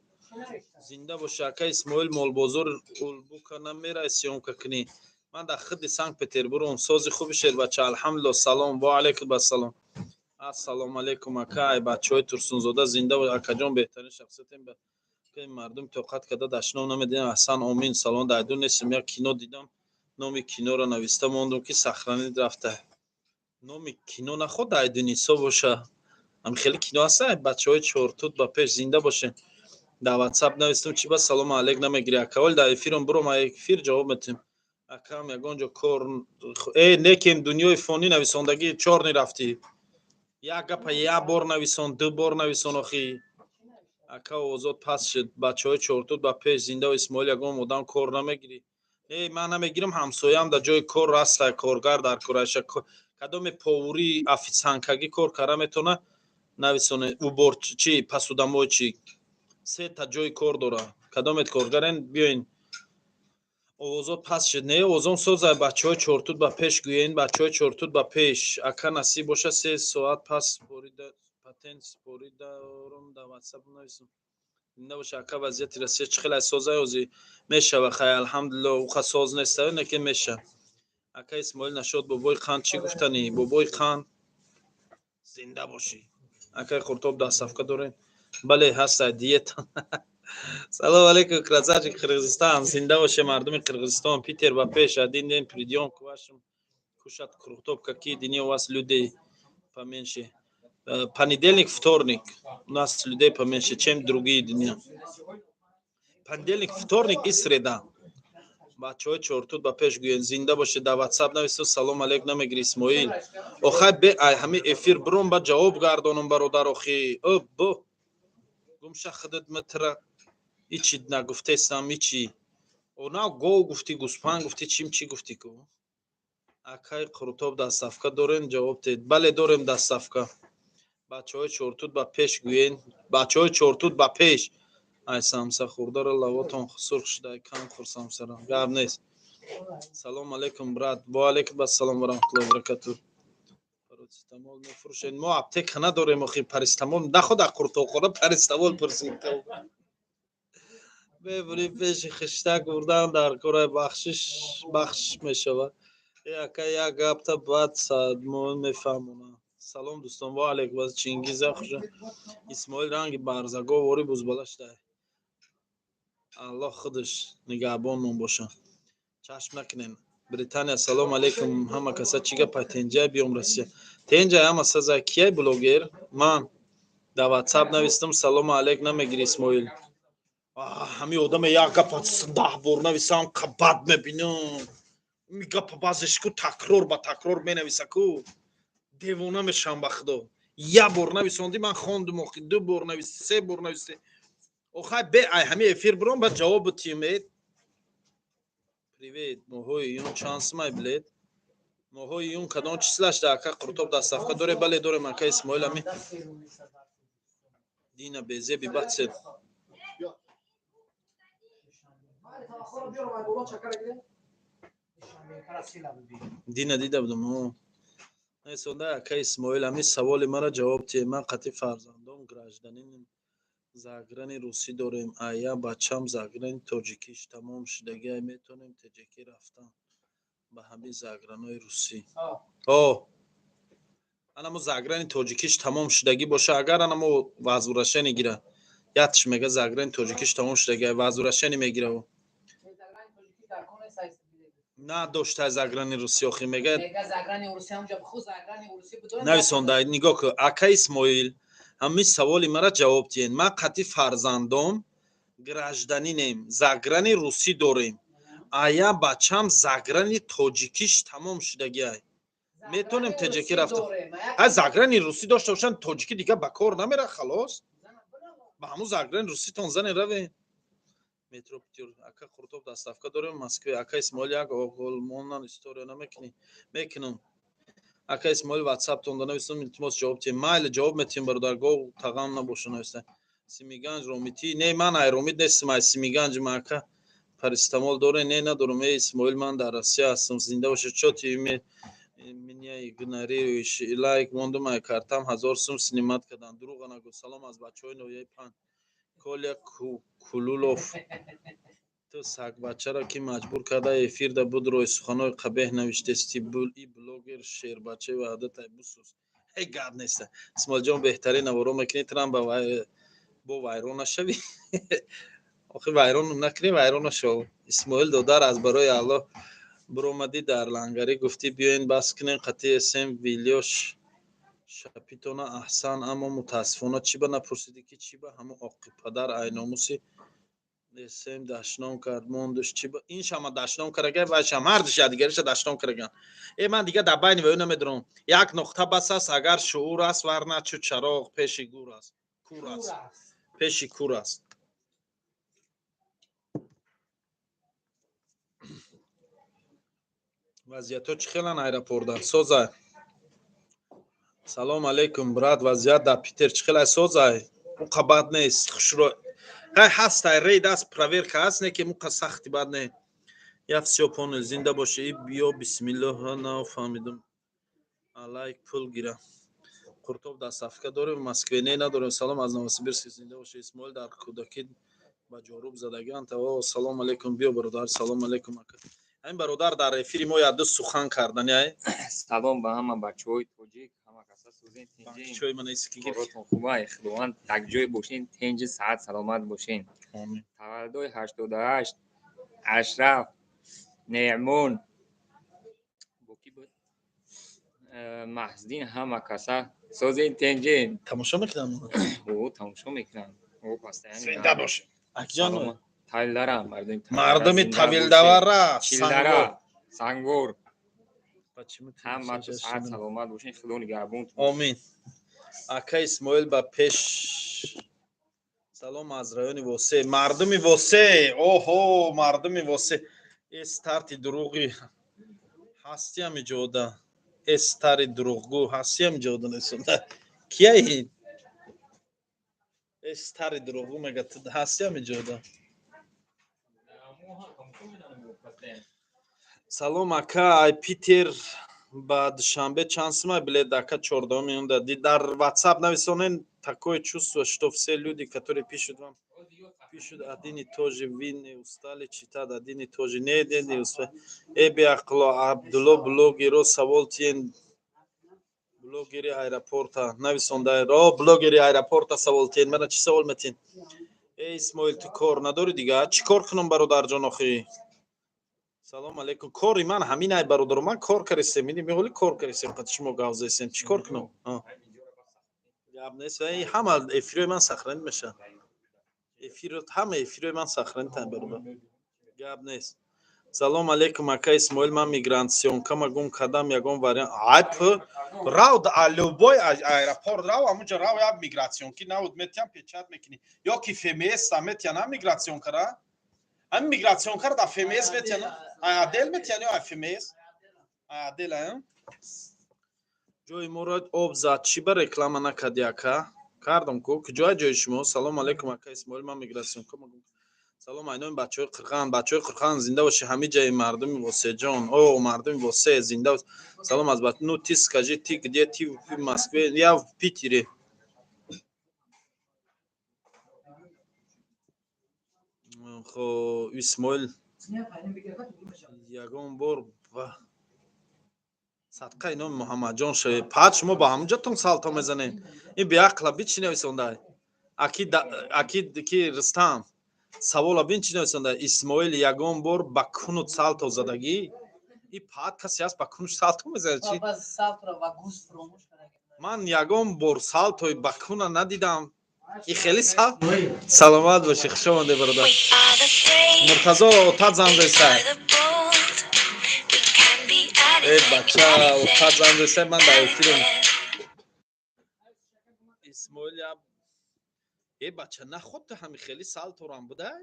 Зинда боша, ака Исмоил. Молбозор Улбука намерай съёмка кунӣ? Ман дар худи Санкт Петербургам. Сози хуби, шербача, алҳамдулилло. Салом, ва алайкум ассалом. Ассалому алайкум, ака. Ай бачаҳои Турсунзода, зинда бош, акаҷон, беҳтарин шахсиятем. Мардум тоқат карда дашном намедиҳам. Аҳсан, омин. Салом, дайду нестем. Як кино дидам, номи киноро нависта мондум, ки сохранить рафта. Номи кино наход Дайдунисо боша. Ам хеле кино ҳаста. Бачаҳои Чортут ба пеш, зинда бошем. Дар WhatsApp навистам, чӣ ба салому алейк намегирӣ, акавол? Дар эфирам буром, эфир ҷавоб метем. Акам, ягон ҷо кор э некем, дунёи фонӣ нависондагӣ чорни рафтӣ. Як гапа як бор нависон, ду бор нависон, охи. Ака, озод пас шуд. Бачаҳои Чортут ба пеш, зинда. Исмоил, ягон одам кор намегирӣ? Не, ман намегирам. Ҳамсоям дар ҷои кор раста, коргар дар кораша. Кадоме поварӣ, официанткагӣ кор карда метавона, нависоне. Убор чи, посудомой чи, сета ҷои кор дора. Кадомет коргарен, биёин. Овозот пас шуд. Не, овозон соза. Бачаҳои Чортут ба пеш гӯен, бачаҳои Чортут ба пеш. Ака, насиб боша, 3 соат пас спорида, патент споридаром, дар WhatsApp нависам. Зинда боша, ака. Вазъияти Россия чӣ хеле соза? Ҳозир мешава, хай, алҳамдулилло, уқа соз неста, неки меша. Ака Исмоил, нашод бобои қанд чӣ гуфтанӣ? Бобои қанд, зинда бошӣ. Акаи Қуртоб, доставка дорем? Бале, ҳаста, диета. Салом алейкум, красавчик Қирғизистон. Зинда боше мардуми Қирғизистон. Питер ба пеш. Один день придём к вашим кушать куртоб. Какие дни у вас людей поменьше? Понедельник, вторник у нас людей поменьше, чем другие дни. Понедельник, вторник и среда. Бачаҳои Чортуд ба пеш гӯен, зинда бошед. Дар WhatsApp навису, салом алейк намегири, Исмоил? Охай, бе ай ҳами эфир буром, ба ҷавоб гардонам, бародар. Охи, о бо гумша худат метра ичи нагуфтесам, ичи она гов гуфтӣ, гӯспанд гуфтӣ, чим чӣ гуфтӣ ку? Акай Қурутоб, доставка дорем? Ҷавоб диҳед. Бале, дорем доставка. Бачаҳои Чортуд ба пеш гӯен, бачаҳои Чортуд ба пеш. Ай самса хӯрдаро лавотон сурх шуда, кам хӯр самсара, гап нест. Салом алейкум, брат. Ва алейкум ассалом ва раҳматуллоҳи ва баракатуҳ. Парацетамол мефурӯшед? Мо аптека надорем, охи. Парацетамол наход, аз қуртоқхона парацетамол пурсид. Бебури пеши хиштак бурдан дар кора бахшиш бахш мешавад. Э, ака, як гапта баъд мо мефаҳмонам. Салом, дӯстон. Ва алейкум. Чингиза, хуша. Исмоил ранги барзаго вори бузбала шуда. Аллоҳ худаш нигаҳбонмон боша, чашм накунем. Британия, салом алейкум, ҳама каса. Чӣ гапа, тенҷай? Биём Россия, тенҷай, ҳама саза. Кияй блогер? Ман дар WhatsApp навистам, салому алейк намегири, Исмоил? Ҳами одаме як гапа 10 бор нависам, бад мебинам. Ми гапа баъзеш ку такрор ба такрор менависа ку, девона мешавам, ба худо. Як бор нависонди, ман хондум, охи, ду бор нависти, се бор нависти. Охай, бе ай ҳами эфир буром, ба ҷавоб бутиюм. Привет, моҳои июн чанд сумай билет? Моҳои июн кадом число шда? Ака Қуртоб, доставка доре? Бале, дорем, ака Исмоил. Ами дина безеби бацед. Хора биёрам, ай боло чакара гирем. Душанбе карасила буди. Дина дида будам. Несонда, ака Исмоил, ами саволи мара ҷавоб тие. Ман қатъи фарзандом гражданин заграни русӣ дорем, ая бачам заграни тоҷикиш тамом шудагиай. Метавонем теҷакӣ рафтан ба ҳамин загранои русӣ? О, анамо заграни тоҷикиш тамом шудагӣ боша, агар анамо возвращение гира, ятш мега, заграни тоҷикиш тамом шудагиай, возвращение мегира. Заграни тоҷикӣ дар кон нест, айс. Надошта заграни русӣ, охи, мега. Мега заграни урусӣ ҳамҷа биху, заграни урусӣ бидон. Нависонда, нигоҳ кун, ака Исмоил, ҳамин саволи мара ҷавоб диҳед. Ман қатъи фарзандом гражданинем, заграни русӣ дорем, ая бачам заграни тоҷикиш тамом шудагиай. Метавонем теҷакӣ рафта? Ай заграни русӣ дошта бошанд, тоҷикӣ дига ба кор намера, халос. Ба ҳамун загрен руситон занен, равен. Метро Питер. Ака, қуртоб доставка дорем Москве? Ака Исмоил, як оғолмонан история намекунӣ? Мекунам. Ака Исмоил, ватсаптон да нависам, илтимос, ҷавоб тиҳем. Майли, ҷавоб метиҳем, бародар. Гов тағам набоша, нависта. Симиганҷ ромитӣ? Не, ман ай Ромит нестам, ай Симиганҷ ма. Ака, парацетамол доре? Не, надорам. Э, Исмоил, ман дар Россия ҳастам. Зинда боша. Чо ты меня игнорируешь? Лайк мондум, ай картам 1000 сум снимать кардан. Дурӯға нагӯ. Салом аз бачаҳои ноҳияи Панҷ. Коля Кулулов, ту сагбачаро ки маҷбур карда эфирда буд, рӯи суханҳои қабеҳ навиштести. И блогер шербачаи ваҳдатай бусӯз. Ҳе, гап неста. Исмоилҷон, беҳтарин наворо мекунӣ. Трам ба бо вайрон нашавӣ. Охи, вайрон накунӣ, вайрон нашав. Исмоил додар, аз барои Аллоҳ биромадӣ дар лангарӣ, гуфтӣ, биёен бас кунем қатъи эсем вилёш шапитона. Аҳсан, аммо мутаассифона чӣ ба напурсидӣ, ки чӣ ба ҳамун оқипадар айномуси эсем дашном кард, мондуш? Чӣ ба ин шама дашном карагай, вайшам ҳардуш якдигариша дашном караган? Э, ман дига дар байни ваё намедонам. Як нуқта бас аст, агар шуур аст, варна чу чароғ пеши гур аст, кур аст, пеши кур аст. Вазъиятҳо чӣ хелан аэропорда? Созай. Салом алейкум, брат, вазъият дар Питер чӣ хелай? Созай, уқа бад нест, хушро ҳай ҳастай, рейд аст, проверка аст, не ки муқа сахти бад не. Я всё понял, зинда боши. И биё, бисмиллоҳ, нафаҳмидум. Алайк пул гира. Қуртоб доставка дорем в Москве? Не, надорем. Салом аз Новосибирск, зинда боши. Исмоил, дар кӯдакӣ ба ҷоруб задагианд. О, салом алейкум, биё, бародар. Салом алейкум, ака. Ҳамин бародар дар эфири мо якду сухан кардани ай. Салом ба ҳама бачаҳои тоҷик, ҳама каса сӯзен, тинҷин. Чой мана иски гир. Коротон хубай, Худованд якҷой бошен, тинҷи саат саломат бошен. Омин. Таваллудои 88, Ашраф, Неъмон, бо ки буд? Маҳздин, ҳама каса созен, тинҷин. Тамошо мекунам. О, тамошо мекунам. О, постоянно. Зинда бошед, акҷон. Саломат. Тавилдара, мардуми Мардуми зинда бошед. Тавилдавара. Чилдара, Сангвор, Почему ты ҳама сейчас саат саломат бошен, Худо нигаҳбон. Омин. Ака Исмоил, ба пеш. Салом аз райони Восе, мардуми Восе. Оҳо, мардуми Восе. Э, старти дурӯғи ҳастиам иҷода. Э, стари дурӯғгӯ ҳастиам иҷода несонда. Кияи? Э, стари дурӯғгӯ мега, ту ҳастиам иҷода. Салом, ака, ай Питер ба Душанбе чанд сумай билет, ака? 14-уми июнда дар WhatsApp нависонен. Такое чувство, что все люди, которые пишут вам, пишут один и то же. Вы не устали читать один и то же? Не, не, не успели. Э, беақло Абдулло, блогеро савол тиен. Блогери аэропорта нависонда ро, блогери аэропорта савол тиен. Мана чӣ савол метиен? Э, Исмоил, ту кор надорӣ дига? Чӣ кор кунам, бародарҷон, охӣ? Салом алейкум. Кори ман ҳамин ай, бародаро, ман кор каристем, ини меҳоли кор каристем, қати шумо гав зестем. Чӣ кор кунам? Гап нест, ҳама эфирои ман сохранить мешавад. Эфир, ҳама эфирои ман сохранить, бародар, гап нест. Салом алейкум, ака Исмоил, ман миграционка ма гум кардам, ягон вариант? Айп рав, любой аэропорт рав, ҳамунҷо рав, як миграционки навуд метиҳам, печать мекунӣ ё ки ФМС метиҳан. Ҳам миграционкара, ҳам миграционкара дар ФМС метиҳан, отдел метиҳан ё ФМС отдел. Ҷои моро об зад. Чӣ ба реклама накарди, ака? Кардам ку. Куҷоя ҷои шумо? Салом алейкум, ака Исмоил, ман миграционка. Салом айнои бачаҳои Қирған. Бачаҳои Қирған, зинда боши. Ҳами ҷаи мардуми Восеҷон. О, мардуми Восе, зинда. Салом аз бач. Ну ты скажи, ты где? Ты в Москве? Я в Питере. Хо, Исмоил, ягон бор садқаи номи Муҳаммадҷон шавед. Пад шумо ба ҳамунҷатон салто мезанед. Ин беақла би чӣ нависонда? Аки ки Рустам, савола бин, чӣ нависонда? Исмоил, ягон бор ба кунут салто задагӣ? И пад касе ҳаст, ба кунуш салто мезанад? Чи ман ягон бор салтои ба куна надидам. И хеле сал. Саломат бошӣ, хуш омадед, бародар. Муртазо, отат занг зайсай. Э, бача, отат занг зайсай, ман дар эфирам. Исмоил. Э бача, наход ту ҳами хели салторам будай?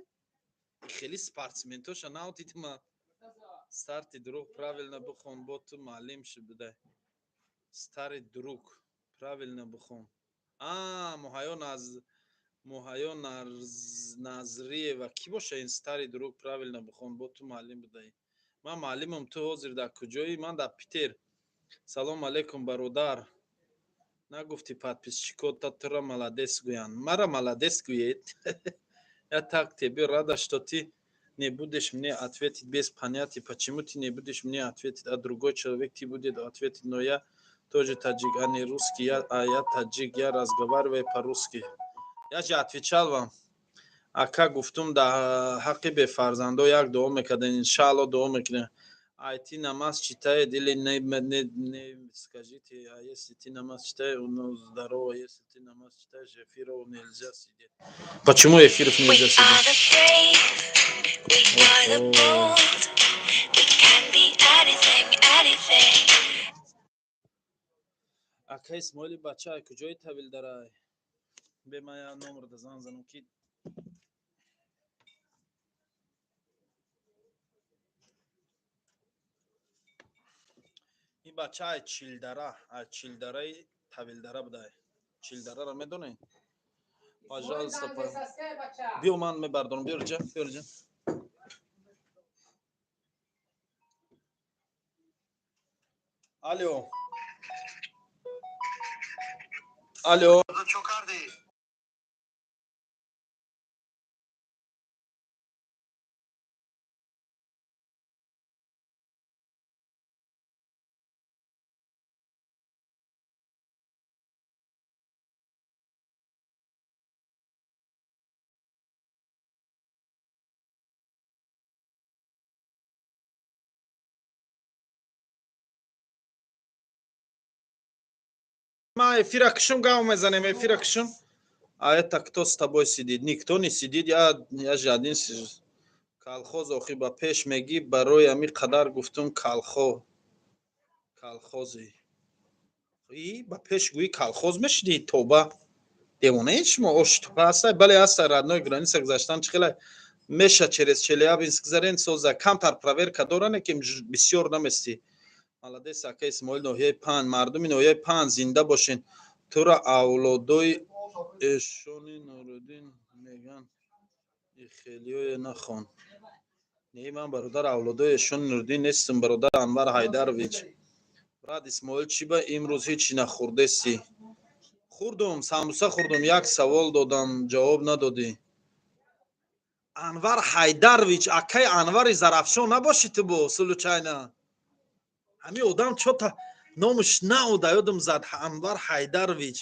Хели спортсментоша нав дидима. Старый друг, правильно бихон, бо ту муаллим ши будай. Старый друг, правильно бихон. А Муҳайё наз Муҳайё Назриева кӣ боша ин? Старый друг, правильно бихон, бо ту муаллим будаӣ. Ман муаллимам, ту ҳозир дар куҷоӣ? Ман дар Питер. Салом алейкум, бародар. Нагуфти подписчикота тура молодец гӯянд. Мара молодец гӯед. Я так тебе рада, что ты не будешь мне ответить, без понятия, почему ты не будешь мне ответить, а другой человек ты будет ответить, но я тоже таджик, а не русский, я, а я таджик, я разговариваю по-русски. Я же отвечал вам. Ака, гуфтум, дар ҳаққи бефарзандо як дуо мекардем. Иншаалло, дуо мекунем. А ты намаз читает или не, не, не, скажите, а если ты намаз читаешь, ну, здорово, если ты намаз читаешь, эфиров нельзя сидеть. Почему эфиров We нельзя are сидеть? the brave, we are the Охо. bold. We can be anything, anything. Ака Исмоили, бача куҷои Тавил дарай? Бе, ман як номерда занг занам, ки ин бача ай Чилдара, ай Чилдараи Тавилдара будай. Чилдараро медонед? Пожалуйста. Биё, ман мебардорам, биёрҷа, биёрҷа. Алло, алло. Чо кардӣ? Ма эфира кушум, гав мезанем, эфира кушум. А это кто с тобой сидит? Никто не сидит, я же один сижу. Колхоз охи ба пеш мегӣ, барои ами қадар гуфтум, колхоз. Колхози. И ба пеш гӯӣ, колхоз мешидӣ, тоба. Девонаи шумо, ош тупа ҳастай? Бале, ҳастай, родной. Граница гузаштан чӣ хелай? Меша, через Челябинск гузарен, соза. Камтар проверка доране, ки бисёр наместӣ. Молодец, ака Исмоил, ноҳияи Панҷ. Мардуми ноҳияи Панҷ, зинда бошен. Тура авлодои Эшони Нуриддин меган, хелиёе нахон. Не, ман, бародар, авлодои Эшони Нуриддин нестам, бародар Анвар Ҳайдарович. Брат Исмоил, чӣ ба имрӯз ҳечи нахӯрдестӣ? Хӯрдум, самбуса хӯрдум. Як савол додам, ҷавоб надодӣ. Анвар Ҳайдарович, акаи Анвари Зарафшон набошӣ ту бо случайно? Ҳамин одам чота номаш наода ёдам зад. Анвар Ҳайдарович,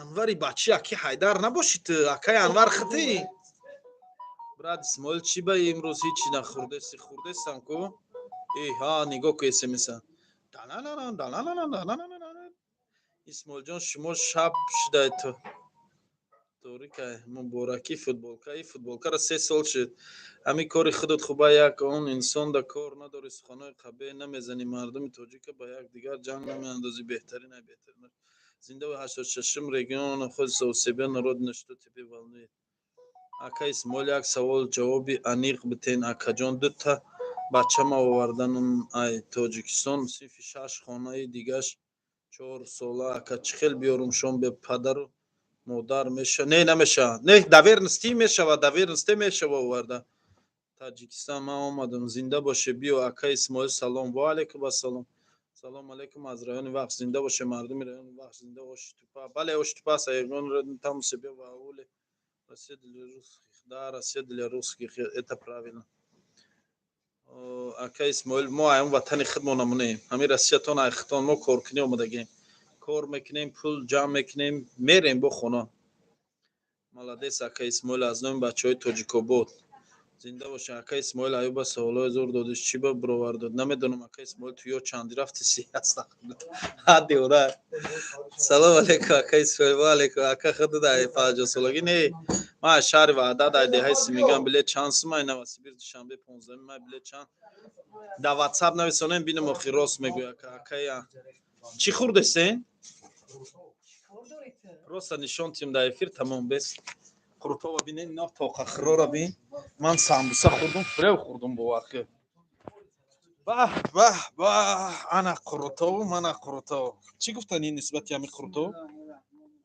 Анвари бачи аки Ҳайдар набошӣ ту? Акаи Анвар хитӣ? Брат Исмоил, чӣ ба имрӯз ҳечи нахӯрдести? Хӯрдестам ку. Э ҳа, нигоҳ ку смса. Исмоилҷон, шумо шаб шудай ту торикай. Муборакӣ, футболка. И футболкара 3 сол шуд. Ҳамин кори худат хуба, як он инсон да кор надори, суханои қабеҳ намезанӣ, мардуми тоҷика ба якдигар ҷанг намеандозӣ. Беҳтарин ай беҳтарин. Зинда ва 86-ум регион находится у себя на родине, что тебе волнует? Ака Исмоил, як савол, ҷавоби аниқ битен. Акаҷон, дута бачама оварданам ай Тоҷикистон, синфи шаш, хонаи дигаш 4 сола. Ака, чӣ хел биёрумшон, бе падару модар меша? Не, намеша, не, доверенности мешава, доверенности мешава оварда. Таҷикистон ман омадам, зинда боше, биё. Ака Исмоил, салом. Ва алайкум ассалом. Салом алейкум аз райони Вахш. Зинда боше мардуми райони Вахш, зинда. Оштупа, бале, Оштупа ягон там себе в ауле. Россия для русских, да, Россия для русских, это правильно. Ака Исмоил, мо аён ватани худмо намонем, ҳамин Россиятон айхитон. Мо коркунӣ омадагем, кор мекунем, пул ҷамъ мекунем, мерем бо хона. Молодец, ака Исмоил, аз номи бачаҳои Тоҷикобод. Зинда боша. Ака Исмоил, Аюба саволҳои зур додиш, чӣ ба бировар дод, намедонам. Ака Исмоил, ту ё чанди рафти си ҳадди ура. Салом алейкум, ака Исмоил. Ва алейкум. Ака, худ дар 50-солагӣ не, ман аз шаҳри Ваҳдат, ай деҳаи Симиган. Билет чанд сумай? Новосибирск, Душанбе, 15 май билет чанд? Дар Ватсап нависонем, бинем, охир рост мегӯя. Ака, акая, чӣ хӯрдесен? Просто нишон тим дар эфир, тамом, бес. Қурутова бинен, ина тоқа хирора бин. Ман самбуса хӯрдум, фирев хӯрдум, бовар ки. Баҳ, баҳ, баҳ, ана қурутову, мана қурутов. Чӣ гуфтани нисбати ҳами қурутов?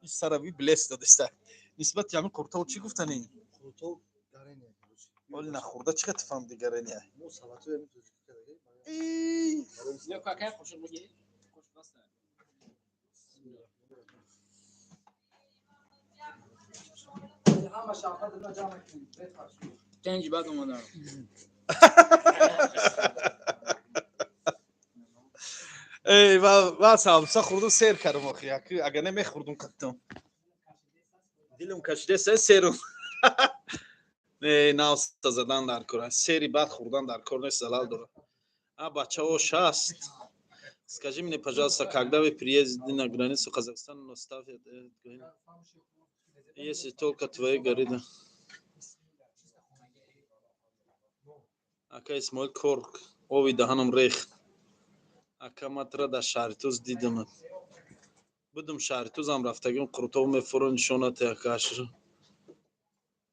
Ин сарави блес додиста. Нисбати ҳами қурутов чӣ гуфтани? Оли нахӯрда чӣ қадр фаҳм дигареня? Тенҷи баъд омадам. Эй, ва самбуса хӯрдум, сер кардам охи. Агар не мехӯрдум қаттам. Дилам кашидеса серум. Не, навса задан дар кор. Сери бад хӯрдан дар кор нест, залал дорад. А бачаҳо шаст. Скажи мне, пожалуйста, когда вы приедете на границу Казахстана, но ставят, если только твои горы, да. Ака Исмоил кор ови даҳанам рехт. Ака матра дар Шаҳритуз дидам. Будум Шаҳритузам рафтагим, Қурутов мефуро нишонате акашр.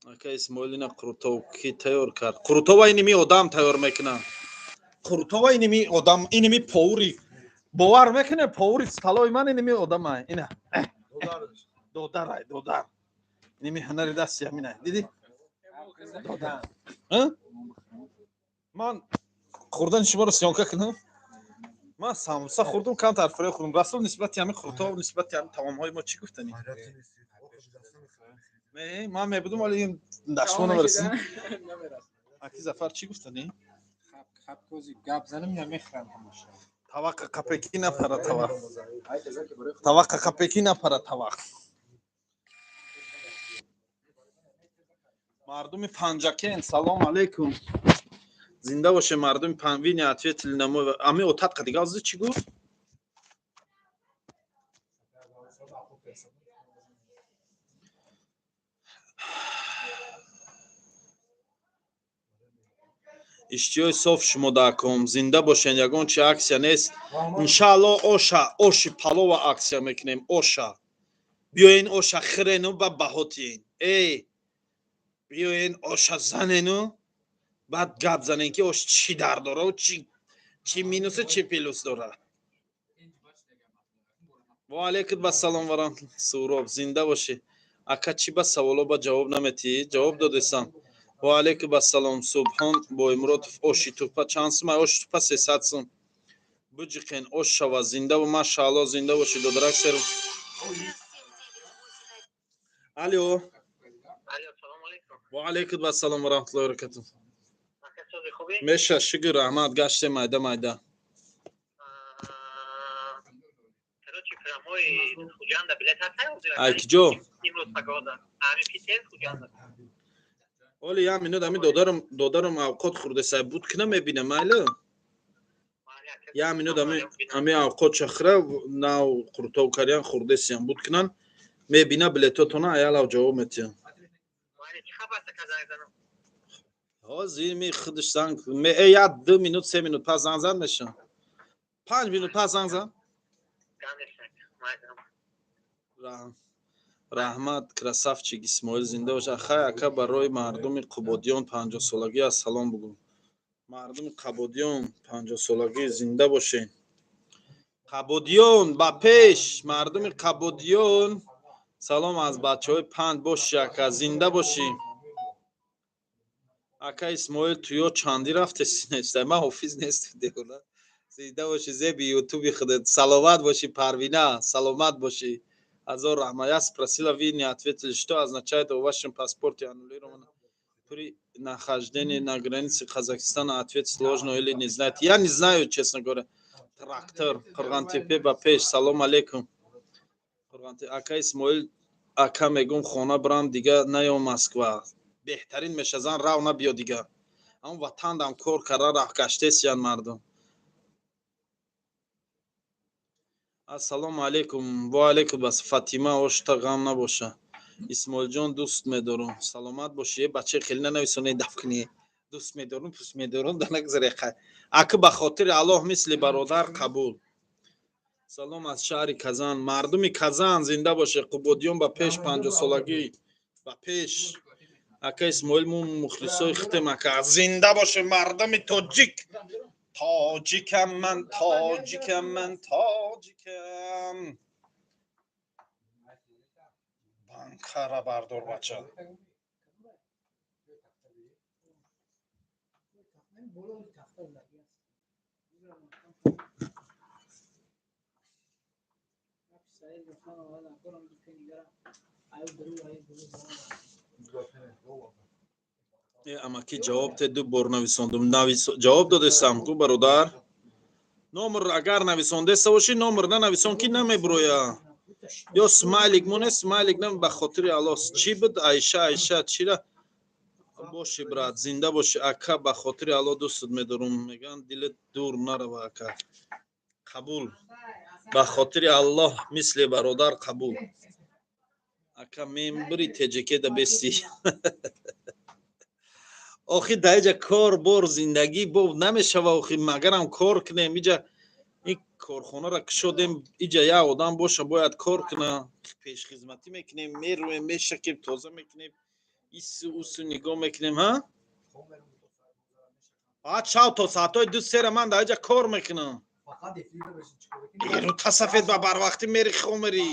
Ака Исмоил ина Қурутов ки тайёр кард? Қурутова иними одам тайёр мекунад. Қурутова иними одам, иними повури. Бовар мекуне, повури столои ман иними одамай. Ина. Додарай, додар. Иними ҳунари дасти ҳамина. Дидӣ? Додар. Ман хӯрдани шуморо съёмка кунам? Ман самбуса хӯрдум, камтар фиреб хӯрдум. Расул, нисбати ҳамин қурутов, нисбати ҳамин таомҳои мо чӣ гуфтанӣ? Не, ман мебудум, вале ин дашмо намерасид. Аки Зафар чӣ гуфтанӣ? Гап занам намехӯрам ҳамаша. Таваққа қапекӣ напара тавақ. Таваққа қапекӣ напара тавақ. Мардуми Панҷакент, салом алейкум. Зинда боше мардуми Вы не ответили на мой. Ами отатқа дига озди чӣ гуфт? Иштиёи соф шумо даком. Зинда бошен, ягон чи аксия нест. Иншаалло оша, оши палова аксия мекунем, оша. Биёен оша хирену ба баҳо тиен. Эй, биёен оша занену баъд гап занен ки ош чӣ дар дора, чӣ минусу чӣ плюс дора. Ва алейкум ассалом ва раҳматуллоҳ. Суроб, зинда бошӣ. Ака чӣ ба саволо ба ҷавоб наметиҳӣ? Ҷавоб додесам. Ва алейкум ассалом. Субҳон Боймуродов, оши тупа чанд сум? Оши тупа 300 сум. Буҷиқен ош шава, зинда бо, машаалло, зинда бошӣ, додарак сер. Алло. Ва алейкум ассалом ва раҳматуллоҳи ва баракатуҳ. Меша, шукр, раҳмат, гаштем майда майда. Ай киҷо? Оли як минут ами додарам авқот хӯрдесай буд ки намебинам, майли? Як минут ами авқот чахра нав қуртов карян хӯрдесиям буд кунан мебина билетотона аялав ҷавоб метиҳам. Ҳозир ми худаш занг як 2 минут 3 минут пас занг зад мешавам. 5 минут пас занг зад. Раҳмат, красавчик Исмоил, зинда бош. Ахай ака, барои мардуми Қубодиён 50-солагӣ аз салом бугӯ. Мардуми Қабодиён 50-солагӣ зинда бошед. Қабодиён ба пеш, мардуми Қабодиён салом аз бачаҳои панҷ боши ака, зинда бошӣ. Ака Исмоил туё чандӣ рафтеси нестай? Ман ҳофиз нестам девона. Зинда бошӣ, зеби ютуби худат. Саломат бошӣ Парвина, саломат бошӣ. Азор раҳмат. Я спросила, вы не ответили, что означает о вашем паспорте аннулировано при нахождении на границе Казахстана? Ответ сложно или не знаете? Я не знаю, честно говоря. Трактор, Қурғонтепе ба пеш. Салом алейкум. Қурғонтепе. Ака Исмоил, ака мегум хона брам дига наё Москва. Беҳтарин меша зан рав набиё дига. Ҳамон ватандам кор карда раҳ гаштесиян мардум. Ассалому алейкум. Ва алейкум бас. Фатима, ошта ғам набоша. Исмоилҷон, дӯст медорам. Саломат бошӣ. Е бача хеле нанависонӣ даф кунӣ. Дӯст медорам, пӯст медорам, да нагзаре хай. Аки ба хотири Аллоҳ мисли бародар қабул. Салом аз шаҳри Казан. Мардуми Казан зинда боше. Қубодиён ба пеш, 50-солагӣ ба пеш. Ака Исмоил, мо мухлисои хитем, ака. Зинда боше мардуми тоҷик. Тоҷикам ман, тоҷикам ман, тоҷикам. Банкара бардор, бача. Амаки, ҷавоб те, ду бор нависондум. Ҷавоб додестам ку, бародар. Номер агар нависондеста бошӣ, номер нанависон, ки намеброя. Ё смайлик моне, смайлик нам, ба хотири Аллоҳ. Чӣ буд? Айша, Айша, чира боши, брат, зинда боши, ака, ба хотири Аллоҳ дӯстат медорум. Мегӯянд, дилат дур нарава, ака. Қабул. Ба хотири Аллоҳ, мисли бародар қабул. Ака, мембри теҷекеда бести. Охи, дар иҷа кор бор, зиндагӣ бо намешава. Охи, магарам кор кунем, иҷа ин корхонаро кушодем, иҷа як одам боша, бояд кор куна. Пешхизматӣ мекунем, мерӯем, мешакем, тоза мекунем, ису усу нигоҳ мекунем. Ҳа, баъд шав то соатҳои 2-сера ман дар иҷа кор мекунам. Рӯта сафед, ба барвақтӣ мери, хомери.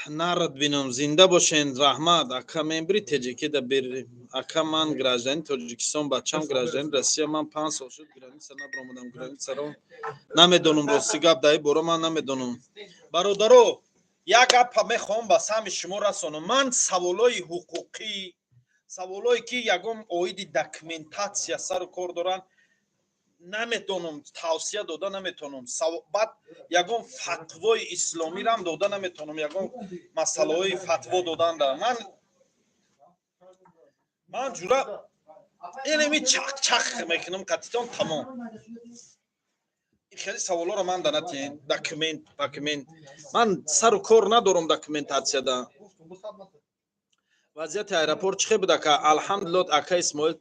Нарад бинам, зинда бошен, раҳмат. Ака, мембри теҷекеда бер. Ака, ман гражданин Тоҷикистон, бачам гражданин Россия. Ман 5 сол шуд, граница набаромадам, границаро намедонам. Рости гап, дар ин бора ман намедонам. Бародаро, як гапа мехоҳам ба самъи шумо расонам. Ман саволҳои ҳуқуқӣ, саволҳое ки ягон оиди документатсия сару кор доранд, наметонам, тавсия дода наметонам. Баъд ягон фатвои исломирам дода наметонам, ягон масъалаҳои фатво доданда. Ман ҷура инеми чақчақ мекунам қатитон, тамом. Хеле саволҳоро ман данатиен. Документ, документ, ман сару кор надорам документатсияда. Вазъияти аэропорт чӣ хел буд, ака? Алҳамдулилло, ака Исмоил.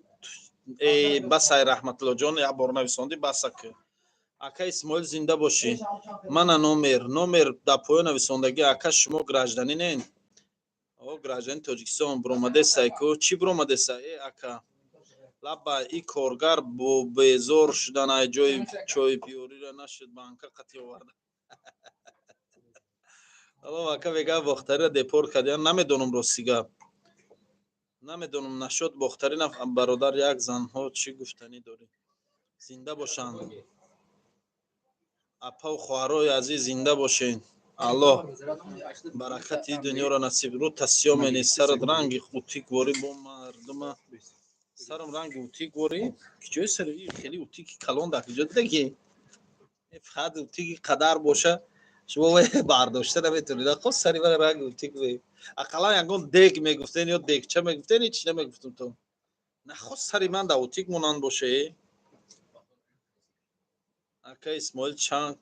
Басай, Раҳматуллоҷон, як бор нависондӣ, баса ки. Ака Исмоил, зинда бошӣ. Мана номер, номер дар поён нависондагӣ. Ака, шумо гражданинен? О, гражданин Тоҷикистон. Биромадесай ку, чӣ биромадесай, э ака? Лаба, и коргар бо безор шудан ай ҷои чойпиёрира нашуд, банка қатӣ оварда. Алло, ака, мега, Бохтарира депорт кардиян. Намедонам, рости гап, намедонам. Нашод Бохтарӣ. Бародар, як занҳо чӣ гуфтанӣ дорӣ? Зинда бошанд апаву хоҳарои азиз, зинда бошед. Аллоҳ баракати дунёро насиб. Рӯ тасёмени, сарат ранги утик ворӣ, бо мардума сарам ранги утик ворӣ. Киҷои сари хеле утики калон дар киҷо дидаги? Фақат утики қадар боша, шумо бардошта наметонед. Хос сари ман ранги утик, ақаллан ягон дег мегуфтен ё дегча мегуфтен, ҳеч намегуфтум. То нахост сари ман да утик монанд боше. Ака Исмоил, чанд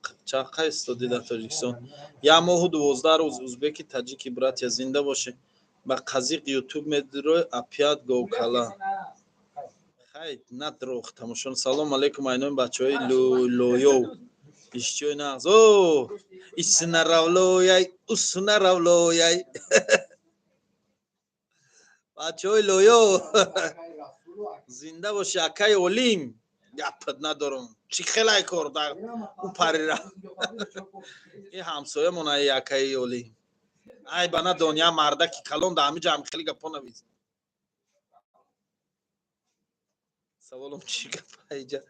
истоди дар Тоҷикистон? Як моҳу 12 рӯз. Узбеки, таҷики, братья, зинда боше. Ба қазиқ ютуб медирой, опять говкала. Хай, надрох тамошон. Салом алейкум, айноми бачаҳои Лоёв, ишчиёи нағз. О, иснаравлояй, уснаравлояй, бачаҳои Лоё, зинда боши. Акаи Олим, гапат надорам. Чӣ хелай кор дар ӯ парира? Ин ҳамсоямон ай, акаи Олим. Ай, ба надон, я мардаки калон да ҳамиҷа ҳам хеле гапо навис. Саволам чӣ гап айҷа?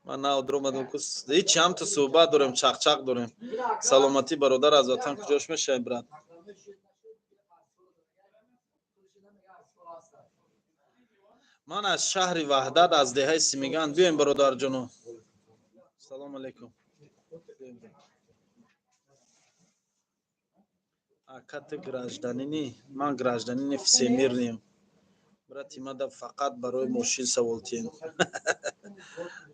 Ман наодромадам ку, ҳеч ҳам ту суҳбат дорем, чақчақ дорем. Саломатӣ, бародар, аз ватан куҷош мешавӣ, брат? Ман аз шаҳри Ваҳдат, аз деҳаи Симиган. Биёем, бародарҷоно, салому алайкум. Ака, ту гражданини? Ман гражданини всемирный м. Брати мада фақат барои мошин савол тием.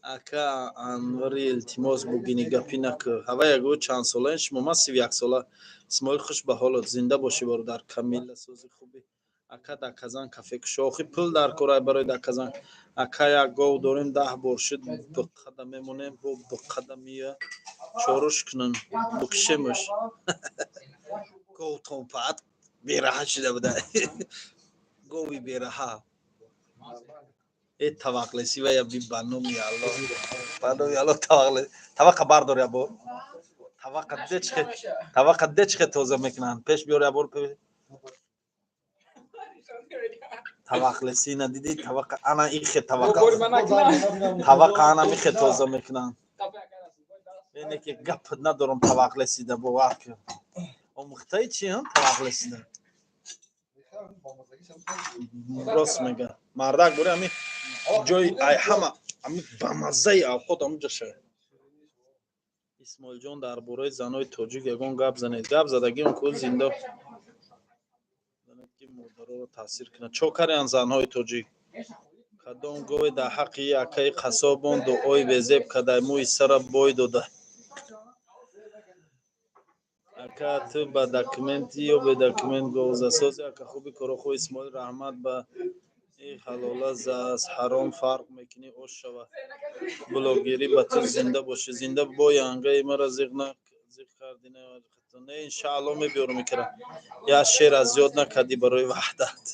Ака Анвари, илтимос, бугини гапӣ накӯ. Ҳава ягӯ, чанд солаен шумо? Ман 31 сола. Исмоил, хуш ба ҳолат, зинда бошӣ, бародар. Камила, сози хуби. Ака, дар Казан кафе кушо. Охи, пул дар кор барои дар Казан. Ака, як гов дорем, 10 бор шуд, биқада мемонем, бо биқада мия чоруш кунам, букшемуш. Говтон паат бераҳа шуда буда, гови бераҳа. Э, тавақлеси вая би, ба номи Алло, ба номи Алло, тавақле, тавақа бардор, я бор тавақа дечхе, тавақа дечхе тоза мекунанд. Пеш биёр, я бор тавақлеси надидӣ? Тавақа ана ихе, тавақа, тавақа ана михе тоза мекунанд. Ине ки гап надорам, тавақлесида бовар кун. Омӯхтаи чи тавақлесида? Рост мега мардак, бори ами ҷои ай ҳама ами бамаззаи авқот амуҷа шавад. Исмоилҷон, дар бораи занои тоҷик ягон гап занед. Гап задагион ку, зинда ки модароро таъсир кунад. Чо карянд занҳои тоҷик? Кадом гове дар ҳаққи акаи қассобон дуои безеб кадай, мӯи сара бой дода? Ака, ту ба документи ё бедокумент говзасози? Ака, хуби корохо. Исмоил, раҳмат, ба и ҳалола аз ҳаром фарқ мекунӣ, ош шава блогерӣ ба ту. Зинда бошӣ, зинда бо янгаи мара зиқ кардӣ. Не, иншаалло, мебиёрам икара. Я шер аз ёд накардӣ барои Ваҳдат.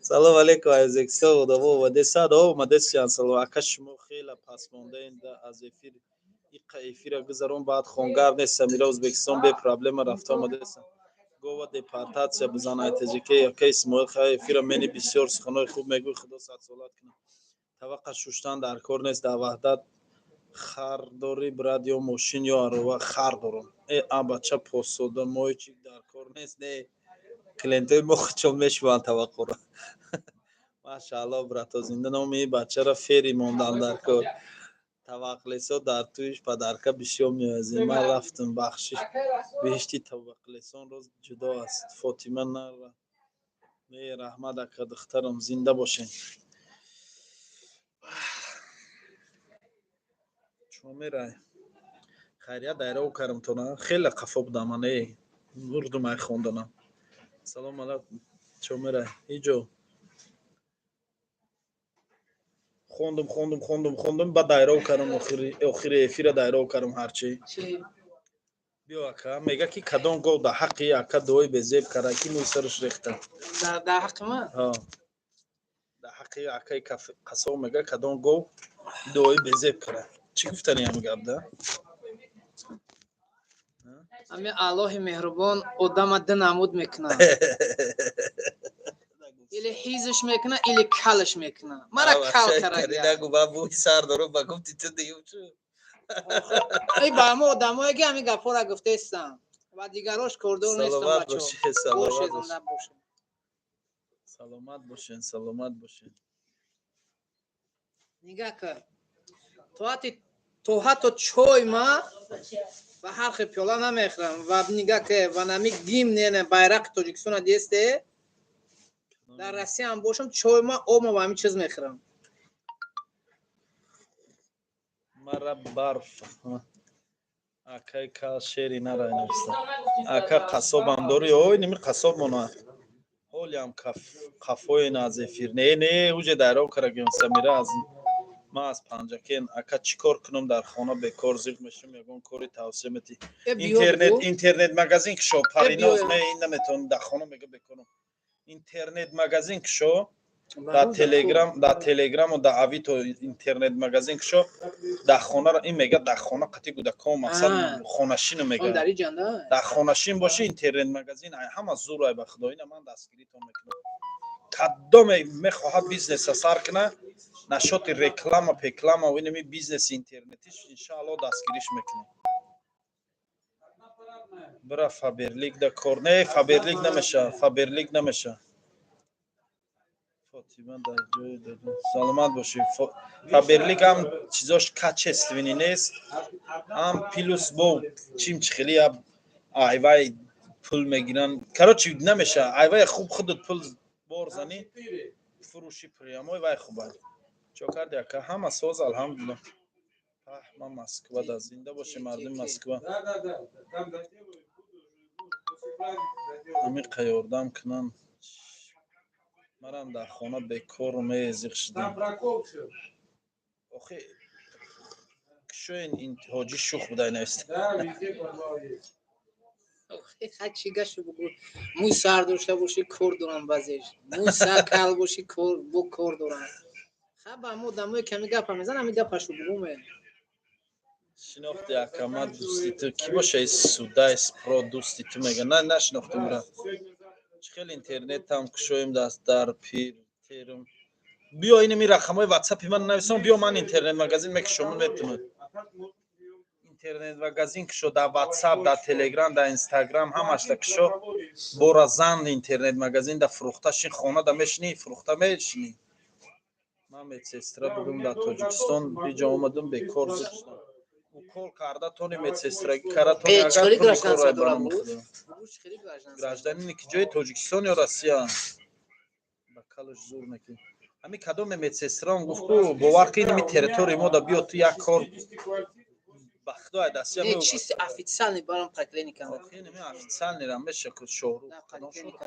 Салом алейкум, Узбекистон одамо омадесад, омадесиян. Салом, ака, шумо хела пасмондаен аз эфир. Иқа эфира гузарон, баъд хонгар нест. Самира, Узбекистон бе проблема рафта омадесан. Гова депортатсия бизан айтаҷике. Яка Исмоил, хай эфира мени бисёр суханои хуб мегӯй, Худо садсолат кунад. Таваққа шуштан дар кор нест. Дар Ваҳдат хар дорӣ, брат, ё мошин ё арова? Хар дорам. Э, а бача посода мои чик дар кор нест. Не, клиентои мо худшон мешуванд таваққуро. Машаалло, брато, зинда. Номи бачара фери мондан дар кор. Таваққлесо дар туиш падарка бисёр меоязем. Ман рафтам, бахшиш. Беҳишти таваққлесонро ҷудо аст. Фотима нара не, раҳмат, ака, духтарам, зинда бошен. Чо мерай? Хайрият, дайрао карам тона, хеле қафо будам ман, э мурдум ай хонданам. Салом алайкум, чо мерай? Иҷо хондум, хондум, хондум, хондум, баъд дайрао кардам, охири эфира дайрао кардам ҳарчи. Биё, ака, мега ки кадом гов дар ҳаққи ака дуои безеб карда, ки мӯи сараш рехта? Дар ҳаққи ман? Дар ҳаққи акаи қассоб мега, кадом гов дуои безеб карда. Чӣ гуфтани ҳами гап да? Ами Аллоҳи меҳрубон одама ду намуд мекунад: или ҳизш мекуна, или калш мекуна. Мара кал карагу, ба бӯи сар дорум, ба гуфти ту дигу чу. Эй, ба ҳама одамое ки ҳамин гапҳоро гуфтаистам ва дигарош кордор нестам. Бачо, бошед, саломат бошен, саломат бошен. Нигаҳ кар, то ҳатто чой ма ба ҳар хел пиёла намехӯрам. Ва нигаҳ ка, ва нами гимн, байрақи Тоҷикистона десте, дар Россияам бошам, чой ма, об ма ба ҳамин чиз мехӯрам. Мара барф акай кал шери нара нависта. Ака, қассобам дорӣ? Ой, ними қассоб мона ҳолиам қафоен аз эфир. Не, не, уҷе дайров карагем. Самира, аз ман аз Панҷакен. Ака, чӣ кор кунам, дар хона бекор зиқ мешам, ягон кори тавсия метӣ? Интернет, интернет магазин кушо. Париноз, ме ин наметавонам, дар хона мега бекорам. Интернет магазин кушо, дар Телеграм, дар Телеграму дар Авито интернет магазин кушо. Дар хона, ин мега, дар хона қати кӯдакон, мақсад хонашину мега, дар хонашин боши, интернет магазин ҳама зур ай. Ба худо, ина ман дастгиритон мекунам. Кадоме мехоҳад бизнеса сар куна, нашоти реклама пеклама ва инами бизнеси интернетиш, иншаалло, дастгириш мекунем. Бира Фаберлик да кор. Не, Фаберлик намеша, Фаберлик намеша. Фотима, дар ҷои саломат бошӣ. Фаберлик ҳам чизош качественный нест, ҳам плюс бо чим чихели айвай пул мегиранд. Короче, намеша. Айвай хуб худат пул бор занӣ. Фурӯши прямой вай хубай. Чо карди, ака? Ҳама соз, алҳамдулилла. Пах, ман Москвада. Зинда боши, мардуми Москва. Ами қаёрдам кунам, марам дар хона бекору мезиқ шудам. Охи, кишоин ин ҳоҷи шух будай нависта. Чӣ гашу бугу, мӯй сар дошта бошӣ, кор дорам, баъзеш мӯй сар кал бошӣ, кор бо кор дорам. Хаба мо дамои ками гапа мезан, ами гапашу бугуме. Шинохти, акама, дӯсти ту ки боша? Судайс про дӯсти ту мега. На, нашинохтим ра. Чӣ хел интернетам кушоем? Даст дар пир терм. Биё, инами рақамҳои ватсапи ман нависон, биё, ман интернет магазин мекушомун, метунад интернет магазин кушо. Дар ватсап, дар телеграм, дар инстаграм ҳамашда кушо. Бора зан интернет магазин да фурӯхта шин, хона да мешинӣ, фурӯхта мешинӣ. Ман медсестра будум дар Тоҷикистон, биҷо омадум, бекор зуд шудам. Укол карда тони, медсестрагӣ карда тони, агар пули корро ба номи худо. Гражданини ки ҷои, Тоҷикистон ё Россия? Ба калош зур мекунӣ. Ҳами кадоме медсестрам гуфт, ку бовар ки инами территорияи мо да биё, ту як кор ба худо ай дастия. Чисто официальный барам поликлиника. Инами официальный рам меша ку Шоҳрух, кадом Шоҳрух?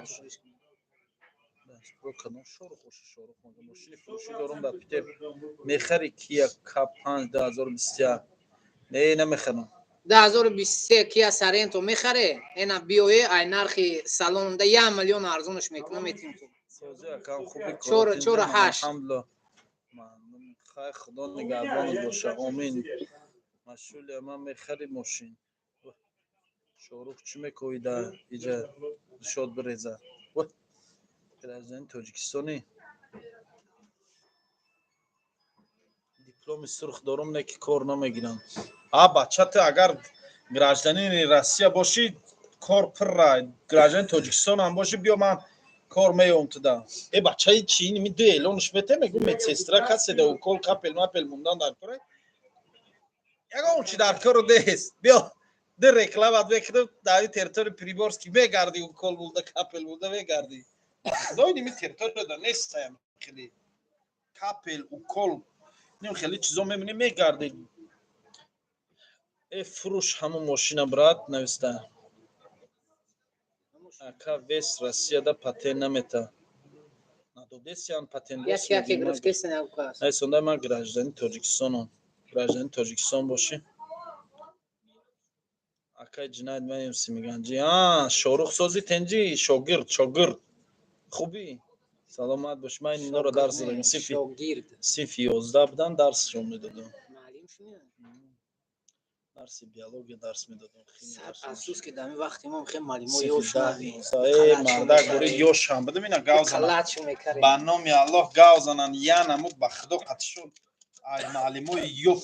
Кадом Шоҳрух боша? Шоҳрух мошини фурӯшӣ дорум дар Питер. Мехари Кия К5 2021? Не, намехарам. 2023 Кия Соренто мехаре? Ена биёе, ай нархи салонда 1 миллион арзонаш мекунам, метим ту. Сози, акам, хуби? Чору чору ҳашт. Алҳамдулилла, хай, худо нигаҳбонат боша, омин. Машулия, ман мехари мошин. Шоҳрух чӣ мекови да иҷа шод биреза? Гражданин Тоҷикистонӣ, дипломи сурх дорум, не ки кор намегирам. А бача, ту агар гражданини Россия бошӣ, кор пурра. Гражданини Тоҷикистон ҳам бошӣ, биё, ман кор меём туда. Э, бачаи чи, ин ду эълонш мете, мегӯ медсестра касе да укол, капель мапел мондан дар коре, ягон чи дар кору нест. Биё, ду рекламат мекунам, дар территории Приморский мегарди, укол булда, капель булда мегарди. Худои, ними территорияда нестаям хеле капель, укол, ним хеле чизо мебинӣ, мегарди. Э, фурӯш ҳамун мошина, брат, нависта. Ака, весь Россияда патент намета, надодесиян патент. Найсонда, ман гражданин Тоҷикистонам. Гражданин Тоҷикистон бошӣ, акай ҷиноят маемси меганҷи. А Шорух, сози, тенҷи, шогирд, шогирд, хубӣ? Саломат бош. Ман инора дарс додам, синфи 11 будан, дарсшон медодам, дарси биология дарс медодам. Афсӯс, ки дар вақти мо хеле маълимо ёш. Мардак бори ёшам будам, ина гав занан, ба номи Аллоҳ, гав занан, янаму ба худо қатишон ай маълимои ёф.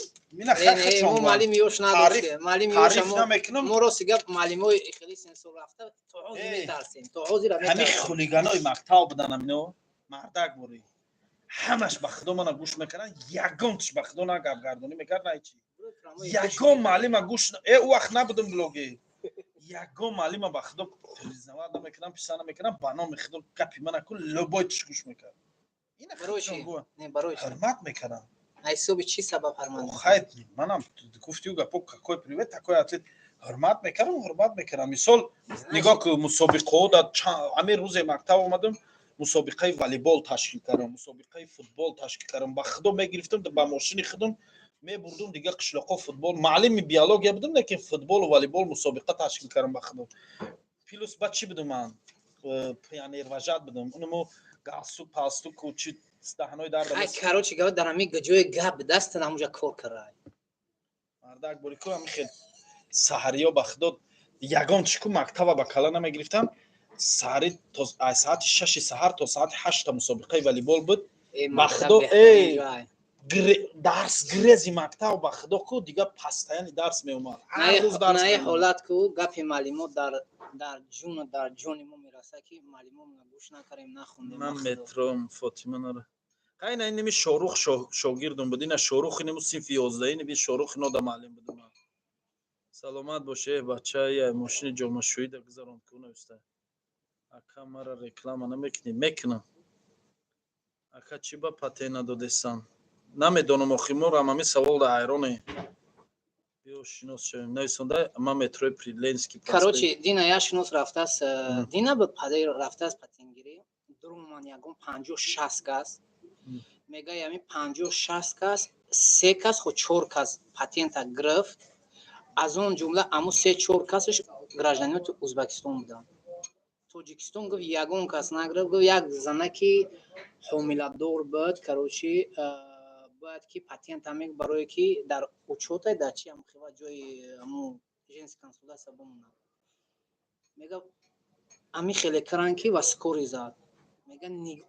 Маълими ёш надоштем, маълими ёш намекунам. Мо рости гап, маълимои хеле сенсор рафта то ҳозир метарсем, то ҳозир. Ҳамин хулиганои мактаб будан, амино мардак бори ҳамаш ба худо мана гӯш мекарданд, ягонташ ба худо на гапгардонӣ мекард, на ҳечи. Ягон маълима гӯш э, ӯ вақт набудам блоге. Ягон маълима ба худо признавать намекунам, писа намекунам, ба номи худо, гапи мана ку любой тиш гӯш мекард. Ҳурмат мекардам. Ҳисоби чӣ сабаб ҳурмат? Хай, манам гуфтию гапо, какой привет, такой ответ. Ҳурмат мекардам, ҳурмат мекардам. Мисол, нигоҳ ку, мусобиқаҳо да ҳамин рӯзе мактаб омадам, мусобиқаи волейбол ташкил кардам, мусобиқаи футбол ташкил кардам. Ба худо мегирифтам, ба мошини худам мебурдум дига қишлоқҳо футбол. Маълими биология будам, лекин футболу волейбол мусобиқа ташкил кардам, ба худо. Плюс ба чӣ будум ман? Пионервожатый будам. Унмо галстук, палстуку чи даҳанои дард. Ай, короче говоря, дар ҳамин ҷои гап даста ҳамуҷа кор карай. Мардак борику ҳами хел саҳариё, ба худо, ягон чӣ ку мактаба ба кала намегирифтам. Саҳари то аз соати 6-и саҳар то соати 8-та мусобиқаи волейбол буд. Ба худо, эй, дарс гирези мактаб, ба худо ку дига постоянно дарс меомад. Ҳар рӯз дарс На меомад. Ҳолат ку гапи маълимо дар ҷуну дар ҷони мо мераса, ки маълимомона гӯш накардем, нахондем. Ман метром Фотима нара. Хайна, иними Шорух шогирдум буд, ина Шорух, инему синфи 11, иниби Шорух, ино да маълим будум. Саломат боше, бача. Мошини ҷомашӯӣ да гузарон ку, нависта. Ака, мара реклама намекунӣ? Мекунам. Ака, чӣ ба патент надодесан? Намедонам, охи, морам ҳамин савол да ҳайроне. Биё, шинос шавем. Нависонда, ман метрои Приленский. Короче, дина я шинос рафтааст, дина ба падаи рафтааст патентгирӣ. Дуруман ягон 50-60 кас. Мега, ями 50-60 кас, се кас хо чор кас патента гирифт. Аз он ҷумла аму се чор касаш гражданиноти Узбекистон буданд. Тоҷикистон, гуфт, ягон кас нагирифт. Гуфт, як занаки ҳомиладор буд, короче, бояд ки патент ҳаме барое ки дар учётай, дар чи ҳамхела ҷои аму женский консультация бимонад. Мега, ами хеле каран ки ва скорый зад. Мега,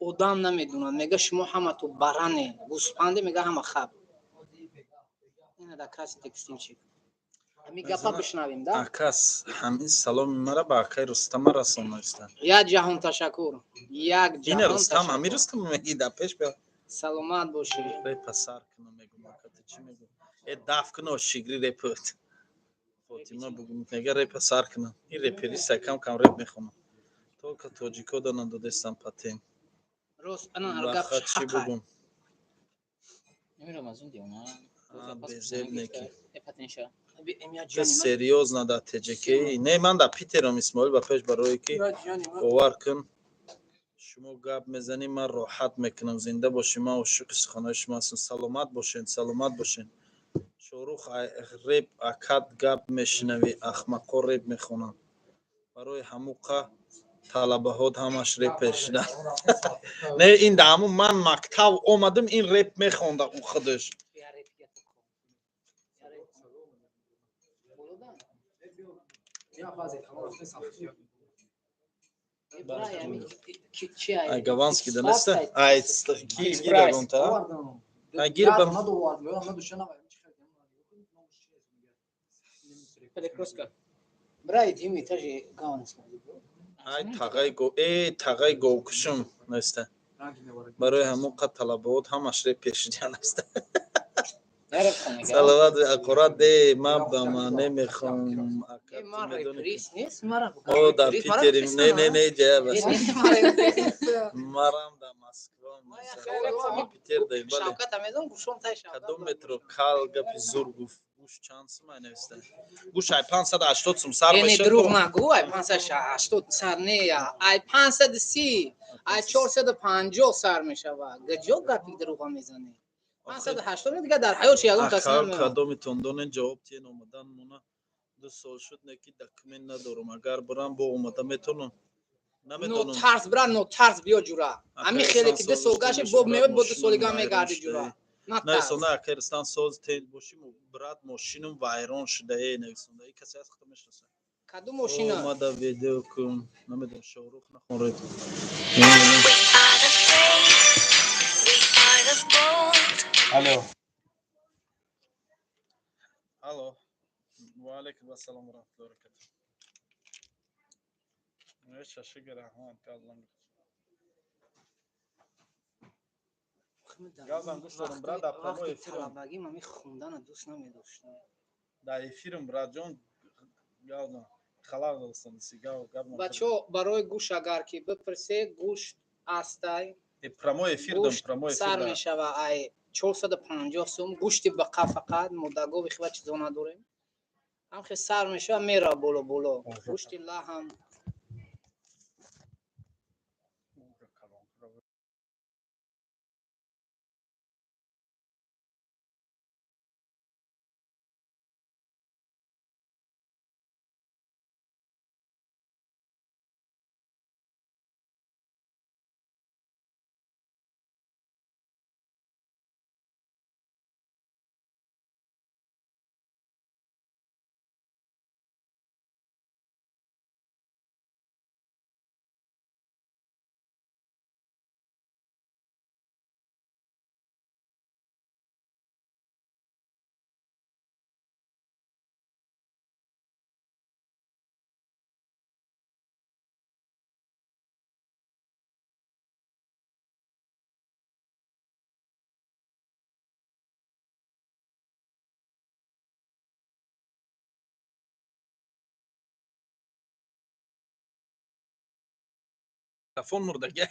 одам намедонад. Мега, шумо ҳамато баране, гӯспанде, мега, ҳама хаб. Ина дар краси текстилчик. Ами гапа бишнавем, да? Акас, ҳамин саломи мара ба акаи Рустама расон, нависта. Як ҷаҳон ташаккур. Як Ина ҷаҳон Рустам, ҳамин ташаккур. Рустам меги, дар пеш бия. Саломат бошӣ. Репа сар кунам, мегум, ака, ту чӣ мегӯ? Э, даф куно, шигри репат. Фотима бугум, мега, репа сар кунам. Ин репериста кам кам реп мехонам. Только тоҷико да надодестам патент. Рост, ана гап Баха, чӣ ҳаққа. бугум? Намедонам, аз он девона. А, безеб неки. Патенша. Ту серьёзно дар ТҶК? Не, ман дар Питерам, Исмоил, ба пеш, барое ки бовар кун, шумо гап мезанӣ, ман роҳат мекунам. Зинда бошӣ, ман ошиқи суханои шумо ҳастам. Саломат бошед, саломат бошед. Шорух, реп акат гап мешунавӣ, ахмақо реп мехонанд. Барои ҳамуқа талабаҳот ҳамаш репер шуданд. Не, ин да ҳамун ман мактаб омадам, ин реп мехонда ӯ худаш. Я реп я тако. Я баъзе канал рафтем. Ай, Гаванский да неста? Ай, ки гирагонта? Ай, гир ба Перекрестка. Брай дими этажи Гаванский. Ай, тағай го, э, тағай говкушум, неста. Барои ҳамон қад талабаҳот ҳамаш репер шудиан, неста. Нарафтам мега. Салават аккурат де, ма ба ма намехом. Ака, Э, ту ман медонӣ ки реперист нест, мара. О, дар Питерим. Не, не, не, ҷая бас. Марам дар Москва. Питер дай, бале. Шавката медон, гӯшом тай Шавкат. Кадом метро кал гапи зур гуфт. Гӯш чанд сум, ай, нависта? Гӯш ай 580 сум сар Э, не, мешад. дурӯғ нагӯ, ай 580 сар не, ай 530, ай 450 сар мешавад. Гаҷо гапи дурӯға мезанӣ? 580 дига дар ҳаёт ягон кас Ака, намеояд. кадомитон донед, ҷавоб тиен. Омадан мона 2 сол шуд, не ки документ надорам. Агар барам, бо омада метавонам? Намедонам. Нотарс бира, нотарс биё, ҷура. Ами хеле ки 2 сол гашти, бо меояд, бо 2 солига мегарди, ҷура. Натарс. Нависонда, акай Рустам, соз тел бошим, брат, мошинум вайрон шуда, э, нависонда. И касе аз худо мешиносад. Кадом мошина? Омада видео кун. Намедонам, Шоҳрух нахон реп. We are the brave, we are the bold. Алло. Алло. Ва алайкум ассалом ва раҳматуллоҳи ва баракатуҳ. Э, шашига раҳмат, Аллоҳ. Газам гӯш дорам, брат, дар прямой Вақти эфирам. талабагӣ ман хондана дӯст намедоштам. Дар эфирам, братҷон, газам. Халал дорастан, си гав гап. Бачо, барои гӯш агар ки бипурсе, гӯшт астай. Э, прямой эфир дам, Гӯшт прямой эфир. сар Да. мешава ай 450 сум, гӯшти бақа фақат, мурдагови хива чизо надорем. Ҳамхе сар мешава, мера боло боло. Гӯшти лаҳм. Телефон мурдаги.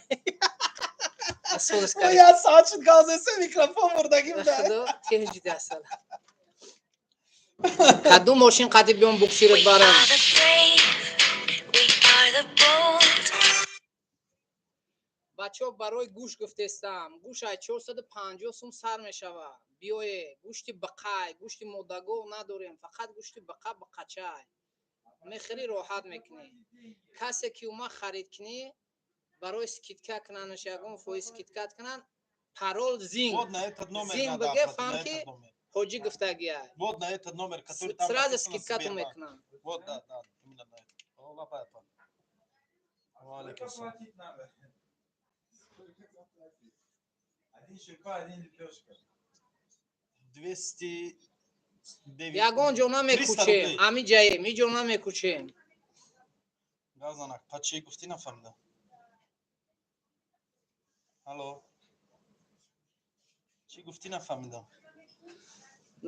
Соз кард. Я соат шуд газесе микрофон бурдагим да. Худо тинҷ дасал. Кадом мошин қадиб биём буксират We барам. are the brave, we are the bold. Бачаҳо барои гӯшт гуфтестам. Гӯш ай 450 сум сар мешавад. Биёе, гӯшти биқай, гӯшти модагов надорем, фақат гӯшти биқа биқачай. Мехӯрӣ роҳат мекунӣ. Касе ки ума харид кунӣ, барои скидка кунанаш ягон фоиз скидка кунанд, парол зинг. Вот на этот номер Зинг надо, бигӯ, апа, фаҳм на ки этот номер. ҳоҷӣ гуфтагиай. Вот на этот номер, который там Сразу написано скидкату Сбербанк. мекунанд. Вот, да, да, именно на этот. О, лапа, апа. Ва алейкум ассалом. Платить надо. Сколько заплатить? Один щурпа, один лепешка. 209. Ягон ҷо 300 намекӯчем, рублей. ами ҷаем, ин ҷо намекӯчем. Газанак, па чӣ гуфтӣ нафаҳмидам. Алло. Чӣ гуфтӣ нафаҳмидам.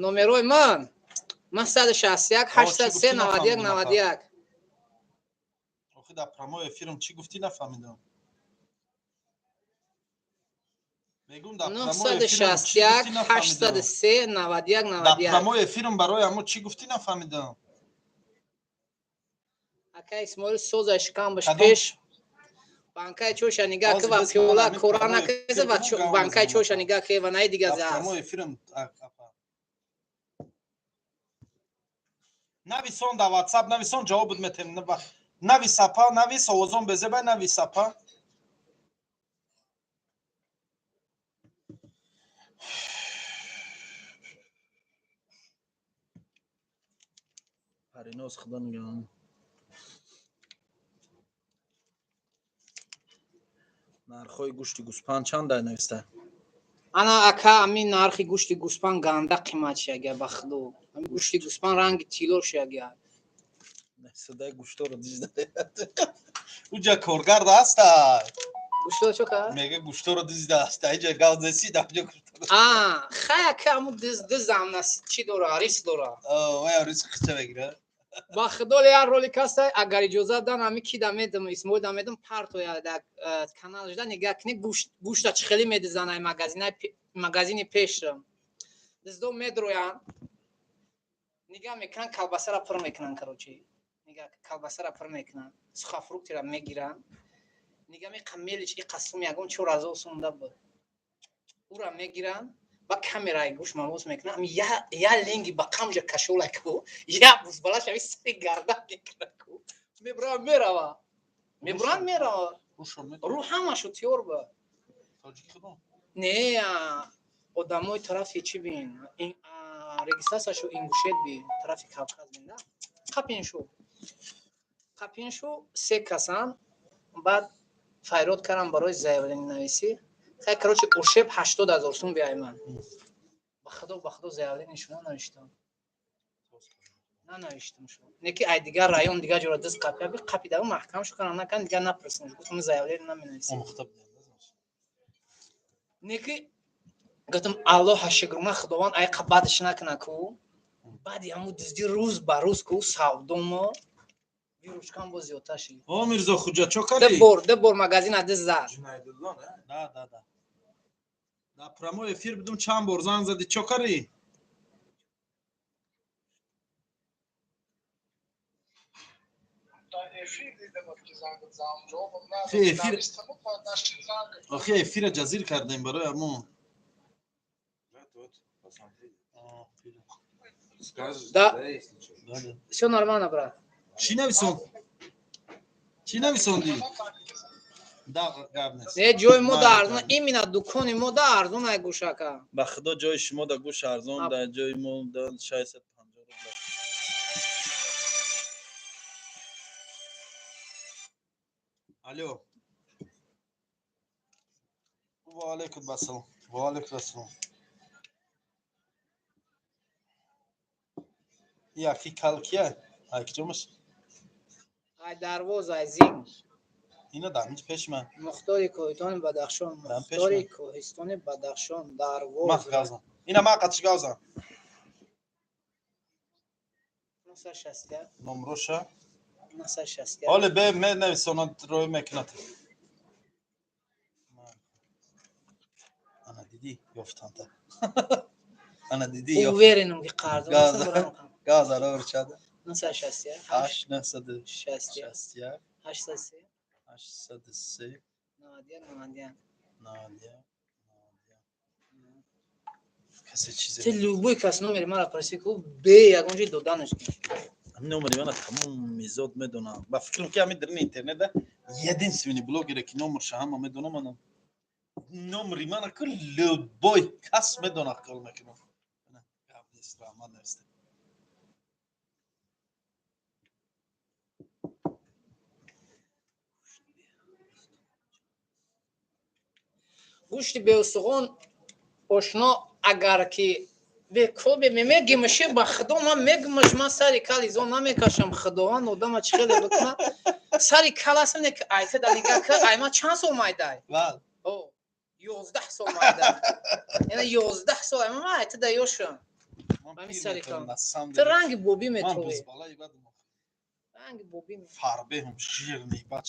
Номерои ман 961 О, чӣ 803 гуфтӣ 91 нафаҳмидам, апа. 91. Охи дар прямой эфирам чӣ гуфтӣ нафаҳмидам. Мегӯм дар прямой эфирам чӣ 961 гуфтӣ нафаҳмидам. 803 91 Дар 91. прямой эфирам барои ҳамо чӣ гуфтӣ нафаҳмидам. Ака Исмоил соза шикамбаш Кадом? пеш. Банкаи чоша нигаҳ Ҳозир ки ва бес ман пиёла ҳамин кора прямой накеса эфир ва кунам, гап банкаи мезанам, чоша апа. нигаҳ ки ва наи дига Дар за аст. прямой эфирам, апа. Нависон дар WhatsApp, нависон ҷавобут метем. Навис апа, навис овозон безебай, навис апа. Париноз худо нигаҳбон. Нархҳои гӯшти гӯспанд чанд дай нависта? Ана ака ами нархи гӯшти гӯспанд ганда қимат шагия ба худо. Ами гӯшти гӯспанд ранги тилло шагия. Садай гӯшторо дизда. Уҷа коргарда ҳаста. Гӯшто чо кард? Мега гӯшторо дизда ҳаста. Иҷа гавзеси дар ҷо гӯшторо. А, хай ака аму диз дизам нас чӣ дора, риск дора. О, вай риск хича мегира. Ба худо як ролик ҳаста, агар иҷозат дан ами ки да медам, Исмоил да медам, партоя дар каналш да нигаҳ кунӣ гӯшт гӯшта чӣ хеле медизан ай магазинай магазини пешра. Диздо медроянд, нигаҳ мекунанд, колбасара пур мекунанд, короче. Нигаҳ колбасара пур мекунанд, сухофруктира мегиранд. Нигаҳ меқа мелич иқа сум ягон 4000 сум да буд. Ура мегиранд, ба камераи гӯш мавоз мекунанд, ами я ленги ба қамҷа кашола ку, я бузбалаш ами сари гардан мекунад ку. Мебуранд мерава. Мебуранд мерава. Рӯ ҳамашу тиёр ба. Тоҷики худо. Не, одамои тарафи чӣ бин? Регистрацияшу Ингушет бин, тарафи Кавказ бин, да? Қапин шу. Қапин шу се касан, баъд файрод кардам барои заявление нависӣ. Хай, короче, уршеб 80 000 сум биай ман. Ба худо, ба худо заявление шумо навиштам. Нанавиштам шу. Не ки ай дигар район дигар ҷора диз қапия би қапида маҳкам шу кардам, накан дигар напурсам. Гуфтам заявление наменависам. Омӯхта будем. Не ки гуфтам Аллоҳ шукр, ман Худованд ай бадаш накуна ку. Баъди ҳамун дизди рӯз ба рӯз ку савдомо виручкам боз зиёдтар шид. О, Мирзо Хуҷа, чо Ду кардӣ? бор, ду бор магазина диз зад. Джунайдулло, да? Да, да, да. Дар прямой эфир будум чанд бор занг задӣ, чо кардӣ? Охи эфир Охи эфира ҷазир кардем барои ҳамон. Вот, вот, посмотри. О, Скажешь, Да. да, если что. да, да. Всё нормально, брат. Чӣ нависон? Чӣ нависондӣ? Да, гап нест. Не, ҷои мо да Майли, арзон, гап нест. именно дукони мо да арзон ай гӯшака. Ба худо ҷои шумо да гӯш арзон, дар ҷои мо да 650 рубл. Алло. Ва алейкум ассалом. Ва алейкум ассалом. Яки калкия? Ай киҷомаш? Ай дарвоз, ай зинг. Ина дар ҳаминҷ пеши ман. Мухтори Кӯҳистони Бадахшон, Дар пеши Мухтори ман. Кӯҳистони Бадахшон, дарвоз. Мах гавзам. Ина ман қатиш гавзам. 961. Номроша. 961. Оле бе ме нависонад рӯй мекунад. Дидӣ, ёфтанта. Ана дидӣ. Уверен ам, ки қарздор. Газара урчада. 961. 8 961. 803. 803. 91 91. 91. Касе чизе. Ти любой кас номери мара парси ку бе ягон ҷой доданаш. Ҳамин номери мана тамоми зод медонам. Ба фикрам ки ҳамин дарини интернета единственный блогере ки номерша ҳама медонам анам. Номери мана ку любой кас медонад, кор мекунам. Гап нест, раҳмат нависте. Гӯшти беустухон ошно агар ки бекобе мегимаше, ба худо ман мегимаш, ман сари кал изо намекашам. Худованд одама чӣ хеле бикуна, сари кал астам не ки айта да нига ка ай ман чанд сол майдай? 11 сол майдай, яъне 11 сол ай ман айта да ёшам. Ами сари кал ту ранги бобӣ метовӣ, ранги бобӣ. Фарбеҳум, жирный бач.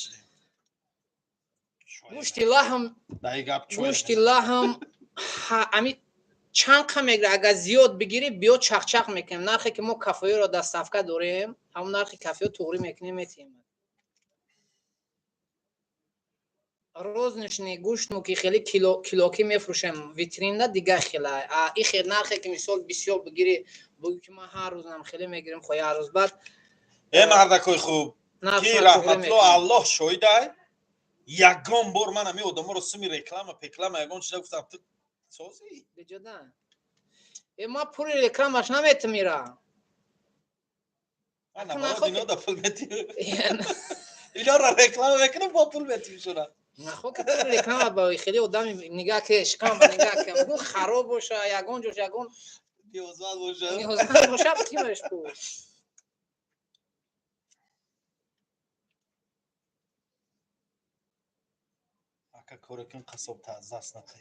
Гӯшти лаҳм, гӯшти лаҳм ами чанд қа мегира? Агар зиёд бигирӣ, биё чақчақ мекунем. Нархе ки мо кафоиро доставка дорем, ҳамон нархи кафео туғрӣ мекунем, метиҳем. Розничный гӯшт мо ки хеле килокӣ мефурӯшем витринда, дигар хела. А и хел нархе ки мисол бисёр бигирӣ, бугӯ ки ман ҳар рӯз нам хеле мегирем, хо як рӯз баъд. Э, мардакои хуб, ки раҳматулло, аллоҳ шоҳидай, ягон бор ман ҳами одаморо суми реклама пеклама ягон чиза гуфтам, ту созӣ? Беҷода. Э, ма пули рекламаш наметам ира. Ино пул мети, инора реклама мекунам, бо пул метимшуна. Нахо ки пули реклама ба хеле одами нигаҳ ке шикам ба нигаҳ ке гу хароб боша, ягон ҷош ягон ниёзманд боша. Ниёзманд боша, кимаш пул. Ака, коре кун, қассоб аз даст натӣ.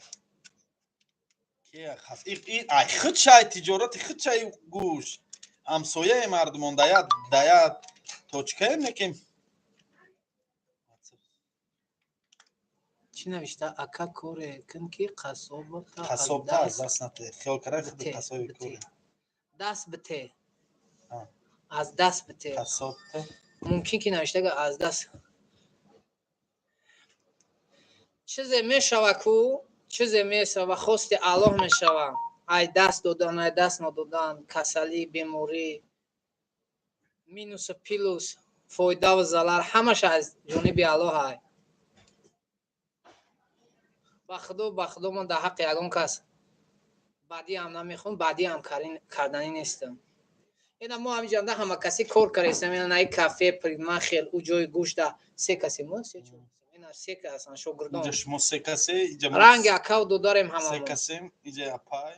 Ай худшай тиҷорати худшай гӯшт ҳамсояи мардумон дая дая точкаем некем. Чӣ навишта? Ака, коре кун ки қассобта қассобта аз даст натӣ. Хиёл кара худи қассоби коре. Даст бите, аз даст бите. Қассобта. Мумкин ки навиштага аз даст чизе мешава ку, чизе мешава, хости Аллоҳ мешава. Ай даст додан, ай даст надодан, касалӣ, беморӣ, минусу плюс, фоидаву залар, ҳамаш аз ҷониби Аллоҳ ай. Ба худо, ба худо, ман дар ҳаққи ягон кас бадиам намехоҳам, бадиам карданӣ нестам. Ина мо ҳамиҷанда ҳама каси кор кардастем. Ина наи кафе парикмахер, ӯ ҷои гӯшта се каси мо, се чор, ина се касан шогирдон. Инҷа шумо се касе, инҷа ранги акав додарем. Се ҳамамо касем, инҷа апай.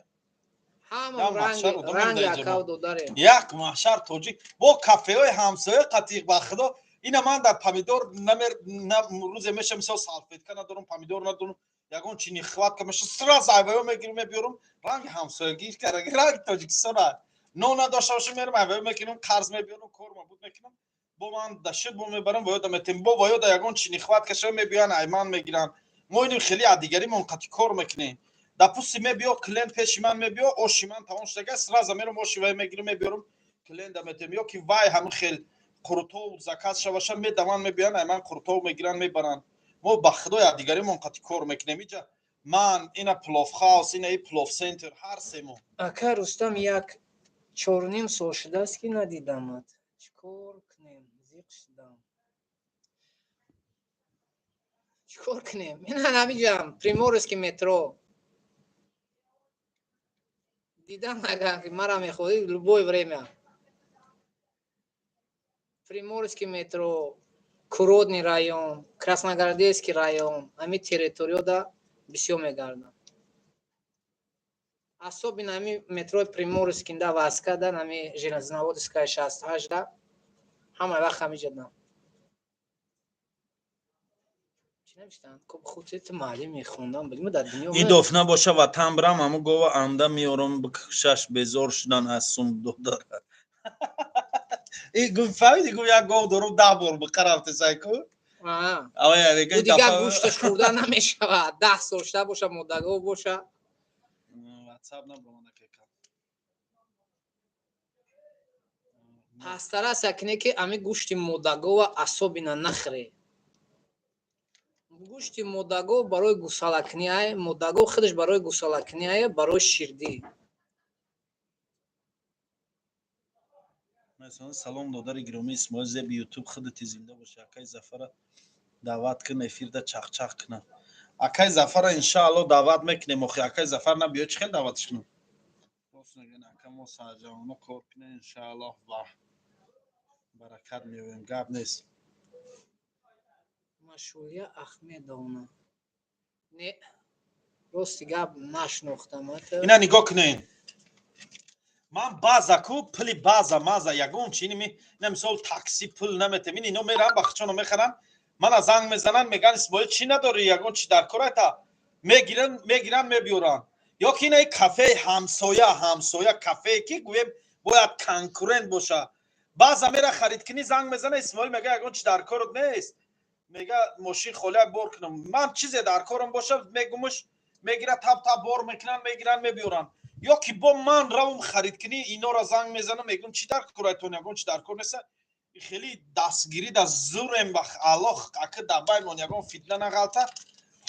Ҳама Я маҳшар одам ранги инда инҷа акав мо. додарем. Як маҳшар тоҷик бо кафеҳои ҳамсоя қатиқ. Ба худо, ина ман дар помидор намер рӯзе меша, мисол, салфетка надорам, помидор надорам, ягон чи нехватка меша, сразу айваё мегирим, мебиёрам. Ранги ҳамсоягӣ караги, ранги Тоҷикистона. Нон надошта бошам, мерам айваё мекунам, қарз мебиёрам, кор мабуд мекунам, бо ман дашид бо мебарам, воёда метем, бо воёда ягон чи нехватка шава, мебиёян, айман мегиранд. Мо иним хеле аз дигаримон қати кор мекунем. Допустим, мебиё клиент пеши ман, мебиё, оши ман тамом шудага, сразу мерам, оши вай мегирам, мебиёрам, клиента метем. Ё ки вай ҳамин хел қурутов заказ шаваша, медаванд, мебиёянд, айман қурутов мегиранд, мебаранд. Мо ба худо аз дигаримон қати кор мекунем. Иҷа ман ина плов хаус, ина и плов центр, ҳар семо. Ака Рустам, як чорним сол шудааст ки надидамат. Чӣ кор кунем, зиқ шудам. Чӣ кор кунем? Ина ҳамиҷам, Приморский метро. Дидам, агар ки мара мехоҳӣ, любое время. Приморский метро, Курортный район, Красногвардейский район, ҳамин территорияда бисёр мегардам. Особенно ҳами метрои Приморский да, Васкада, ҳами Железноводская 68 да ҳама вақт ҳамиҷадам. Чӣ навиштанд? Коб худти маълим мехондам, будим дар дунё. Ин доф набоша, ватан бирам, ҳаму гова амда меорам, бикушаш. Безор шудан аз сум додар. Фаҳмиди, гуфт як гов дорум, 10 бор биқарам тесайку. Дигар гӯшташ хӯрда намешавад, 10 сол шуда боша, модагов боша. WhatsApp набромада кека. Пастараса кине ки ами гӯшти модагова особенно нахӯре. Гӯшти модагов барои гусалакунӣ ай, модагов худаш барои гусалакунӣ ай, барои ширдӣ. Масалан, салом додари гиромӣ Исмоил зеби ютуб, худати зинда бошӣ. Акай Зафара даъват кун, эфирда чахчах кунад. Акай Зафара иншаалло даъват мекунем. Охи акай Зафар набиё, чӣ хел даъватш кунам? Рост мегӯян, ака, мо сарҷавоно кор кунем, иншааллоҳ ва баракат меёбем, гап нест. Машулия Ахмедовна. Не, рости гап нашнохтам. Ина нигоҳ кунед, ман баъза ку пули баъза маза ягон чи ини ина мисол такси пул наметем, ин ино меран бахчоно мехаранд, мана занг мезананд, мегӯянд Исмоил, чӣ надорӣ, ягон чи дар кор айта, мегиран, мегиран, мебиёранд. Ё ки ина кафеи ҳамсоя, ҳамсоя кафее ки гӯем бояд конкурент боша, баъза мера харидкунӣ, занг мезана Исмоил, мега ягон чи дар корот нест, мега мошин холия бор кунам. Ман чизе дар корам боша, мегумуш, мегира, таб таб бор мекунанд, мегиранд, мебиёранд. Ё ки бо ман равм харидкунӣ, инора занг мезанам, мегӯм чӣ дар корайтон, ягон чи дар кор неста. Хеле дастгирӣ да зурем, ба Аллоҳ, ака дабаймон ягон фитна нағалта,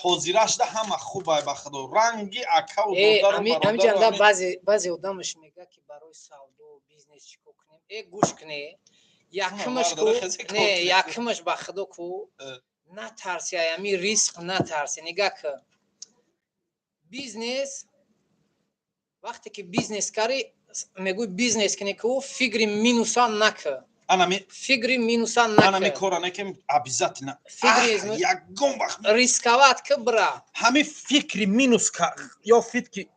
ҳозирашда ҳама хубай, ба худо, ранги акаву додару бародару. Баъзе одамаш мега ки барои савдо бизнес чӣ кор кунем. Э, гӯш куне, якумаш ку, не, якумаш ба худо ку натарси, ами риск натарси. Нигаҳ ки бизнес, вақте ки бизнес карӣ, мегӯй бизнес кунӣ ку, фикри минуса накӣ. Анами фикри минуса накӣ. Анами кора некем обязательно. Фикри ягон вақт рисковать ки, бира. Ҳами фикри минус ё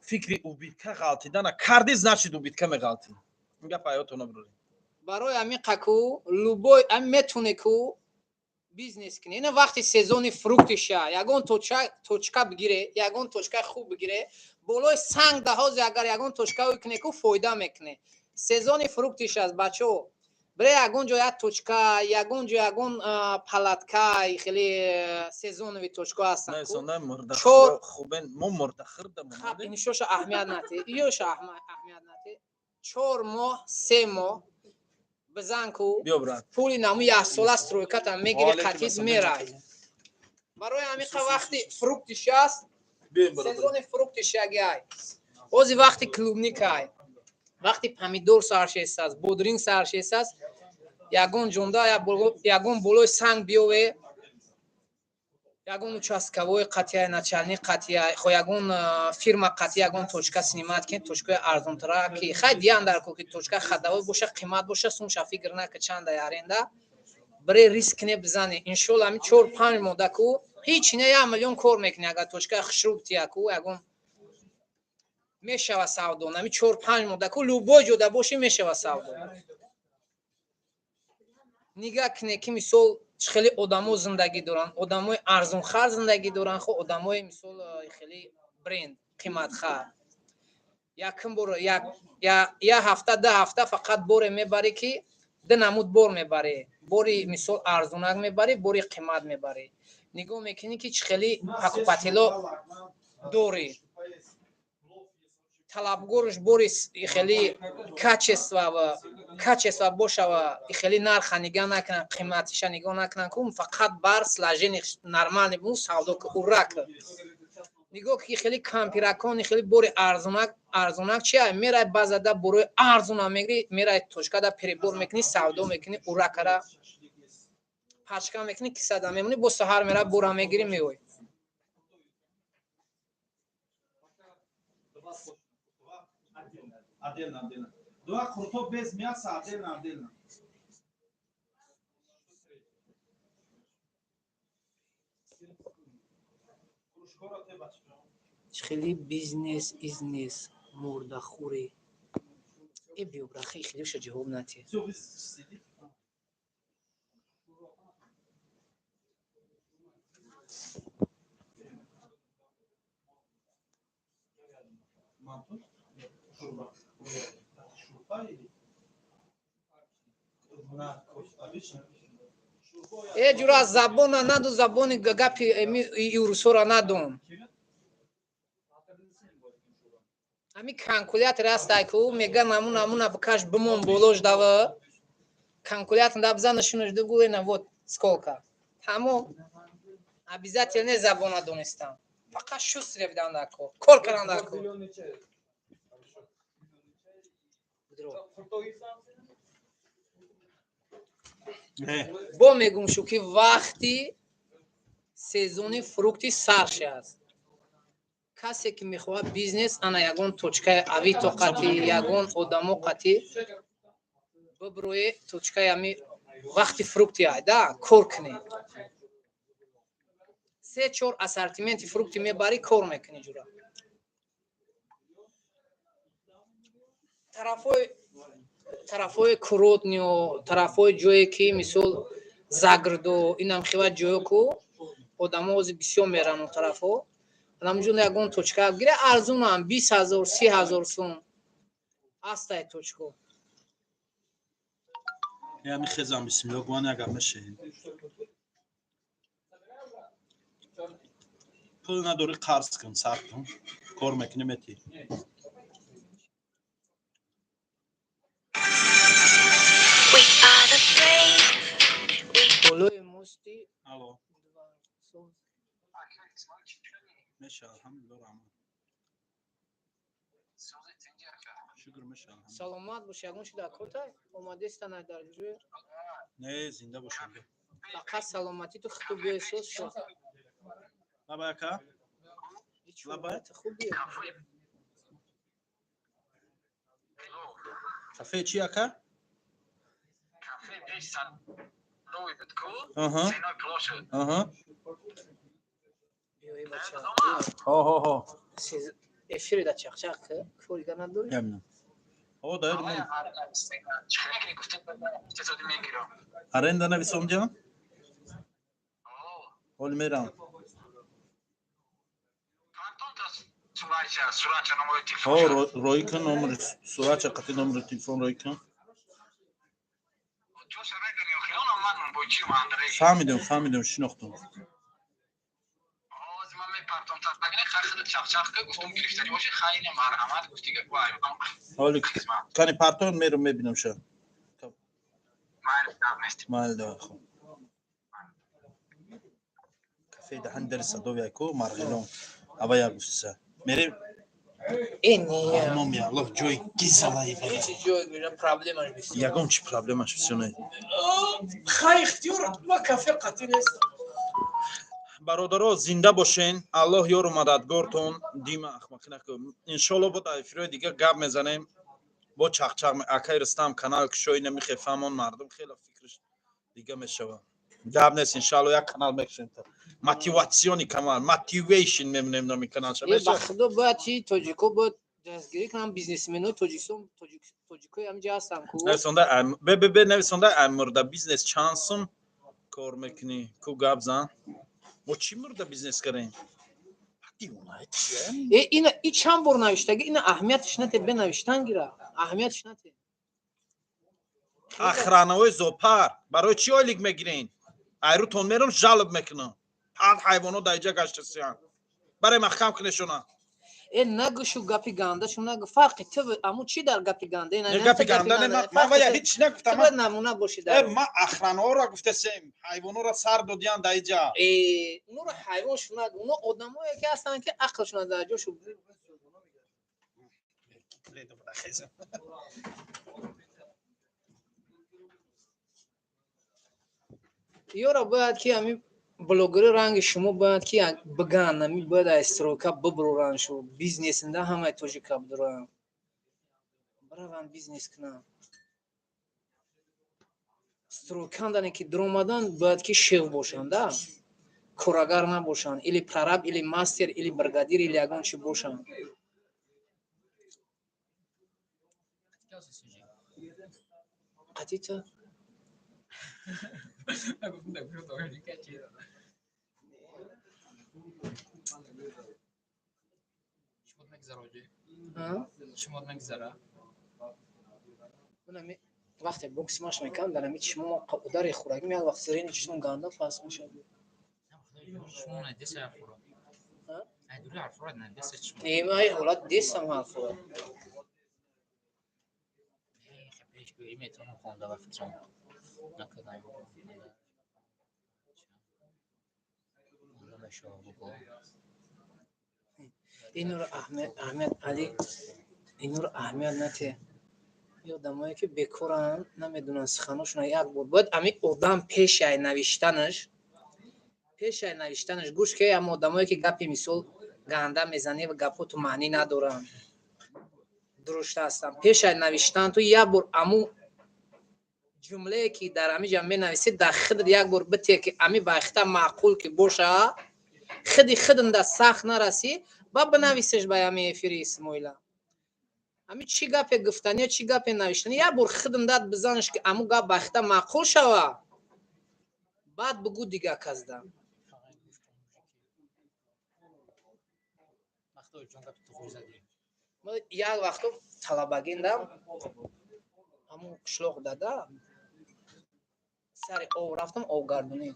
фикри убытка ғалтидана карди, значит убытка меғалтӣ. Гап ҳаётона бирорем. Барои ҳамин қаку любой ами метоне ку бизнес кунӣ. Ина вақти сезони фруктиша ягон точка бигире, ягон точкаи хуб бигире, болои санг даҳозе агар ягон точка куне ку, фоида мекуне. Сезони фруктиш аст, бачаҳо, бире ягон ҷо як точка, ягон ҷо ягон палатка, хеле сезоновый точка ҳастанд. Иншоша аҳамият нате, иёша аҳамият нате. 4 моҳ, 3 моҳ бизан ку, пули наму яксола стройката мегири, қатид мерай. Барои ҳамиқа вақти фруктиш аст, сезони фруктиш ягай ози, вақти клубникай, вақти помидор саршестааст, бодринг саршестааст, ягон ҷонда ягон болои санг биёве, ягон участковой қатъия, начальник қатъия, хо ягон фирма қатъия, ягон точка снимать ки, точкаи арзонтара ки хай диан дар ко ки точка ходовой боша, қимат боша, сумша фикр нака чанда аренда, бире риск не бизане. Иншолла ами 4-5 мода ку ҳеч не 1 миллион кор мекунӣ, агар точка хушруб тия ку, ягон мешава савдо. Нами 4-5 мода ку любой ҷода бошӣ, мешава савдо. Нигаҳ куне ки мисол хеле одамо зиндагӣ доранд, одамои арзонхар зиндагӣ доранд, хо одамои мисол хеле бренд қиматхар. Якум бор як ҳафта, 2 ҳафта фақат боре мебарӣ ки ду намуд бор мебарӣ: бори мисол арзонак мебарӣ, бори қимат мебарӣ. Нигоҳ мекунӣ ки чӣ хеле покупатело дорӣ, талабгорш бори хеле качество ва качество бошава, хеле нарха нигоҳ накунан, қиматиша нигоҳ накунан ку, фақат бар сложение нормальный бу савдо ку, ура ку. Нигоҳ ки хеле кампиракони хеле бори арзонак, арзонак чи мерай, баъзада борои арзона мегири, мерай точкада перебор мекунӣ, савдо мекунӣ, ура кара пачка мекунӣ, кисада мемонӣ, бо саҳар мера бора мегирӣ, меоӣ. Отдельно, отдельно. Два курто без мяса, отдельно, отдельно. Хеле бизнес изнес мурдахӯрӣ э биёбрахи хелеша ҷавоб натиҳ. Всё, вы сидите. Манту? Шурба. Это шурпа или? На, кофе, обычно. Э, ҷура, забона наду, забони гапи эми юрусора надон. Ҳами калкулятор ҳастай ку, мега намун намуна бикаш, бимон болош дава. Калкулятор да бизан, нишонаш дугӯ, на вот сколько. Тамом. Обязательно забона донистан. Фақат шустре бидан дар кор. Кор кардан дар кор. Бо мегум шу ки вақти сезони фрукти сарше аст. Касе ки мехоҳад бизнес, ана ягон точкаи Авито қатӣ, ягон одамо қатӣ биброе, точкаи ами вақти фрукти айда кор кунӣ. 3-4 ассортименти фрукти мебарӣ, кор мекунӣ ҷура. Тарафҳои Куротнио, тарафҳои ҷое ки мисол Загрдо, инам хела ҷое ку одамо ҳозир бисёр меран он тарафҳо. Ҳамҷо ягон точка гира, арзунам 20 000, 30 000 сум ҳастай точко. Ями хезам, бисмиллоҳ, гуман агар мешин. Пул надорӣ, қарз кун, сар кун. Кор мекунӣ, метӣ. We are the brave. We Болои мости. Алло. Меша, алҳамдулиллоҳ, раҳмат. Шукр, меша, алҳамдулиллоҳ. Саломат бош, ягон чи дар котай? Омадестанай дар ҷӯе? Не, зинда бошам. Фақат саломатӣ ту хиту биёй соз шо. Лабай ака? Лабай? Хуб биё. Кафе чи ака? Аҳа. Аҳа. Биёй бача. Ҳо, ҳо, ҳо. Эфири да чақчақ ки, корига надорӣ? Ямина. Ҳо, даёд мон. Аренда нависом ҷан? Ҳол мерам. Ҳо, роӣ кун номери суратча қати номери телефон роӣ кун. Фаҳмидам, фаҳмидам, шинохтам. Ҳоли кани партон мерам, мебинам ша. Майли, давай, хуб. Кафе даҳани дари садови айку Марғилон. Ава як гуфтиса. Мерем. Э, не. Номи Аллоҳ, ҷои гизалаи. Ҳеҷ ҷой гӯя проблемаш бисёр. Ягон чи проблемаш бисёр не. Хай, ихтиёр, ма кафе қатӣ нестам. Бародаро, зинда бошен, Аллоҳ ёру мададгортон. Дима, ахмақӣ накун. Иншоалло, бо дар эфирҳои дигар гап мезанем. Бо чақчақ акай Рустам канал кушои намихефамон, мардум хеле фикраш дига мешавад. Гап нест, иншоалло, як канал мекушем. Мотиватсиони канал, мотивейшн мемонем номи каналша. Е, ба худо, бояд чи тоҷико бояд дастгирӣ кунам бизнесменои Тоҷикистон, тоҷикои ҳамҷа ҳастам ку. Нависонда бе бе бе, нависонда ай мурда бизнес чанд сум кор мекунӣ? Ку гап зан. Мо чӣ мурда бизнес кардем? Э, ина и чанд бор навиштаги, ина аҳамияташ нате, бенавиштан гира. Аҳамияташ нате. Охранаҳои зоопарк барои чӣ ойлик мегирен? Айрутон мерам, жалоб мекунам. Ҳар ҳайвонот дар иҷа гаштасиянд. Барои маҳкам кунешона. Э, нагӯ, шу гапи ганда шу нагӯ. Фарқи ту аму чӣ дар гапи ганда? Не, гапи ганда не, ман вая ҳеҷ нагуфтам. Ту бояд намуна бошӣ дар. Э, ман охранаҳоро гуфтасем, ҳайвонҳоро сар додиянд дар иҷа. Э, онро ҳайвон шу нагӯ. Оно одамое ки ҳастанд ки ақлшона дар ҷошу. Ёра бояд ки ҳамин блогери ранги шумо бояд ки биган, ҳамин бояд аз стройка бибуранд шу бизнесинда ҳамаи тоҷика бидуранд. Бираванд бизнес кунанд. Стройкандане ки дуромадан бояд ки шеф бошанд, да? Корагар набошанд, или прораб, или мастер, или бригадир, или ягон чи бошанд. Қатита? Вақте бокси маш мекардам, дар ҳами чишмомо удари хӯрагим, як вақт зрени чишмом ганда паст мешавад. Ай ҳолат дестам ҳарфора. Инуро аҳамият али, инуро аҳамият нате. Ё одамое ки бекоранд, намедонанд суханошона як бор. Бояд ами одам пешай навиштанаш, гӯш ки ам одамое ки гапи мисол ганда мезанӣ ва гапҳо ту маънӣ надоранд, дурушта ҳастанд. Пешай навиштан ту як бор аму ҷумлае ки дар ҳамиҷа менависӣ, дар худат як бор бите ки ами байхта маъқул ки боша, худи худанда сахт нарасӣ, ба бинависеш ба ами эфири Исмоила. Ами чӣ гапе гуфтани, чӣ гапе навиштани, як бор худандат бизанеш ки аму гап байхта маъқул шава, баъд бугӯ дига казда. Як вақто талабагиндам, ҳамун қишлоқ дада, сари ов рафтам, овгардонӣ.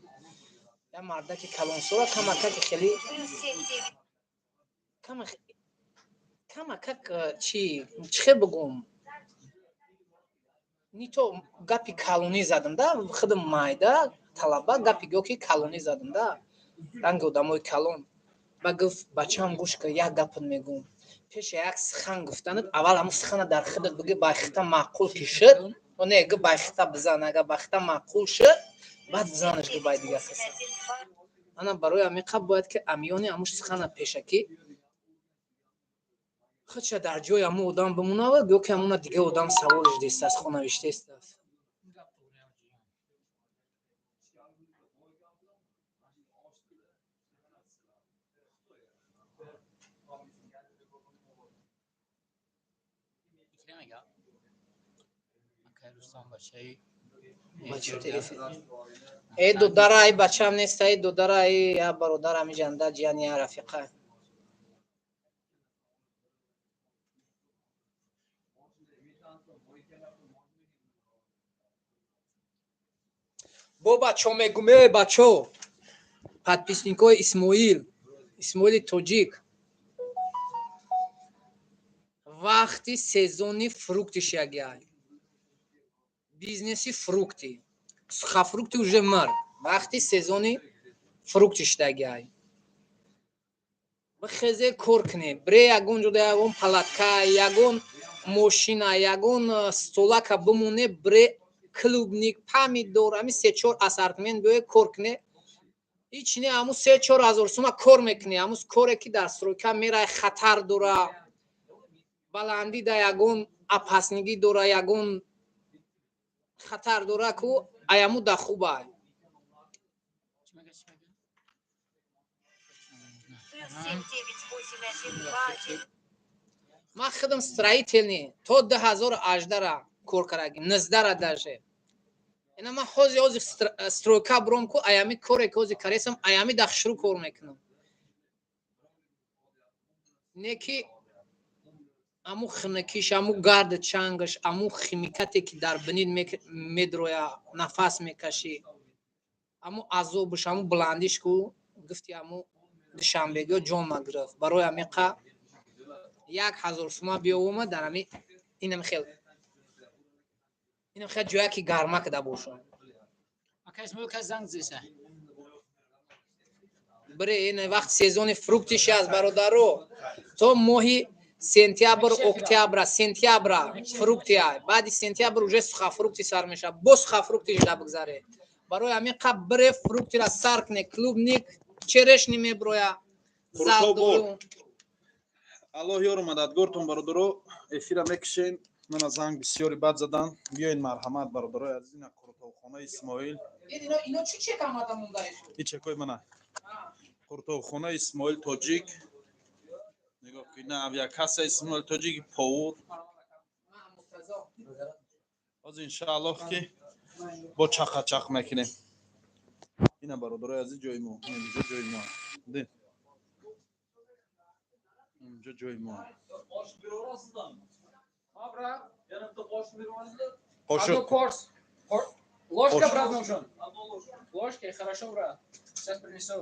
Як мардаки калонсола камакаки хеле камакак чи чихе бигӯм, ни то гапи калонӣ задам да, худам майда талаба гапи гӯ ки калонӣ задам да, ранги одамои калон. Ба гуфт бачаам гӯш кар, як гапат мегӯм. Пеша як сухан гуфтанат, аввал ҳамун сухана дар худат бигӯ, байхта маъқул ки шуд, не гӯ байхта бизан, агар байхта маъқул шуд, баъд бизанаш гӯ бай дигар каса. Ана барои ҳамин қабл бояд ки амиёни ҳамун сухана пешакӣ худша дар ҷои ҳамун одам бимонава, гӯ ки ҳамуна дига одам саволиш дестааст, хонавиштаистааст. Э додара, ай бачаам нест, ай додара, ай я бародар ҳамиҷанда ҷияни я рафиқа. Бо бачо мегум, э бачо, подписникои Исмоил, Исмоили тоҷик, вақти сезони фруктиш ягиай, бизнеси фрукти, сухофрукти уже мар, вақти сезони фруктиш дагиай. Бихезе кор кунем, бре ягон ҷода ягон палатка, ягон мошина, ягон столака бимоне, бре клубник, помидор, ами се-чор ассортимент биёе кор куне. Ҳеч не, ҳамун се-чор ҳазор сума кор мекунӣ, ҳамун коре ки дар стройка мерай хатар дора, баландӣ да ягон опаснигӣ дора, ягон хатар дора ку аяму да хубай. Ман худам строительный то 2018-ра кор карагим, 19-ра даже. Ина ман ҳозир ҳозир стройка буром ку аями коре ки ҳозир каресам, аями да шурӯъ кор мекунам. Не ки аму хинакиш, аму гарди чангаш, аму химикате ки дар бинит медроя, нафас мекашӣ, аму азобш, аму баландиш ку гуфти аму душанбегиҳо ҷон нагирифт. Барои ҳамиқа 1000 сума биёвома дар ами инам хел ҷоя ки гарма када бошам. Бре ин вақт сезони фруктиш аст бародаро, то моҳи сентябр, октябра, сентябра фрукти ай, баъди сентябр уже сухофрукти сар мешавад, бо сухофруктиш да бигзаре. Барои ҳамин қабл бре фруктира сар куне, клубник, черешни меброя, зардолу. Аллоҳ ёру мададгортон бародаро, эфира мекушем. Мана занг бисёри бад задан. Биёед марҳамат бародарои азиз, ина қуртовхонаи Исмоил. Ино чӣ чек омада мондаи? И чекои мана. Қуртовхонаи Исмоил тоҷик. Нигоҳ кунед, на авиакасса Исмоил тоҷик повур. Ҳозир иншааллоҳ ки бо чақа-чақ мекунем. Ина бародарои азиз ҷои мо, инҷо ҷои мо. Дид. Инҷо ҷои мо. Қошуқ. Ложка, брат, нужен. Ложка, хорошо, брат. Сейчас принесу.